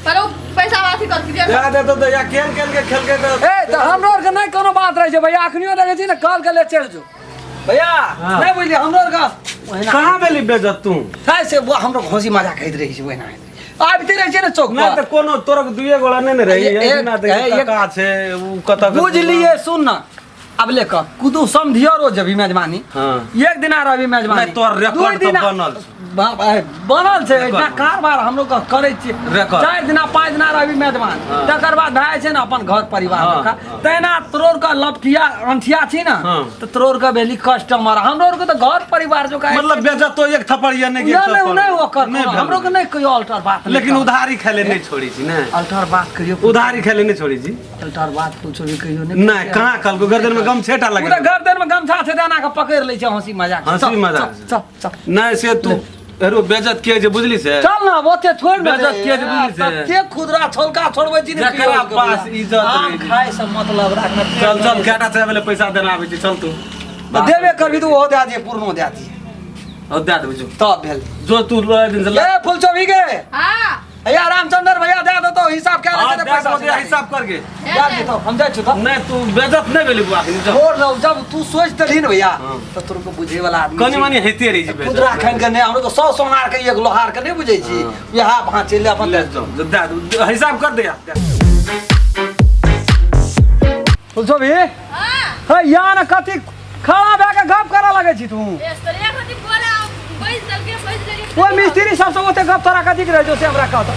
पर ओ पैसा अथी कर के दे दे तो दैया खेल खेल के खेल के तो ए तऽ हमरो आरके नहि कोनो बात रहै छै भैया अखनियो देखै छी ने कल के ले चलि जो भैया नहि बुझलियै हमरो आरके ओहिना कहाँ भेली बेजत तू है से वो हमरो हंसी मजाक होइत रहै छै ओहिना आबिते रहै छै ने चौक नहि पर तऽ कोनो तोरक दुइए गोड़ा नहि ने रही ए- एहिना ए- देखी एक- कका छै उ कतऽ के- बुझलियै सुन न अब ले कऽ कुदू समधियरो जबी मेजबानी हाँ। एक दिना रवि मेजबानी नहि, तोहर रिकॉर्ड दुइ दिना- तऽ बनल छौ। बनल छै रिकॉर्ड एकटा कारबार हमरो के करै छियै रिकॉर्ड। 4 दिना 5 दिना रवि मेजबान हाँ। तकर बाद भए जाइ छै ने अपन घर परिवार हाँ, जकाँ। हाँ। तहिना तोरोर के लपटिया अंठिया छी ने हाँ। तऽ तोरोर के भेली कस्टमर हमरो के तऽ घर परिवार जकाँ मतलब बेजत तो एक थप्पड़ या नहि कि एक नहि थप्पड़। नहि ओकर नहि कोनो, भेल। हमरो के नहि कहियो अल्टर बात नहि लेकिन कहब। उधारी खाय ले नहि छोड़ी छी ने अल्टर बात कहियो उधारी खाय ले नहि छोड़ी छी अल्टर बात कुछो भी कहियो नहि नहि कहाँ कहलको गर्दन में गमछेटा ओ लगे तऽ गर्दन में गमछा छै तऽ एना के पकड़ि लै छै हंसी मजाक हंसी चल, मजाक चल चल चल नहि से तू अरे बेजत किए जे बुझली से चल ना ओते छोड़ ना बेइज्जत किया जे बुझली से? तते खुदरा छोलका छोड़बै छी ने जकरा पियोज के पास बुझा। इज्जत आम रहै छै। खाय से मतलब राखना चल चल केटा चाय वाले पैसा देना आबै छी चल तू तऽ देबे करबी तऽ ओहो दए दिहे पूर्णो दए दिहे और दए देबै जो तब भेल जो तू लऽ दिन से ए फुलचोभी के हाँ भैया रामचंद्र भैया दए देतो हिसाब क्या हाँ, रखे दए पैसा देबो, हिसाब करके दए देतो हम जाइ छी तऽ नहीं तू बेइज्जत नहीं भेली बुआ छोड़ दौ जब तू सोच देलही ने भैया हाँ। तऽ तोर के बुझे वाला आदमी कनी छी। मनी हेते रही छी बेइज्जत। खुदरा खान के नहीं हमरो तो सौ सोनार के एक लोहार के नहीं बुझे छी हाँ। यहाँ भाँचे ले अपन ले जाओ, दे दे, हिसाब कर दे यार। फुलसोभी हे या ने कथी खड़ा भए के गप करऽ लगै छी तू ओहि मिस्त्री सबसँ ओते गप तोरा कथी के रहै छौ से हमरा कह तऽ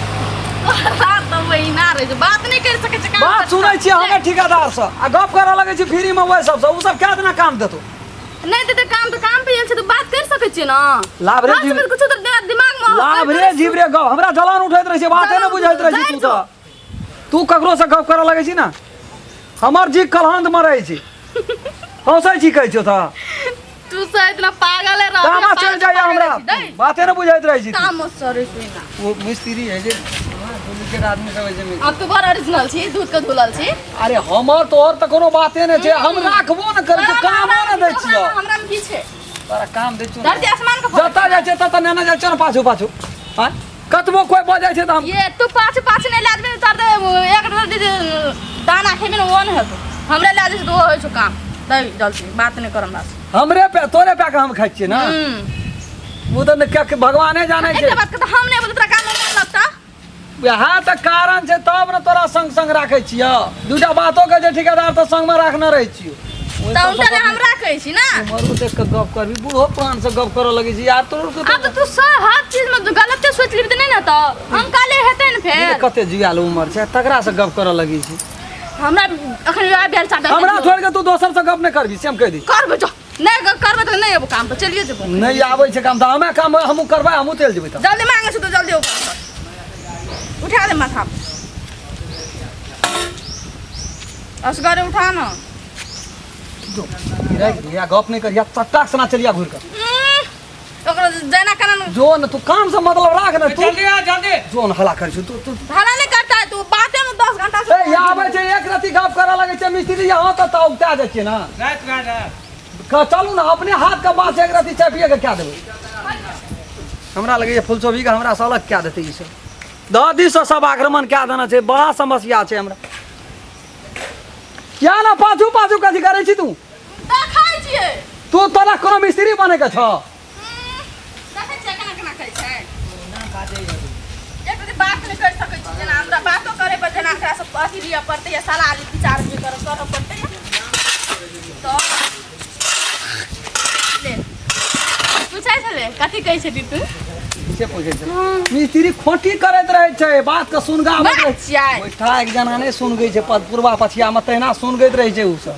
बात नहीं कर सकै छै बात सुनै छियै हमे ठेकेदार सँ आ गप करऽ लगै छी फ्री मे ओहि सबसँ ओ सब कए दिना काम देतौ नहीं देते काम तो काम पे आयल छै तो बात कर सकै छियै ना लाभ रे हर जीव समय कुछो तऽ दिमाग में लाभ रे जीव रे गप हमरा जलन उठैत रहै छै बाते ने बुझैत रहै छी तू तऽ तू ककरो से गप करऽ लगै छी ने हमर जी कलहंत मे रहै छी हँसै छी कहै छियौ तऽ तू से इतना पागल है तामा चढ़ि जाइए हमरा बाते ने बुझैत रहै छी तू। तामा सॉरी सुना ओ मिस्त्री है जे डुप्लीकेट आदमी सब है जे मिस्त्री। अब तू बड़ ओरिजिनल छी दूध के धुलल छी अरे हमर तोहर तऽ कोनो बाते नहि छै हम राखबो ने करै छियौ कामो ने दै छियौ हमरा में की छै तोरा काम दै छियौ धरती आसमान के फर्क जतऽ जाइ छै ततऽ नेने जाइ छियौ ने पाछू पाछू आँय कतबो कोइ बजै छै तऽ हम ये तू पाछू पाछू नहि लए जेबही तर दे एक रोटी दाना खेबी ने ओ नहि हेतौ हमरे लए जेबही तऽ ओ होइ छौ काम दै जल्दी बात नहि कर हमरा से हमरे पे तोरे पे के हम खाइ छियै ने ओ तऽ ने क्या भगवाने जानै छै एकटा बात के तऽ हम नहि बोलबै तोरा काम मन लगता वएह तऽ कारण छै तब ने तोरा संग संग राखै छियौ दूटा बातो कहै छै ठेकेदार तऽ संगमे राखने रहै छियौ ओहि तऽ सबसँ उनटा गप हम राखै छी ना उमरो देख कऽ गप करबी बूढ़ो पुरान से गप करऽ लगै छी यार तोरो के आब तऽ तू सब हर चीज में गलते सोच लेबी तऽ नहि ने तऽ हम काले हेतै ने फेर कते जुआल उमर छै तकरा से गप करऽ लगै छी हमरा अखन विवाह भेल चाहता हमरा छोड़ि के तू दोसर से गप नहि करबी से हम कहि दी करबै जो नहि करबै तऽ नहि एबो काम पर चलिए जेबो नहि आबै छै काम तऽ हमे काम हमहूँ करबै हमहूँ चलि जेबै तऽ जल्दी मांगे छी तो जल्दी ओ काम कर उठा दे माथा असगरे उठा ना या गप नहि करिया चट्टाक सना चलिया घुरि कऽ ओकरा जेना केना न जो न तू काम से मतलब राख न तू जल्दी आ जल्दी जो न हला कर तू तू भाड़ा नहीं करता है तू बाते में 10 घंटा से ए यहाँ आबै छै एक रति गप करऽ लगै छै मिस्त्री यहाँ तऽ तऽ उगता जाइ छियै ना राति राति चलू ने अपने हाथ के बाँस एक रति चापिए के कए देबै हमरा लगैए फुलचोभी के हमरा से अलग कए देतै ई सब दह दिससँ सब आक्रमण कए देने छै बड़ा समस्या छै हमरा किया ने पाछू पाछू कथी करै छी तू देखै छियै तू तोरा कोनो मिस्त्री बने के छौ देखै छियै केना केना करै छै एक रति बात नहि करि सकै छी जेना हमरा बातो करे पर जेना एकरा सब अथी लिअ पड़तै या सलाह ली विचार भी करऽ करऽ पड़तै तऽ ले पूछै छलै कथी कहै छली तू से पूछै छै मिस्त्री खोटी करैत रहै छै बात के सुनगाबैत रहै छियै बैठा एक जना नहि सुनगै छै पूर्वा पछिया मे तहिना सुनगैत रहै छै ओ सब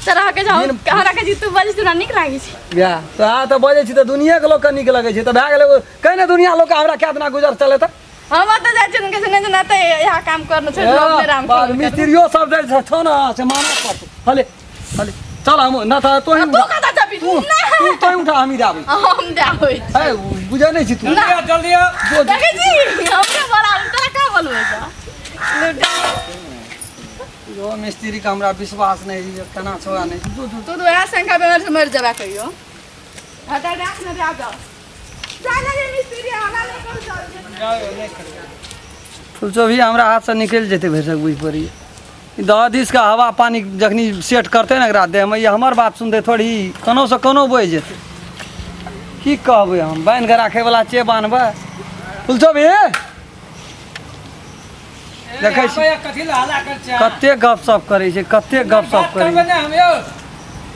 तऽ अहाँके जे हमरा के जे तू बजै छी हमरा नीक लागै छै वएह तऽ अहाँ तऽ बजै छी तऽ दुनियाके लोकके नीक लगै छै तऽ भए गेलै कहि ने दुनिया लोकके हमरा कए दिना गुजर चले तऽ हम ओतऽ जाइ छियै हुनके संगे जेना तऽ इएह काम करना छै अपने राम मिस्त्रियो सब जे छौ ने से मानऽ पड़तौ हले हले चल हम न तऽ तोही तू कतऽ जेबही तू तू तोही उठा हम ही आबै हम दे आबै है बुझै नहि छी तू जल्दी आ देखै छी हमरे बड़ा तोरा का बोलबै तऽ यो मिस्त्री के हमरा विश्वास नहि होइए केना छौ आ नहि जो जो तू तो वएह शंका बेमार से मरि जेबा कहियो हटा राख ने जा जाओ जा लगे मिस्त्री हला ले कर चल फुलचोभी हमरा हाथसँ निकलि जेतै भरिसक बुझि पड़ैए दह दिसके हवा पानी जखनी सेट करतै ने एकरा देहमे ई हमर बात सुनतै थोड़ी कोनोसँ कोनो बहि जेतै की कहबै हम बान्हि कऽ राखैवला छियै बान्हबै फुलचोभी देखै छी कथी लए हल्ला करै छै कते गप सप करै छै कते गप सप बात करै करबै छै ने हम यौ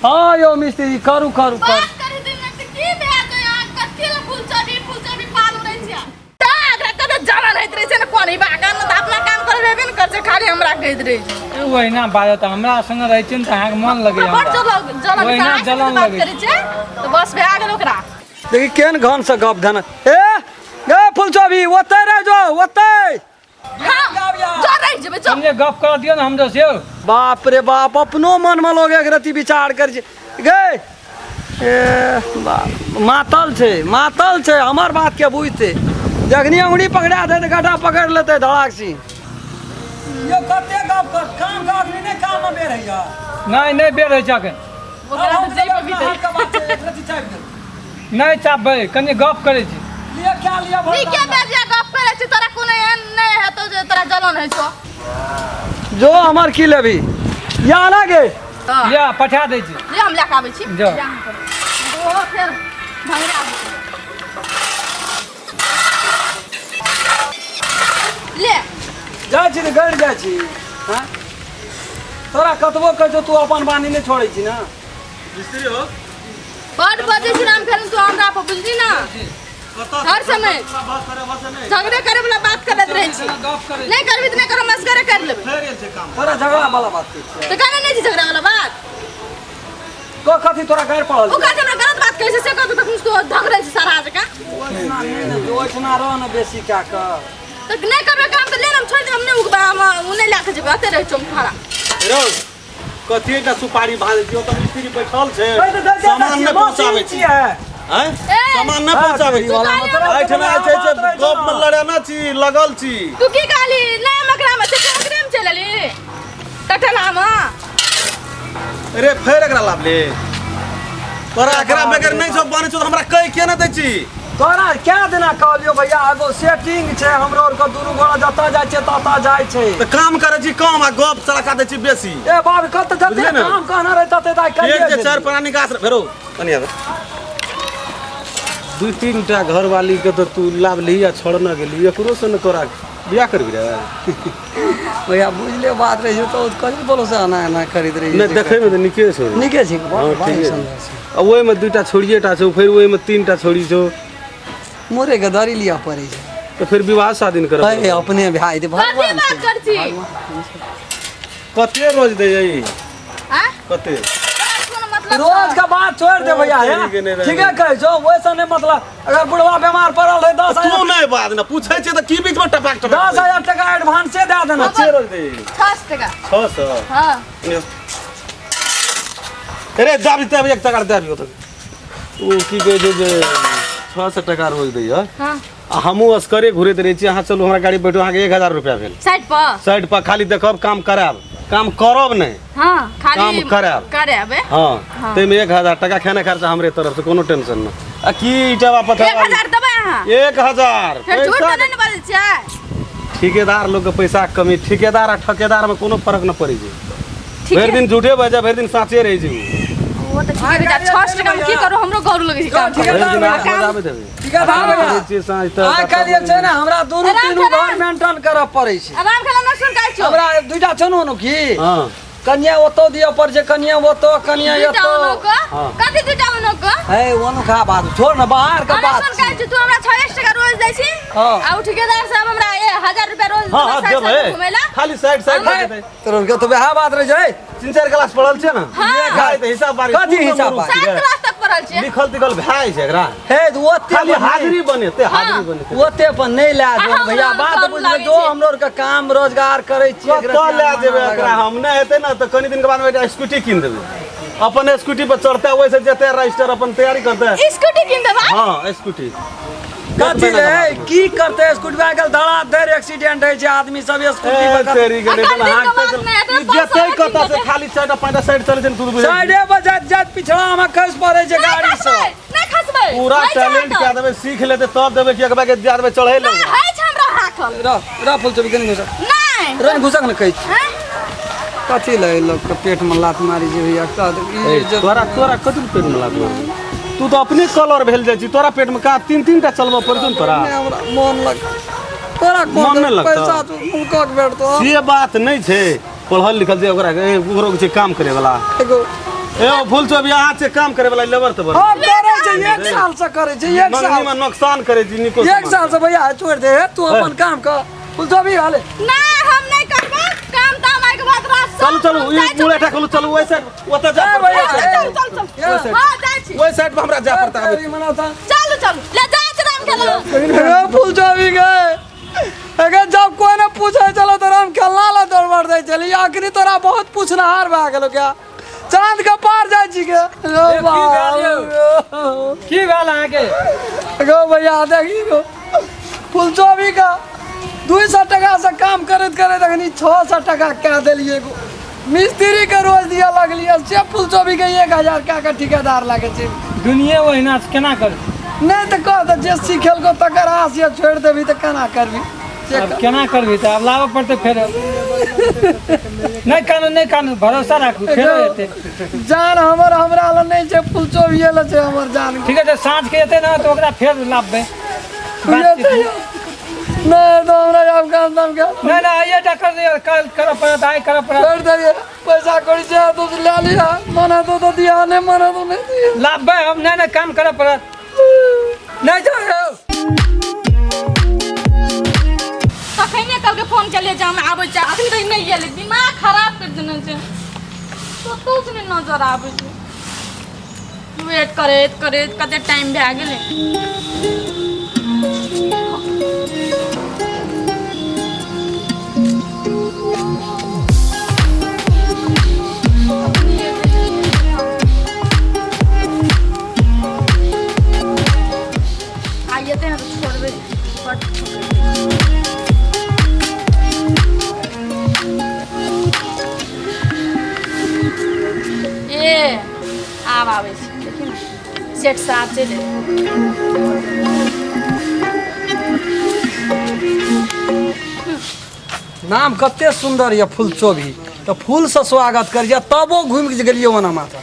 हँ यौ मिस्त्री करू करू करू बात करी दिन में तऽ की भए जाय अहाँ कथी लए फुलचोभी फुलचोभी पालू रहै छियै तऽ एकरा कते जलन होइत रहै छै ने कोनी बागन तऽ अपना काम करे रहबे ने करै छै खाली हमरा कहैत रहै छै ओहिना बाजत हमरा संगे रहै छियै ने तऽ अहाँके मन लगैए बड़ जलन जलन ओहिना अहाँ जलन बात लगै करै छै तऽ बस भए गेल ओकरा देखी केहन घनसँ गप धन ए गे फुलचोभी ओतै रहि जो ओतै हाँ जो रहि जेबै जो हम जे गप करऽ दियौ ने हमरो से यौ बाप रे बाप अपनो मनमे लोग एक रति विचार करै छै गे ए बाप मातल छै मातल छै हमर बात के बुझतै जखनी अंगुरी पकड़ा दे तऽ गड्ढा पकड़ि लेतै धड़ाक सिंह यो कते गप कर काम के अखनी नहि काम मे बेर होइया नहि नहि बेर होइ छै अखन ओकरा तऽ जइबो भी नहि चापबै कनि गप करै छी लिअ क्या लिअ भर नीके बेजिया गप करै छी तोरा कोनो एहन नहि हेतौ जे तोरा जलन होइ छौ जो हमर की लेबी या ना गे या पठा दै छी ले हम लए कऽ आबै छी जाउ। जा अहाँ करू। ओहो फेर भंगरा जेतै। ले जाइ छी तऽ गड़ि जाइ छी हँ तोरा कतबो कहै छौ तू अपन बानी नहि छोड़ै छी ने। मिस्त्री हो। बड बजै छी राम खेलन तू हमरा पर, बुझली ना? हर समय झगड़े करे वाला बात करैत रहै छी। नहि करबी तऽ नहि करब, मस्करे कर लेबै। तोरा झगड़ा वाला बात कहै छियै। तऽ कहने नहि छी झगड़ा वाला बात? को कथी तोरा गारि पड़ल? ओ कहै छै हमरा गलत बात कहै छै, से कहतौ तखन तू झगड़ै छी सारा जकाँ। ओहिठिना रह ने बेसी कए कऽ। तऽ नहि करबै काम तऽ ले ने, हम छोड़ि देबै, हम नहि उगबै, हम ओ नहि लए कऽ जेबै, एतै रहै छौ हम खड़ा। रौ कथी एकटा सुपारी भाँजै छी? ओतऽ मिस्त्री बैठल छै, सामान नहि पहुँचाबै छी। आँय, सामान नहि पहुँचाबै छी। एहिठिना जे छै से गपमे लड़ेने छी, लगल छी। तू की कहली? नहि हम एकरामे छै, तू ओकरेमे चलि एली टटलामे। अरे फेर एकरा लाबले। तोरा एकरा बगैर नहि सब बनै छौ तऽ हमरा कहि किया नहि दै छी? तोरा क्या दिना कहलियौ भैया, एगो सेटिंग छै हमरो आरके, दुनू गोरा जतऽ जाइ छै ततऽ जाइ छै। तऽ काम करै छी कम आ गप सड़का दै छी बेसी। ए बाप, कत जते बुझलियै ने? काम कहना रहै तते तऽ आइ एक जे करिये। चारि प्राणी गाछ फेरो कनि आबै। दू तीन टा घरवाली के तऽ तू लाबली आ छोड़ने गेली, एकरो से ने तोरा बियाह करबी रे? भैया बुझले बात रहै छै तऽ कथी बोलो से एना एना करैत रहै। नहि, देखैमे तऽ नीके छौ। नीके छै। हँ, ठीके छै। आ ओहिमे दूटा छोड़िए टा छौ, फेर ओहिमे तीन टा छोड़ी छौ। मोरे के दरी लिअ पड़ै छै। तऽ फेर विवाह शादी ने करब? हे, अपने भए जेतै। कथी भगवान बात छै। करै छी? कते रोज दै ई? आँय? कते तोरा कोनो मतलब रोज के बात छोड़ि दे भैया। हे, ठीक नहि रहै। ठीके कहै छौ, ओहिसँ नहि मतलब। अगर बुढ़वा बीमार पड़ल रहै, दस तू हजार नहि बाज ने, पूछै छियै तऽ की बीचमे टपाक टपाक। 10,000 टका एडवांसे दए देना। कते रोज दै? 600 टका। 600? हँ। अरे दाबी तब एक टका दाबी ओतऽ। ओ की कहै छै जे 600 टका रोज दैया। हँ। आ हमहूँ असगरे घुरैत रहै छी। अहाँ चलू, हमरा गाड़ी बैठू, अहाँके 1000 रुपया भेल। साइड पर? साइड पर खाली देखब, काम करायब, काम करब नहि। हँ, खाली काम करायब। करायब। हँ, ताहिमे 1000 टका खाना खर्चा हमरे तरफ से, कोनो टेंशन नहि। आ की ईटावा पत्थर? 1000 देबै अहाँ? 1000। फेर झूठ पैसा तऽ नहि ने बाजै छियै? ठेकेदार लोकके पैसाके कमी। ठेकेदार आ ठकेदारमे कोनो फर्क नहि पड़ै छै। भरि दिन झूठे बाजै, भरि दिन साँचे रहै छै उ। ओ तऽ ठीके कहै छै। 600 टकामे की करू? हमरो गौर लगै छै काम। ठेकेदार भरि दिन भैया, 8 बजे आबैत हेबै। ठेकेदार भैया, करै छियै साँझ तक। आइ काल्हि जे छै ने, हमरा दुनू आराम तीनू करा। घर मेंटेन करऽ पड़ै छै। आराम खेला न सुन कहै छियौ। हमरा दूटा छौ ने की? हँ। कनिया ओतौ दिअ पड़ै छै, कनिया ओतौ, कनिया दूटा एतौ। ओनो के? हँ। कथी दूटा ओनो के? हे, ओनुका बात छोड़ ने, बाहर के अरे बात। सुन कहै छियौ, तू हमरा 600 टका रोज दै छी। हँ। आ उ ठेकेदार साहब हमरा 1000 रुपया रोज हँ हँ देलक साइड देबै। साइड घुमैला। खाली साइड साइड हे, देतै। तोरा के तऽ वएह बात रहै छै। तीन चारि क्लास पढ़ल छियै ने? हँ। खाली तऽ हिसाब बारी। कथी हिसाब बारी? 7 क्लास तक पढ़ल छियै। लिखल तिखल भए छै एकरा? हे, तऽ ओते खाली पर नहि- हाजिरी बनेतै, हाजिरी बनेतै। ओते पर नहि लए आ जो हमरा भैया, बात कम बुझ लागै जो। छै। हमरो आरके काम रोजगार करै छियै। कतऽ लए जेबै एकरा हम? नहि हेतै ने तऽ कनि दिनके बादमे एकटा स्कूटी कीन देबै, अपन स्कूटी पर चढ़तै, ओहिसँ जेतै रजिस्टर, अपन तैयारी करतै। स्कूटी कीन देबै? हँ, स्कूटी। कथी रे, की करतै स्कूटी? आइ काल्हि धड़ा धड़ एक्सीडेंट होइ छै, आदमी सब स्कूटी ए, पर कथी- तेरी के अखन नहि दिनके हाँकते बात चल- नहि हेतै, ई जेतै 500 कतऽ से? खाली साइड आ पाँचटा साइड चलै छै ने, तू तऽ बुझै छी। साइडे पर जाइत जाइत पिछड़ा मे खसि पड़ै छै नहि गाड़ी खसबै, सब। नहि खसबै। पूरा होइ छै टैलेंट हाकल। कए देबै, सीख लेतै तब देबै कि एकबा के दिया देबै चढ़ै नहि लए। होइ छै हमरा हाकल। रह रह, फूल चौबी कनि घुसक। नहि। रह, घुसक ने कहै छी। हैं? कथी लए लोकके पेटमे लात मारी छै भैया? कह दे, ई ए, जे- तोरा तोरा कथी पेट में लात मारै? तू तऽ अपने कलर भेल जाइ छी, तोरा पेट में का तीन तीन टा चलबऽ पड़तौ ने तोरा? नहि, हमरा मन लग तोरा मन कोन नहि लगतौ? पैसा तू मुलकक भेटतो। से बात नहि छै, पढ़ल लिखल छै ओकरा। ए, ओकरो के छै काम करे वाला। एगो ए ओ फूल चौबी, अहाँ छै काम करे वाला लेबर तऽ बड़। हम करै छै, एक साल से करै छै, एक मंगनी साल में नुकसान करे छी निको। एक साल से। भैया छोड़ दे, तू अपन काम कर, फूल चौबी हाले। नहि, हम नहि करबै काम ताम आइके बाद रात से। चलू चलू, ई मुड़ेठा खोलू, चलू ओहि साइड, ओतऽ जा ए पड़तै। भैया, ओहि ए। साइड। चल चल चल, हँ जाइ छी। ओहि साइड पर हमरा जाय पड़तै आबै। तेरी मनाता। चलू चलू, ले जाइ छी राम खेला। ए, फूल चौबी गए, अगर जब कोई ने पूछे चलो तो हम खेलना ला दौड़ दे चली, आखिरी तोरा बहुत पूछनहार भए गेलो क्या, चांद के पार जाइ छी के। की भेल यौ? की भेल अहाँके? गो भैया, देखी गो, फुलचोबी का 200 टका से काम करैत करैत अखनी 600 टका कए देलियै गो। मिस्त्री के रोज दिअ लगलियै से फुलचोबी के 1000 कए के ठेकेदार लागै छै। दुनिये ओहिना छै, केना करबै? नहि तऽ कह तऽ जे सिखेलको तकर आस ये छोड़ि देबही तऽ केना करबी से आब केना करबी? तऽ आब लाबऽ पड़तै फेर। नहि कानू, नहि कानू, भरोसा राखू, फेरो एतै। जान हमर हमरा लग नहि छै, फुलचोबिये लग छै हमर जान। ठीक है, साँझ के एतै ने तऽ ओकरा फेर लाबबै। एतै। नहीं तो हमरा आब काम ताम के नहीं नहीं आइए टा कर दिया कल करऽ पड़त आइ करऽ पड़त। छोड़ दिए पैसा कौड़ी छै तो ले लिया मना तो दिया नहीं मना तो नहीं दिया। लाबे हम नहीं नहीं काम करऽ पड़त नहीं जाओ। तखने कल के फोन केलिए जे हम आबै छी अखन तक नहि गेलै दिमाग खराब कर देने छै कतौ से नहि नजर आबै छै वेट करैत करैत कते टाइम भए गेलै। आइए ते ना तो छोड़बै बट ए आब आबै छै देखी ने सेठ साहब चलि एलै। नाम कते सुंदर यऽ फूलचोभी तऽ फूलसँ स्वागत करियै तबो घुमि के गेलियै ओना माता।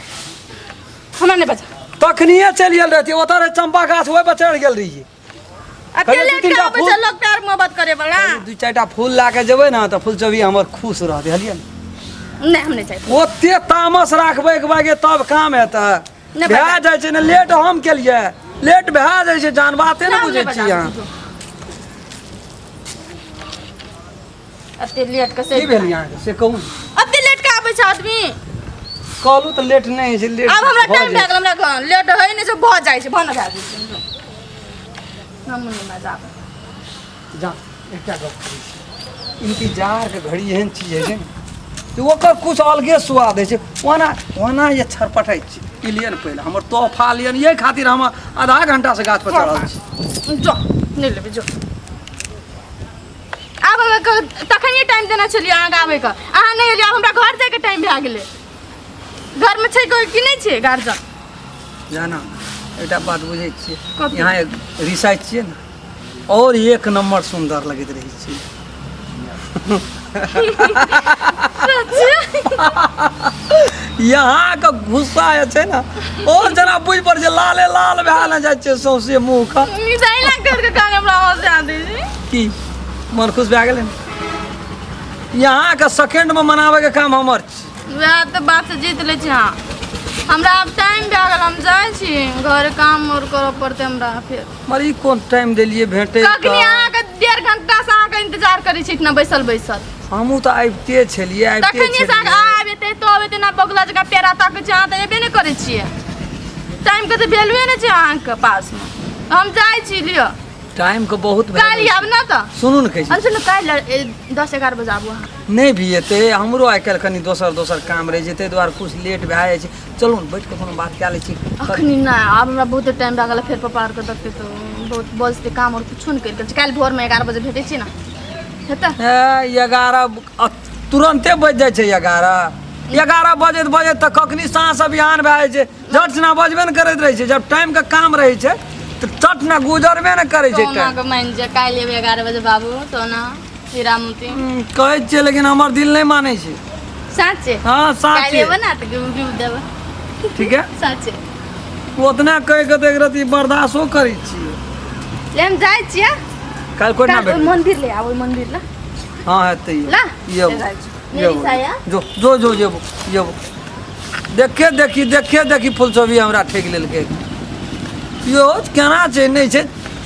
हमरा नहि बजा तखनिए चलि गेल रहतियै ओतऽ रहै चम्पा गाछ ओहि पर चढ़ि गेल रहियै। अकेले कहलियै दू तीनटा के आबै छै फूल- लोग प्यार मोहब्बत करे वाला। दू चारिटा फूल लए के जेबै ने तऽ फूलचोभी हमर खुश रहतै हलियै ने। नहि हम नहि चाहबै। ओते तामस राखबै के बागे तब काम हेतै। नहि भए बजा। जाइ छै ने लेट हम केलियै लेट भए जाइ छै जान बाते ने हम बुझै नहि छी अहाँ। एते लेट के से की भेल अहाँके से कहू ने। एते लेट के आबै छै आदमी। कहलहुँ तऽ लेट नहि होइ छै लेट आब हमरा भऽ टाइम जाइ भए गेल हमरा घर लेट होइ नहि छै भऽ जाइ छै भऽ नहि भए जाइ छै। हम नहि मजा आबै। जा एकटा गप करै छी इंतजार के घड़ी एहन चीज होइ छै ने जे ओकर कुछ अलगे स्वाद होइ छै। ओना ओना जे छरपटाइ छी ई लिअ ने पहिले हमर तोहफा लिअ ने एहि खातिर हम आधा घंटा से गाछ पर चढ़ल छी। जो नहि लेबै जो। आब हमरा तखनिए टाइम देने छलियै अहाँके आबैके अहाँ नहि एलियै आब हमरा घर जाइके टाइम भए गेलै। घरमे छै कोइ कि नहि छै गार्जियन? जाना एकटा बात बुझै छियै कथी? यहाँ रिसाइ छियै ने और एक नंबर सुंदर लगैत रहै छै। यहाँ के गुस्सा जे छै ने और जेना बुझि पड़ै छै लाले लाल भए ने जाइ छै सौंसे मुँह के। ई तऽ अहिना करि कऽ कान हमरा हँसा दै छै। की मन खुश भए गेलै ने? यहाँ के सेकेंड में मनाबै के काम हमर छी। वएह तऽ बात से जीत लै छी अहाँ। हमरा आब टाइम भए गेल हम जाइ छी घर काम और करऽ पड़तै हमरा फेर। मर ई कोन टाइम देलियै भेटै कखनी अहाँके 1.5 घंटा से अहाँके इंतजार करै छी इतना बैसल बैसल। हमहूँ तऽ आबिते छलियै आबिते तखनी से अहाँके छलियै। आब एतै तो एतै ना बगुला जकाँ पेड़ा ताकै छी अहाँ तऽ एबे नहि करै छियै। टाइमके तऽ वैल्यूए नहि छै अहाँके पासमे। हम जाइ छी लिअ। टाइम के बहुत काल्हि वैल्यू आब ना तऽ। सुनू ने कहै छी। हम सुनू काल्हि 10-11 बजे आबू अहाँ। नहि भी एतै हमरो आइ काल्हि कनि दोसर दोसर काम रहै छै ताहि दुआरे कुछ लेट भए जाइ छै। चलू ने बैठ कऽ कोनो बात कए लै छी। अखनी नहि आब हमरा बहुत टाइम भए गेल फेर पप्पा आरके देखतै तऽ बहुत बजतै काम और कुछो नहि करि छै। काल्हि भोरमे 11 बजे भेटै छी ने हेतै? 11 तुरन्ते बजि जाइ छै 11 बजैत बजैत तऽ कखनी साँझ से बिहान भए जाइ छै। झट सिना बजबे ने करैत रहै छै। जब टाइमके काम रहै छै तऽ चट ने गुजरबे ने करै छै सोना टाइम। के मानि जे काल्हि एबै 11 बजे बाबू सोना हीरा मोती। कहै छियै लेकिन हमर दिल नहि मानै छै। साँचे? हाँ काल्हि साँचे। एबै ने तऽ गिफ्ट देबै। ठीक है साँचे। ओतना कहि कऽ तऽ एक रत्ती बर्दाश्तो करै छियै। ले हम जाइ छियै। काल्हि कोना काल्हि ओहि भेटबै? मन्दिर ले आब ओहि मन्दिर ला। हाँ हेतै ला यौ ले जाइ छी। यौ मेरी साया। जो जो जो जेबो जेबो देखे देखी देखे देखी फुलचोभी हमरा ठकि लेलकै। यो केना छै नहि छै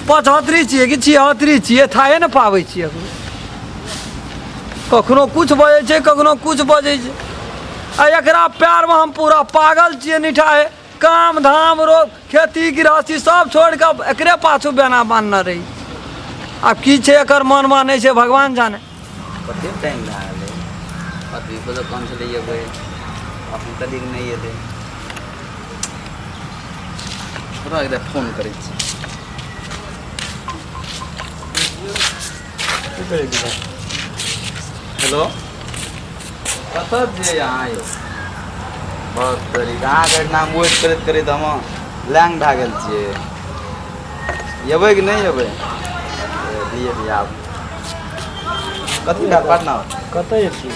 75 छियै कि 76 छियै थाहे ने पाबै छियै। कखनो कुछ बजै छै कखनो कुछ बजै छै। आ एकरा प्यारमे हम पूरा पागल छियै निठाहे। काम धाम रो खेती गृहस्थी सब छोड़ि कऽ एकरे पाछू बेना बान्हने रही। आब की छै एकर मनमे नहि छै भगवान जाने। कते टाइम भए गेलै अथी पर दोकान छलै एबै अखन तक नहि एलै। थोड़ा एकटा फोन करै छी। हेलो कतऽ छियै अहाँ यौ? बहुत तरीका अहाँके नाम वेट करैत करैत हम लैंग भए गेल छियै। एबै कि नहि एबै? दियै दियै आब कथी भेल पटना? कतऽ छी?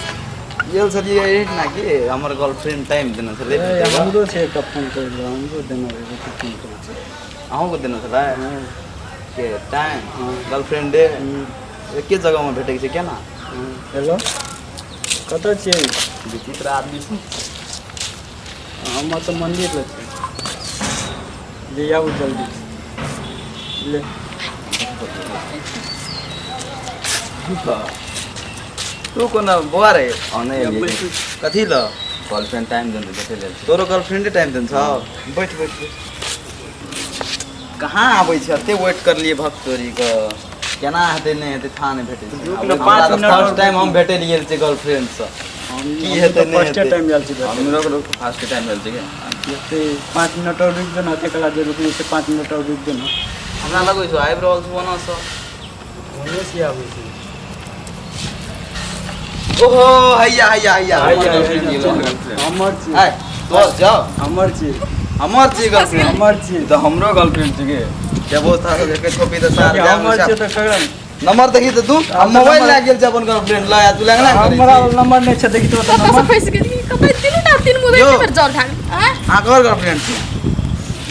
गेल छलियै एहिठिना कि हमर गर्लफ्रेंड टाइम देने छलै। हमरो छै एकटा फोन करै लए हमरो देने रहै फोन करै छै। अहूँके देने छलै के टाइम गर्लफ्रेंडे? एके जगहमे भेटै छै केना? हेलो, कतऽ छियै? विचित्र आदमी छै। हम तऽ मन्दिर लग छी। ले आबू जल्दी। ले। तू कोना बौआ रे? हँ, नहि एलियै। कथी ल? गर्लफ्रेंड टाइम देने देखै लेल। तोरो गर्लफ्रेंडे टाइम देने छौ? बैठ बैठ बैठ। कहाँ आबै छै? एते वेट करलियै भक्त तोरी के, केना हेतै नहि हेतै था नहि भेटै छै। रुक ने, 5 मिनट फर्स्ट और। टाइम हम भेटै गेल छै गर्लफ्रेंड से। की हेतै नहि फर्स्टे हेतै? टाइम आयल छी भेटै। हमरो फर्स्ट टाइम भेल छै के। एते 5 मिनट और रुकि जो ने, एते कला जे रुकली से 5 मिनट और रुकि जो ने। हमरा लगै छौ आबि रहल छौ ओना से। ओने से आबै छै। ओहो, हैया हैया हैया। हैया, हमर छी। आय तोर जाओ। हमर छी। हमर छी गर्लफ्रेंड। हमर छी। तऽ हमरो गर्लफ्रेंड छै के। देबो था एके छोपी तऽ सार। हमर छी तऽ ककरा नंबर देखी तऽ तू हम मोबाइल लए गेल छै अपन गर्लफ्रेंड लए, तू लए ना। हमरा नंबर नहि छै, देखी तो कतऽ से नंबर। फँसि गेली? कतऽ तीनू टा तीन मुँह यौ। एके बेर जल ढाल आँय? अहाँ ककर गर्लफ्रेंड छी?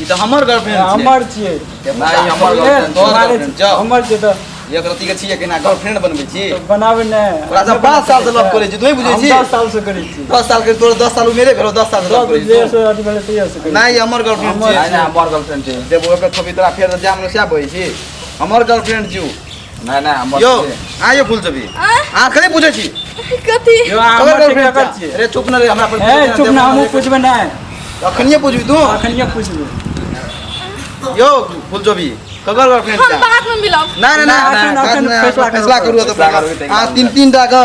ई तऽ हमर गर्लफ्रेंड छै। हमर छियै। नहि, हमर गर्लफ्रेंड। तोहर गर्लफ्रेंड जाओ। हमर छियै तऽ। एक रत्ती के छियै, केना गर्लफ्रेंड बनबै छी? तऽ बनाबै नहि। ओकरा से 5 साल से लव करै छी, तू नहि बुझै हम छी? 10 साल से करै छी। 10 साल के तोरा 10 साल उमेरे भेलो, 10 साल से लव करै छी जे तू। से अथी भेलै तहिया से करै छी। नहि, हमर गर्लफ्रेंड हमर छियै। नहि नहि, हमर गर्लफ्रेंड छै। देबो एकर थोपी तोरा, फेर जाम ने सएह बजै छी। हमर गर्लफ्रेंड छियौ। नहि नहि, हमर यौ छियै। अहाँ यौ फूल छबी। आँय? अहाँ कथी पूछै छी? कथी? यौ, अहाँ ककर हमर छियै, गर्लफ्रेंड ककर छियै? छियै? अरे चुप न रे, हमरा पर। ए चुप ना, हमहूँ पूछबै नहि। अखनिये पूछबी तू? अखनिये पूछबै। यौ फूल चोबी, ककर गर्लफ्रेंड हम छियै? बाद में मिलब। नहि नहि नहि, अखन- अखन फैसला करू। फैसला करू तऽ फैसला करू तऽ। अहाँ तीन तीन टा के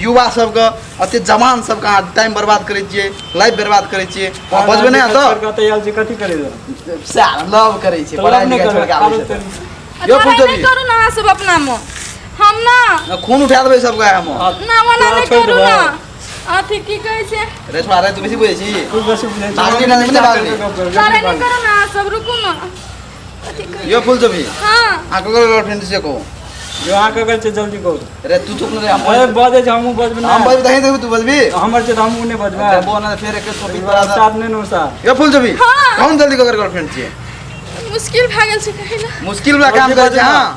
युवा सबके, एते जवान सबके अहाँ टाइम बर्बाद करै छियै, लाइफ बर्बाद करै छियै। अहाँ बजबै नहि तऽ? कतऽ आयल छी, कथी करै लए? सएह लव करै छियै, तऽ पढ़ाइ लव नहि लिखाइ छोड़ि कऽ आबै करबै। छै तऽ। यौ फूल लड़ाइ चोबी, नहि करू ने अहाँ सब अपना में। हम ना खून उठा देबै सबके हम। ना ओना नहि छोड़ि करू देबै। ना, अथी की कहै छै। रे छोड़ा रे, तू बेसी बुझै छी। तू बेसी बुझै छी। भागली ना, नहि भागली। लड़ाइ नहि करू ने अहाँ सब, रुकू ने। अथी कहै- यौ फूल चोबी, हाँ। अहाँ ककर गर्लफ्रेंड छियै कहू? जो अहाँ ककर छियै, जल्दी कहू। रे तू चुप न रे, हम अरे बजै छै, हमहूँ बजबै। हम नहि बजबै तऽ देखू, तू बजबी। हमर छै तऽ हमहूँ नहि बजबै। देबो ना फेर एके टॉपिक पर आ। उस्ताद नहि ने उस्ताद। यौ फूल चोबी, हाँ। कौन जल्दी ककर गर्लफ्रेंड छियै? मुश्किल भए गेल छै कहै लए। मुश्किल वाला काम करै छै अहाँ।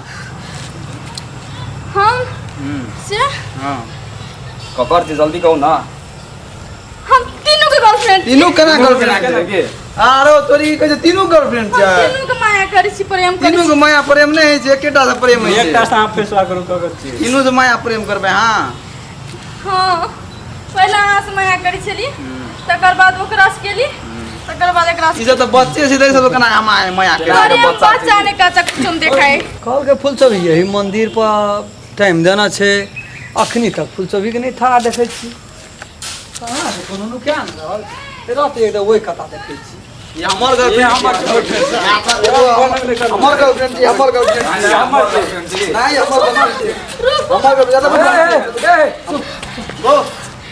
हम से हाँ। ककर छै, जल्दी कहू ना। हम तीनू के गर्लफ्रेंड। तीनू केना गर्लफ्रेंड? केना के? आरो तोरी कहै छै तीनू गर्लफ्रेंड हम छै। तीनू के माया करै छी, प्रेम करै तीनू छी। के माया प्रेम नहि होइ छै, एकेटा से प्रेम होइ एकटा छै। से अहाँ फैसला करू, ककर छियै? तीनू से माया प्रेम करबै? हाँ हाँ, पहिले अहाँ से माया करै छली, तकर बाद ओकरा से केली, तकर बाद एकरा से। ई सब तऽ बच्चे छै, देख सब केना माया माया अरे करै हम बच्चा ने कच्चा कुछ देखाय। कहलकै फूल चोबी यही मंदिर पर टाइम देना छै, अखनी तक फूल चोबीके नहि था देखै छी। कहाँ छै? कोनो नुका नहि रहल रहतै, एकदम ओहि कता देखै छी। ई हमर गर्लफ्रेंड, हमर हमर गर्लफ्रेंड छी, हमर गर्लफ्रेंड छी, हमर गर्लफ्रेंड छै। नहि, हमर हमर छी, हमर गर्लफ्रेंड। ए, ए, ए, चुप। गो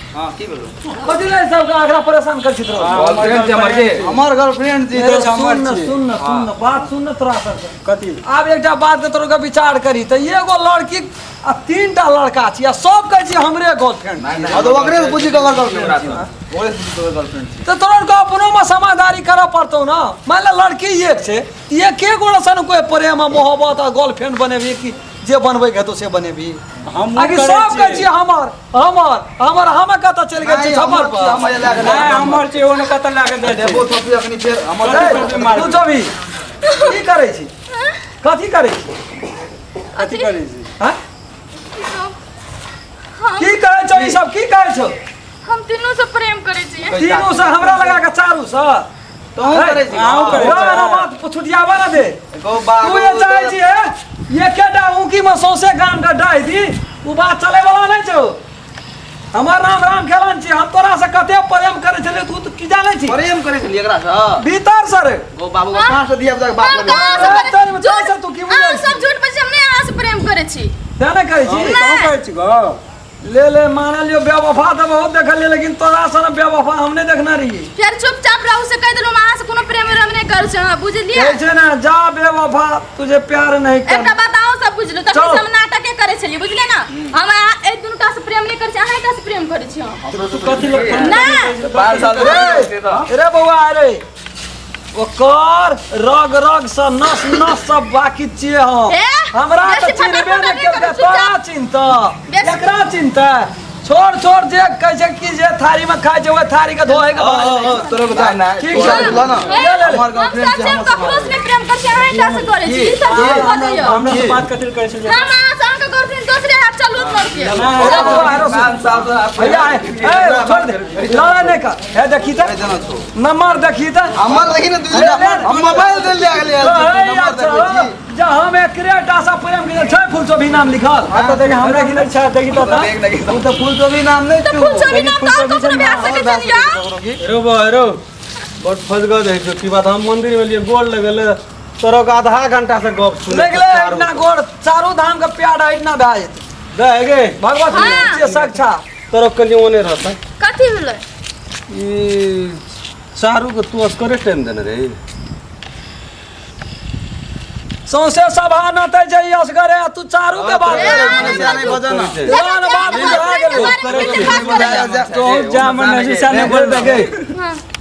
हां, की बोलू? कथी लए सबके आगरा परेशान कर छी तोरा? गर्लफ्रेंड छै हमर के। हमर गर्लफ्रेंड छी। अरे सुन न, सुन न, सुन न, बात सुन न तोरा सबके। कथी? आब एकटा बात के तोरा विचार करी तऽ एगो लड़की आ 3टा लड़का छी आ सब कहै छी हमरे गर्लफ्रेंड। हां तऽ ओकरे से पूछी ककर गर्लफ्रेंड छी, ओकरे से पूछी ककर गर्लफ्रेंड छी। तऽ तोरा के अपनो में समझदारी करऽ पड़तौ ना। मान ले लड़की एक छै, एके गोरा सन कोई प्रेम आ मोहब्बत आ गर्लफ्रेंड बनेबी कि जे बनबै के हेतौ से बनेबी? हमहूँ आकि करै सब कहै छियै। छियै हमर हमर हमर, हम कतऽ चलि गेल छी नहि, छप्पर हमर छी, पर? हमर लए गेलै। नहि, हमर छियै, ओ ने कतऽ लए कऽ जाइ छै। देबो थोपी अखनी फेर हमर। ए, तू चबी की करै छी? कथी करै छी? कथी करै छी? हँ? ई सब हम की कहै छौ ई सब? की कहै छौ? हम तीनू से प्रेम करै छी। तीनू से हमरा लगा के चारू से तोहूँ करै छी। अहूँ करै छी। ना ना, बात छुटियाबा ना दे। गो बा तू ये चाहै छी हे एकेटा ऊकी में सौंसे गाम के डाहि दी, उ बात चले वाला नहीं छौ। हमर नाम राम खेलन छी, हम तोरा से कते प्रेम करै छलियै तू तऽ की जानै छी? प्रेम करै छलियै एकरा से भीतर से रे। गो बाबू के कहाँ से दिया बुझा बाप हम लगे। कहाँ से ए, प्रेम- तोरी- तोरी से तू की बुझै अहाँ छी? सब झूठ बजै छी, हम नहि अहाँ से प्रेम करै छी। तें नहि करै छी? तोहूँ करै छी गो? ले ले, मानल लियो बेवफा तऽ बहुत देखलियै, लेकिन तोरा सन बेवफा हम नहि देखने रहियै। फेर चुपचाप रहू से कहि देलहुँ, हम अहाँ से कोनो प्रेम उरेम नहि करै छी, अहाँ बुझलियै? कहै छै ने, जा बेवफा तुझे प्यार नहीं कर। एकटा बात अहूँ सब बुझलु, तखन चल। से हम नाटके करै छलियै, बुझलियै ना? हम अहाँ एहि दुनूटा से प्रेम नहि करै छी, अहाँ एकटा से प्रेम करै छी हम। तू कथी लए फोन नहि। 5 साल रे, रे बौआ, अरे ओकर रग रग से नस नस सब बाकी छियै हम। ए, हमरा तऽ बेसी चिन्हबे फटर नहि फटर केलकै, नहि करू, तोरा चिन्हतौ, बेसी- एकरा चिन्हतै? छोड़ छोड़, जे कहै छै कि जे थारी में खाइ छै ओहि थारी के धोए के बाद। तोरा बता ना। ठीक छै। तोरा ना। ले, ले, ले। हमर हम गर्लफ्रेंड सच छै, में हमर ककरो से नहीं प्रेम करै छी, अहाँ टा से करै छी। ई सब झूठ बजैया। हमरा से बात कथी करै छै? हम अहाँ से अहाँके गर्लफ्रेंड दोसरे हाथ चलू लड़के। अरे बौआ, हेरो सुन। भैया, ए, छोड़ दे, लड़ाई नहि कर। हे देखी तऽ नंबर, देखी तऽ हमर देखी ने, दू हम मोबाइल दे ले गेलियै, नंबर देखै छी। जा, हम एकरे टा से प्रेम के छै। फूल चोभी नाम लिखल। हाँ तऽ देखी, हमरा की नहि छै, देखी तऽ ओ तऽ फूल चोभी नाम नहि। तऽ फूल चोभी नाम तऽ आओर ककरो भए सकै छै ने यौ? रो बा रो, बड़ फंस गए रहै छौ। की बात, हम मंदिर में लिए गोर लगल तोरा के आधा घंटा से गप सुनै। निकले इतना गोर चारू धाम के प्यार इतना भए जेतै। दे गे। भगवती छियै साक्षा। तोरा कनि ओने रहतै। कथी भेलै? ई चारू के तू असकरे टाइम देने रही? सौंसे सभा नतै जे ई असगरे आ तू चारू के बात करै। तोरा ने बात बुझा गेलौ। तो जा मन नहीं से नहीं बोल दे गे,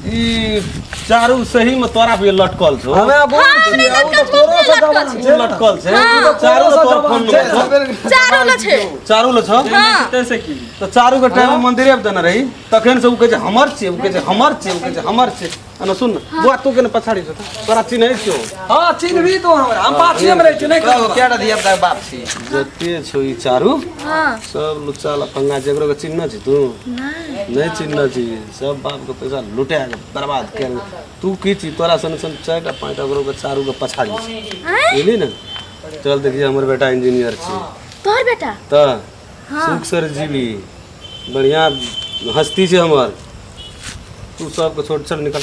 ई चारू सही में तोरा पे लटकल छौ? हमे बोल नहि छियै, उ तऽ लटकल छौ, तोरो से नहि जवान लटकल छै। लटकल छै। हाँ। चारू तोरो ले से तोर फोन जवान छै। नंबर छौ? चारू ले छै। चारू ले छौ? हाँ। से की तऽ चारू के टाइम मंदिरे पर देने रही, तखन से उ कहै छै हमर छियै, उ कहै छै हमर छियै, उ कहै छै हमर छियै। अना सुन ने बुआ, तू केने पछाड़ी छौ, तोरा चिन्है छियौ। हाँ, चिन्हबी तू हमरा, हम पाछिए मे रहै छी, नहि कहब। केटा धिया पुता के बाप छी? जते छौ ई चारू हाँ। सब लुच्चा लफंगा। जकरो के चिन्हने छी तू? नहि चिन्हने छी। सब बाप के पैसा लुटा के बर्बाद कए देलकै। तू की छी? तोरा सन सन चारिटा पाँचटा ओकरो के चारू के पछाड़ी छै, बुझली ने? चल देखिए, हमर बेटा इंजीनियर छै। तोहर बेटा? तऽ सुख सर जीवी बढ़िया हस्ती छै हमर। तू सबके छोड़, चल निकल।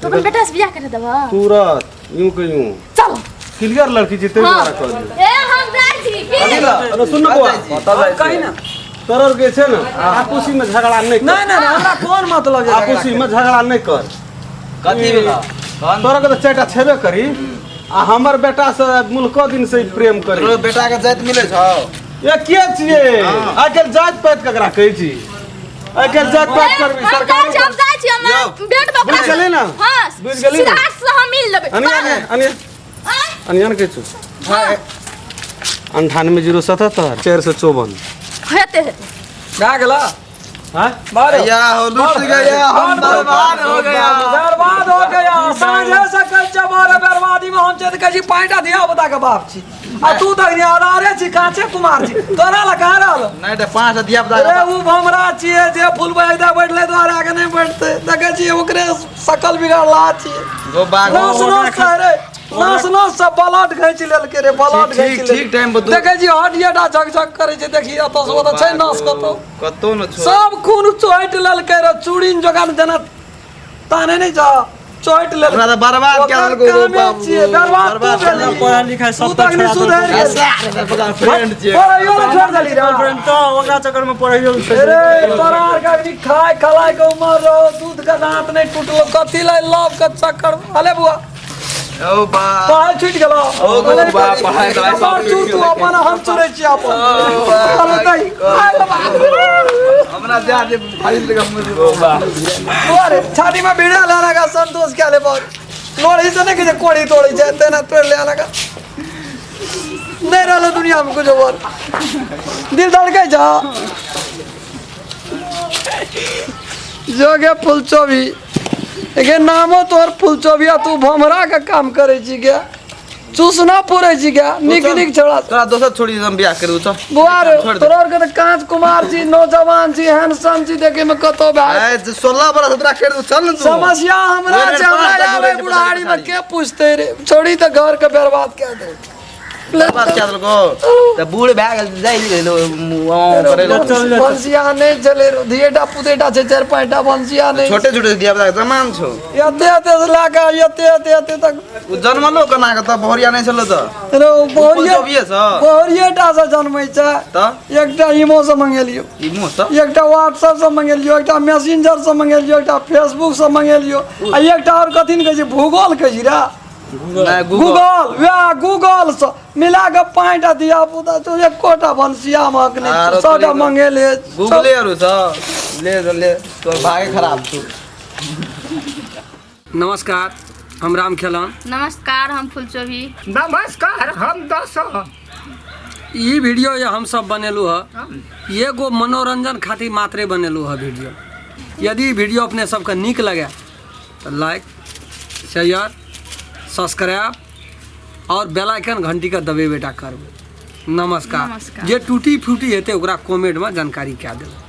तो अपन बेटा से बियाह करे देबह? तुरंत यूं के यूं। चल। क्लियर लड़की छी, ताहि दुआरे कहलियौ। ए, हम जाइ छी की। अरे सुन ने बौआ। कही ना। तोरर के छै ने, आपसी में झगड़ा नहि कर। नहि नहि नहि, हमरा कोन मतलब जे झगड़ा। आपसी में झगड़ा नहि कर। कथी भेला? तोरा के तऽ चारिटा छेबे करी आ हमर बेटा से मुल्को दिन से ही प्रेम करी। तोरो बेटा के जाति मिलै छौ? ये के छियै? आइ काल्हि जाति पाति ककरा कहै छी? आइ काल्हि जाति पाति करबी? हम जाइ सरकारी छी, हम जाइ छी, हम यौ, बेट बकरा। बुझि गेली ने? हाँ। बुझि गेली ने? सिद्धार्थ से हम मिल लेबै। अनिया ने अनिया। आँय? अनिया ने कहै छौ 98 0 77 454। हेतै हेतै। भए गेला। हाँ। बारे। या हो, लुट गया, हम बर्बाद हो गया। बर्बाद हो गया। साँझे से कहै छै बारे बर्बादी में हम छै तऽ कहै छी पाँचटा धिया पुता के बाप छी आ तू तखनी अनारे छी, काचे कुमार छी, तोरा लग कहाँ रहल? नहि तऽ पाँच धिया पुता। अरे उ भमरा छियै जे फूल बैग बैठले दुआरे आगे नहि बैठते, देखै छियै ओकरे शकल बिगाड़ला छियै। गो बाघ। नस नस से रे, नस नस से ब्लड घींच लेलकै रे, ब्लड ठीक, घींच। ठीक टाइम पर देखै छी हड्डिएटा झकझक करै छै। देखी एतऽ से ओतऽ छै नस कतौ? कतौ न छो। सब खून चोटि लेलकै रे, चूड़ी जोगान जेना ताने नहि जा, चोटि लेलकै। हमरा तऽ बर्बाद कए ओकर देलकौ गो कामे बाबू। छियै बर्बाद तू बर्बाद भेलही। पढ़ाई लिखाई सब तू तऽ अखनी सुधरि गेल। फ्रेंड छियै। पढ़ाइयो ने छोड़ि देलही रे। फ्रेंड तऽ ओकरा चक्कर में पढ़ाइयो। रे तोरा आर के अखनी खाय खलाय के उमर रहो, दूध के दांत नहीं टूटलो, कथी लै लव के चक्कर? अले बुआ। ओ बा। पढ़ाई छूटि गेलो? ओ गो बा, पढ़ाई तढ़ाई सब हमर चूर तू अपन, हम चुरै छी अपन। अरे तै आय बाबा। हमरा जा दे खरीद लेगा मुझे। ओ बा। बुआ रे, छाती में भिड़ा लेना का संतोष क्या ले बहुत लोड़ी से नहीं कि कोड़ी तोड़ी छै तेना तोड़ ले का नहीं रहलो दुनिया में कुछ और। दिल धड़कै जा जोगे फुलचोभी, एगे नामो तोहर फुलचोभी आ तू भमरा के काम करै छी गे, चूसना पुरै छी गे। नीक नीक छोड़ा। तोरा दोसर छोड़ी हम बियाह करू चल। बुआ रे। छोड़ दे। तोरा आरके तऽ काँच कुमार छी, नौजवान छी, हैंडसम छी, देखै में कतौ भए ए, 16 बरस तोरा कर दू, चल ने तू। समस्या हमरा ओहि छै, हमरा पाँच टा आबै जोड़ै छै। बुढ़ारी में के पूछते रे? छोड़ी तऽ घर के बर्बाद कए दे। बर्बाद कए देलको तऽ बूढ़ भए गेल, जाइ गेलो करे लो। बंसिया नहि छलै रे, धियेटा पुतेटा छै चारि पाँचटा, बंसिया नहि। छोटे छोटे धिया पुता के जमान छौ। एते एते से लए कऽ एते एते एते तक। ओ जन्मलो केना के तऽ बहुरिया नहि छलो तऽ? रे बहुरिये। चौबीस सँ। बहुरियेटा से जन्मै छै। तऽ एकटा इमो से मंगेलियो। ई मुँह सँ। एकटा व्हाट्सएप से मंगेलियो, एकटा मैसेंजर से मंगेलियो, एकटा फेसबुक से मंगेलियो आ एकटा और कथी ने कहै छै, भूगोल कहै छी रे? नहि, गूगल। गूगल, वएह गूगल से मिला के पाँचटा धिया पुता छौ, एकोटा भनसिया महक नहि आरो छौ, सबटा तोरी मंगेले। गूगले आरू सँ ले ले, तोर भागे खराब छौ। नमस्कार। हम राम खेलन। नमस्कार, हम फुलचोभी। नमस्कार, हम दस। ई वीडियो ये हम सब बनेलू है, एगो मनोरंजन खातिर मात्रे बनेलू है वीडियो। यदि वीडियो अपने सबके नीक लगे तो लाइक, शेयर, सब्सक्राइब और बेल आइकन घंटी के दबेबे टा करबै। नमस्कार। नमस्कार। जे टूटी फूटी हेतै ओकरा कमेंट में जानकारी कए देबै।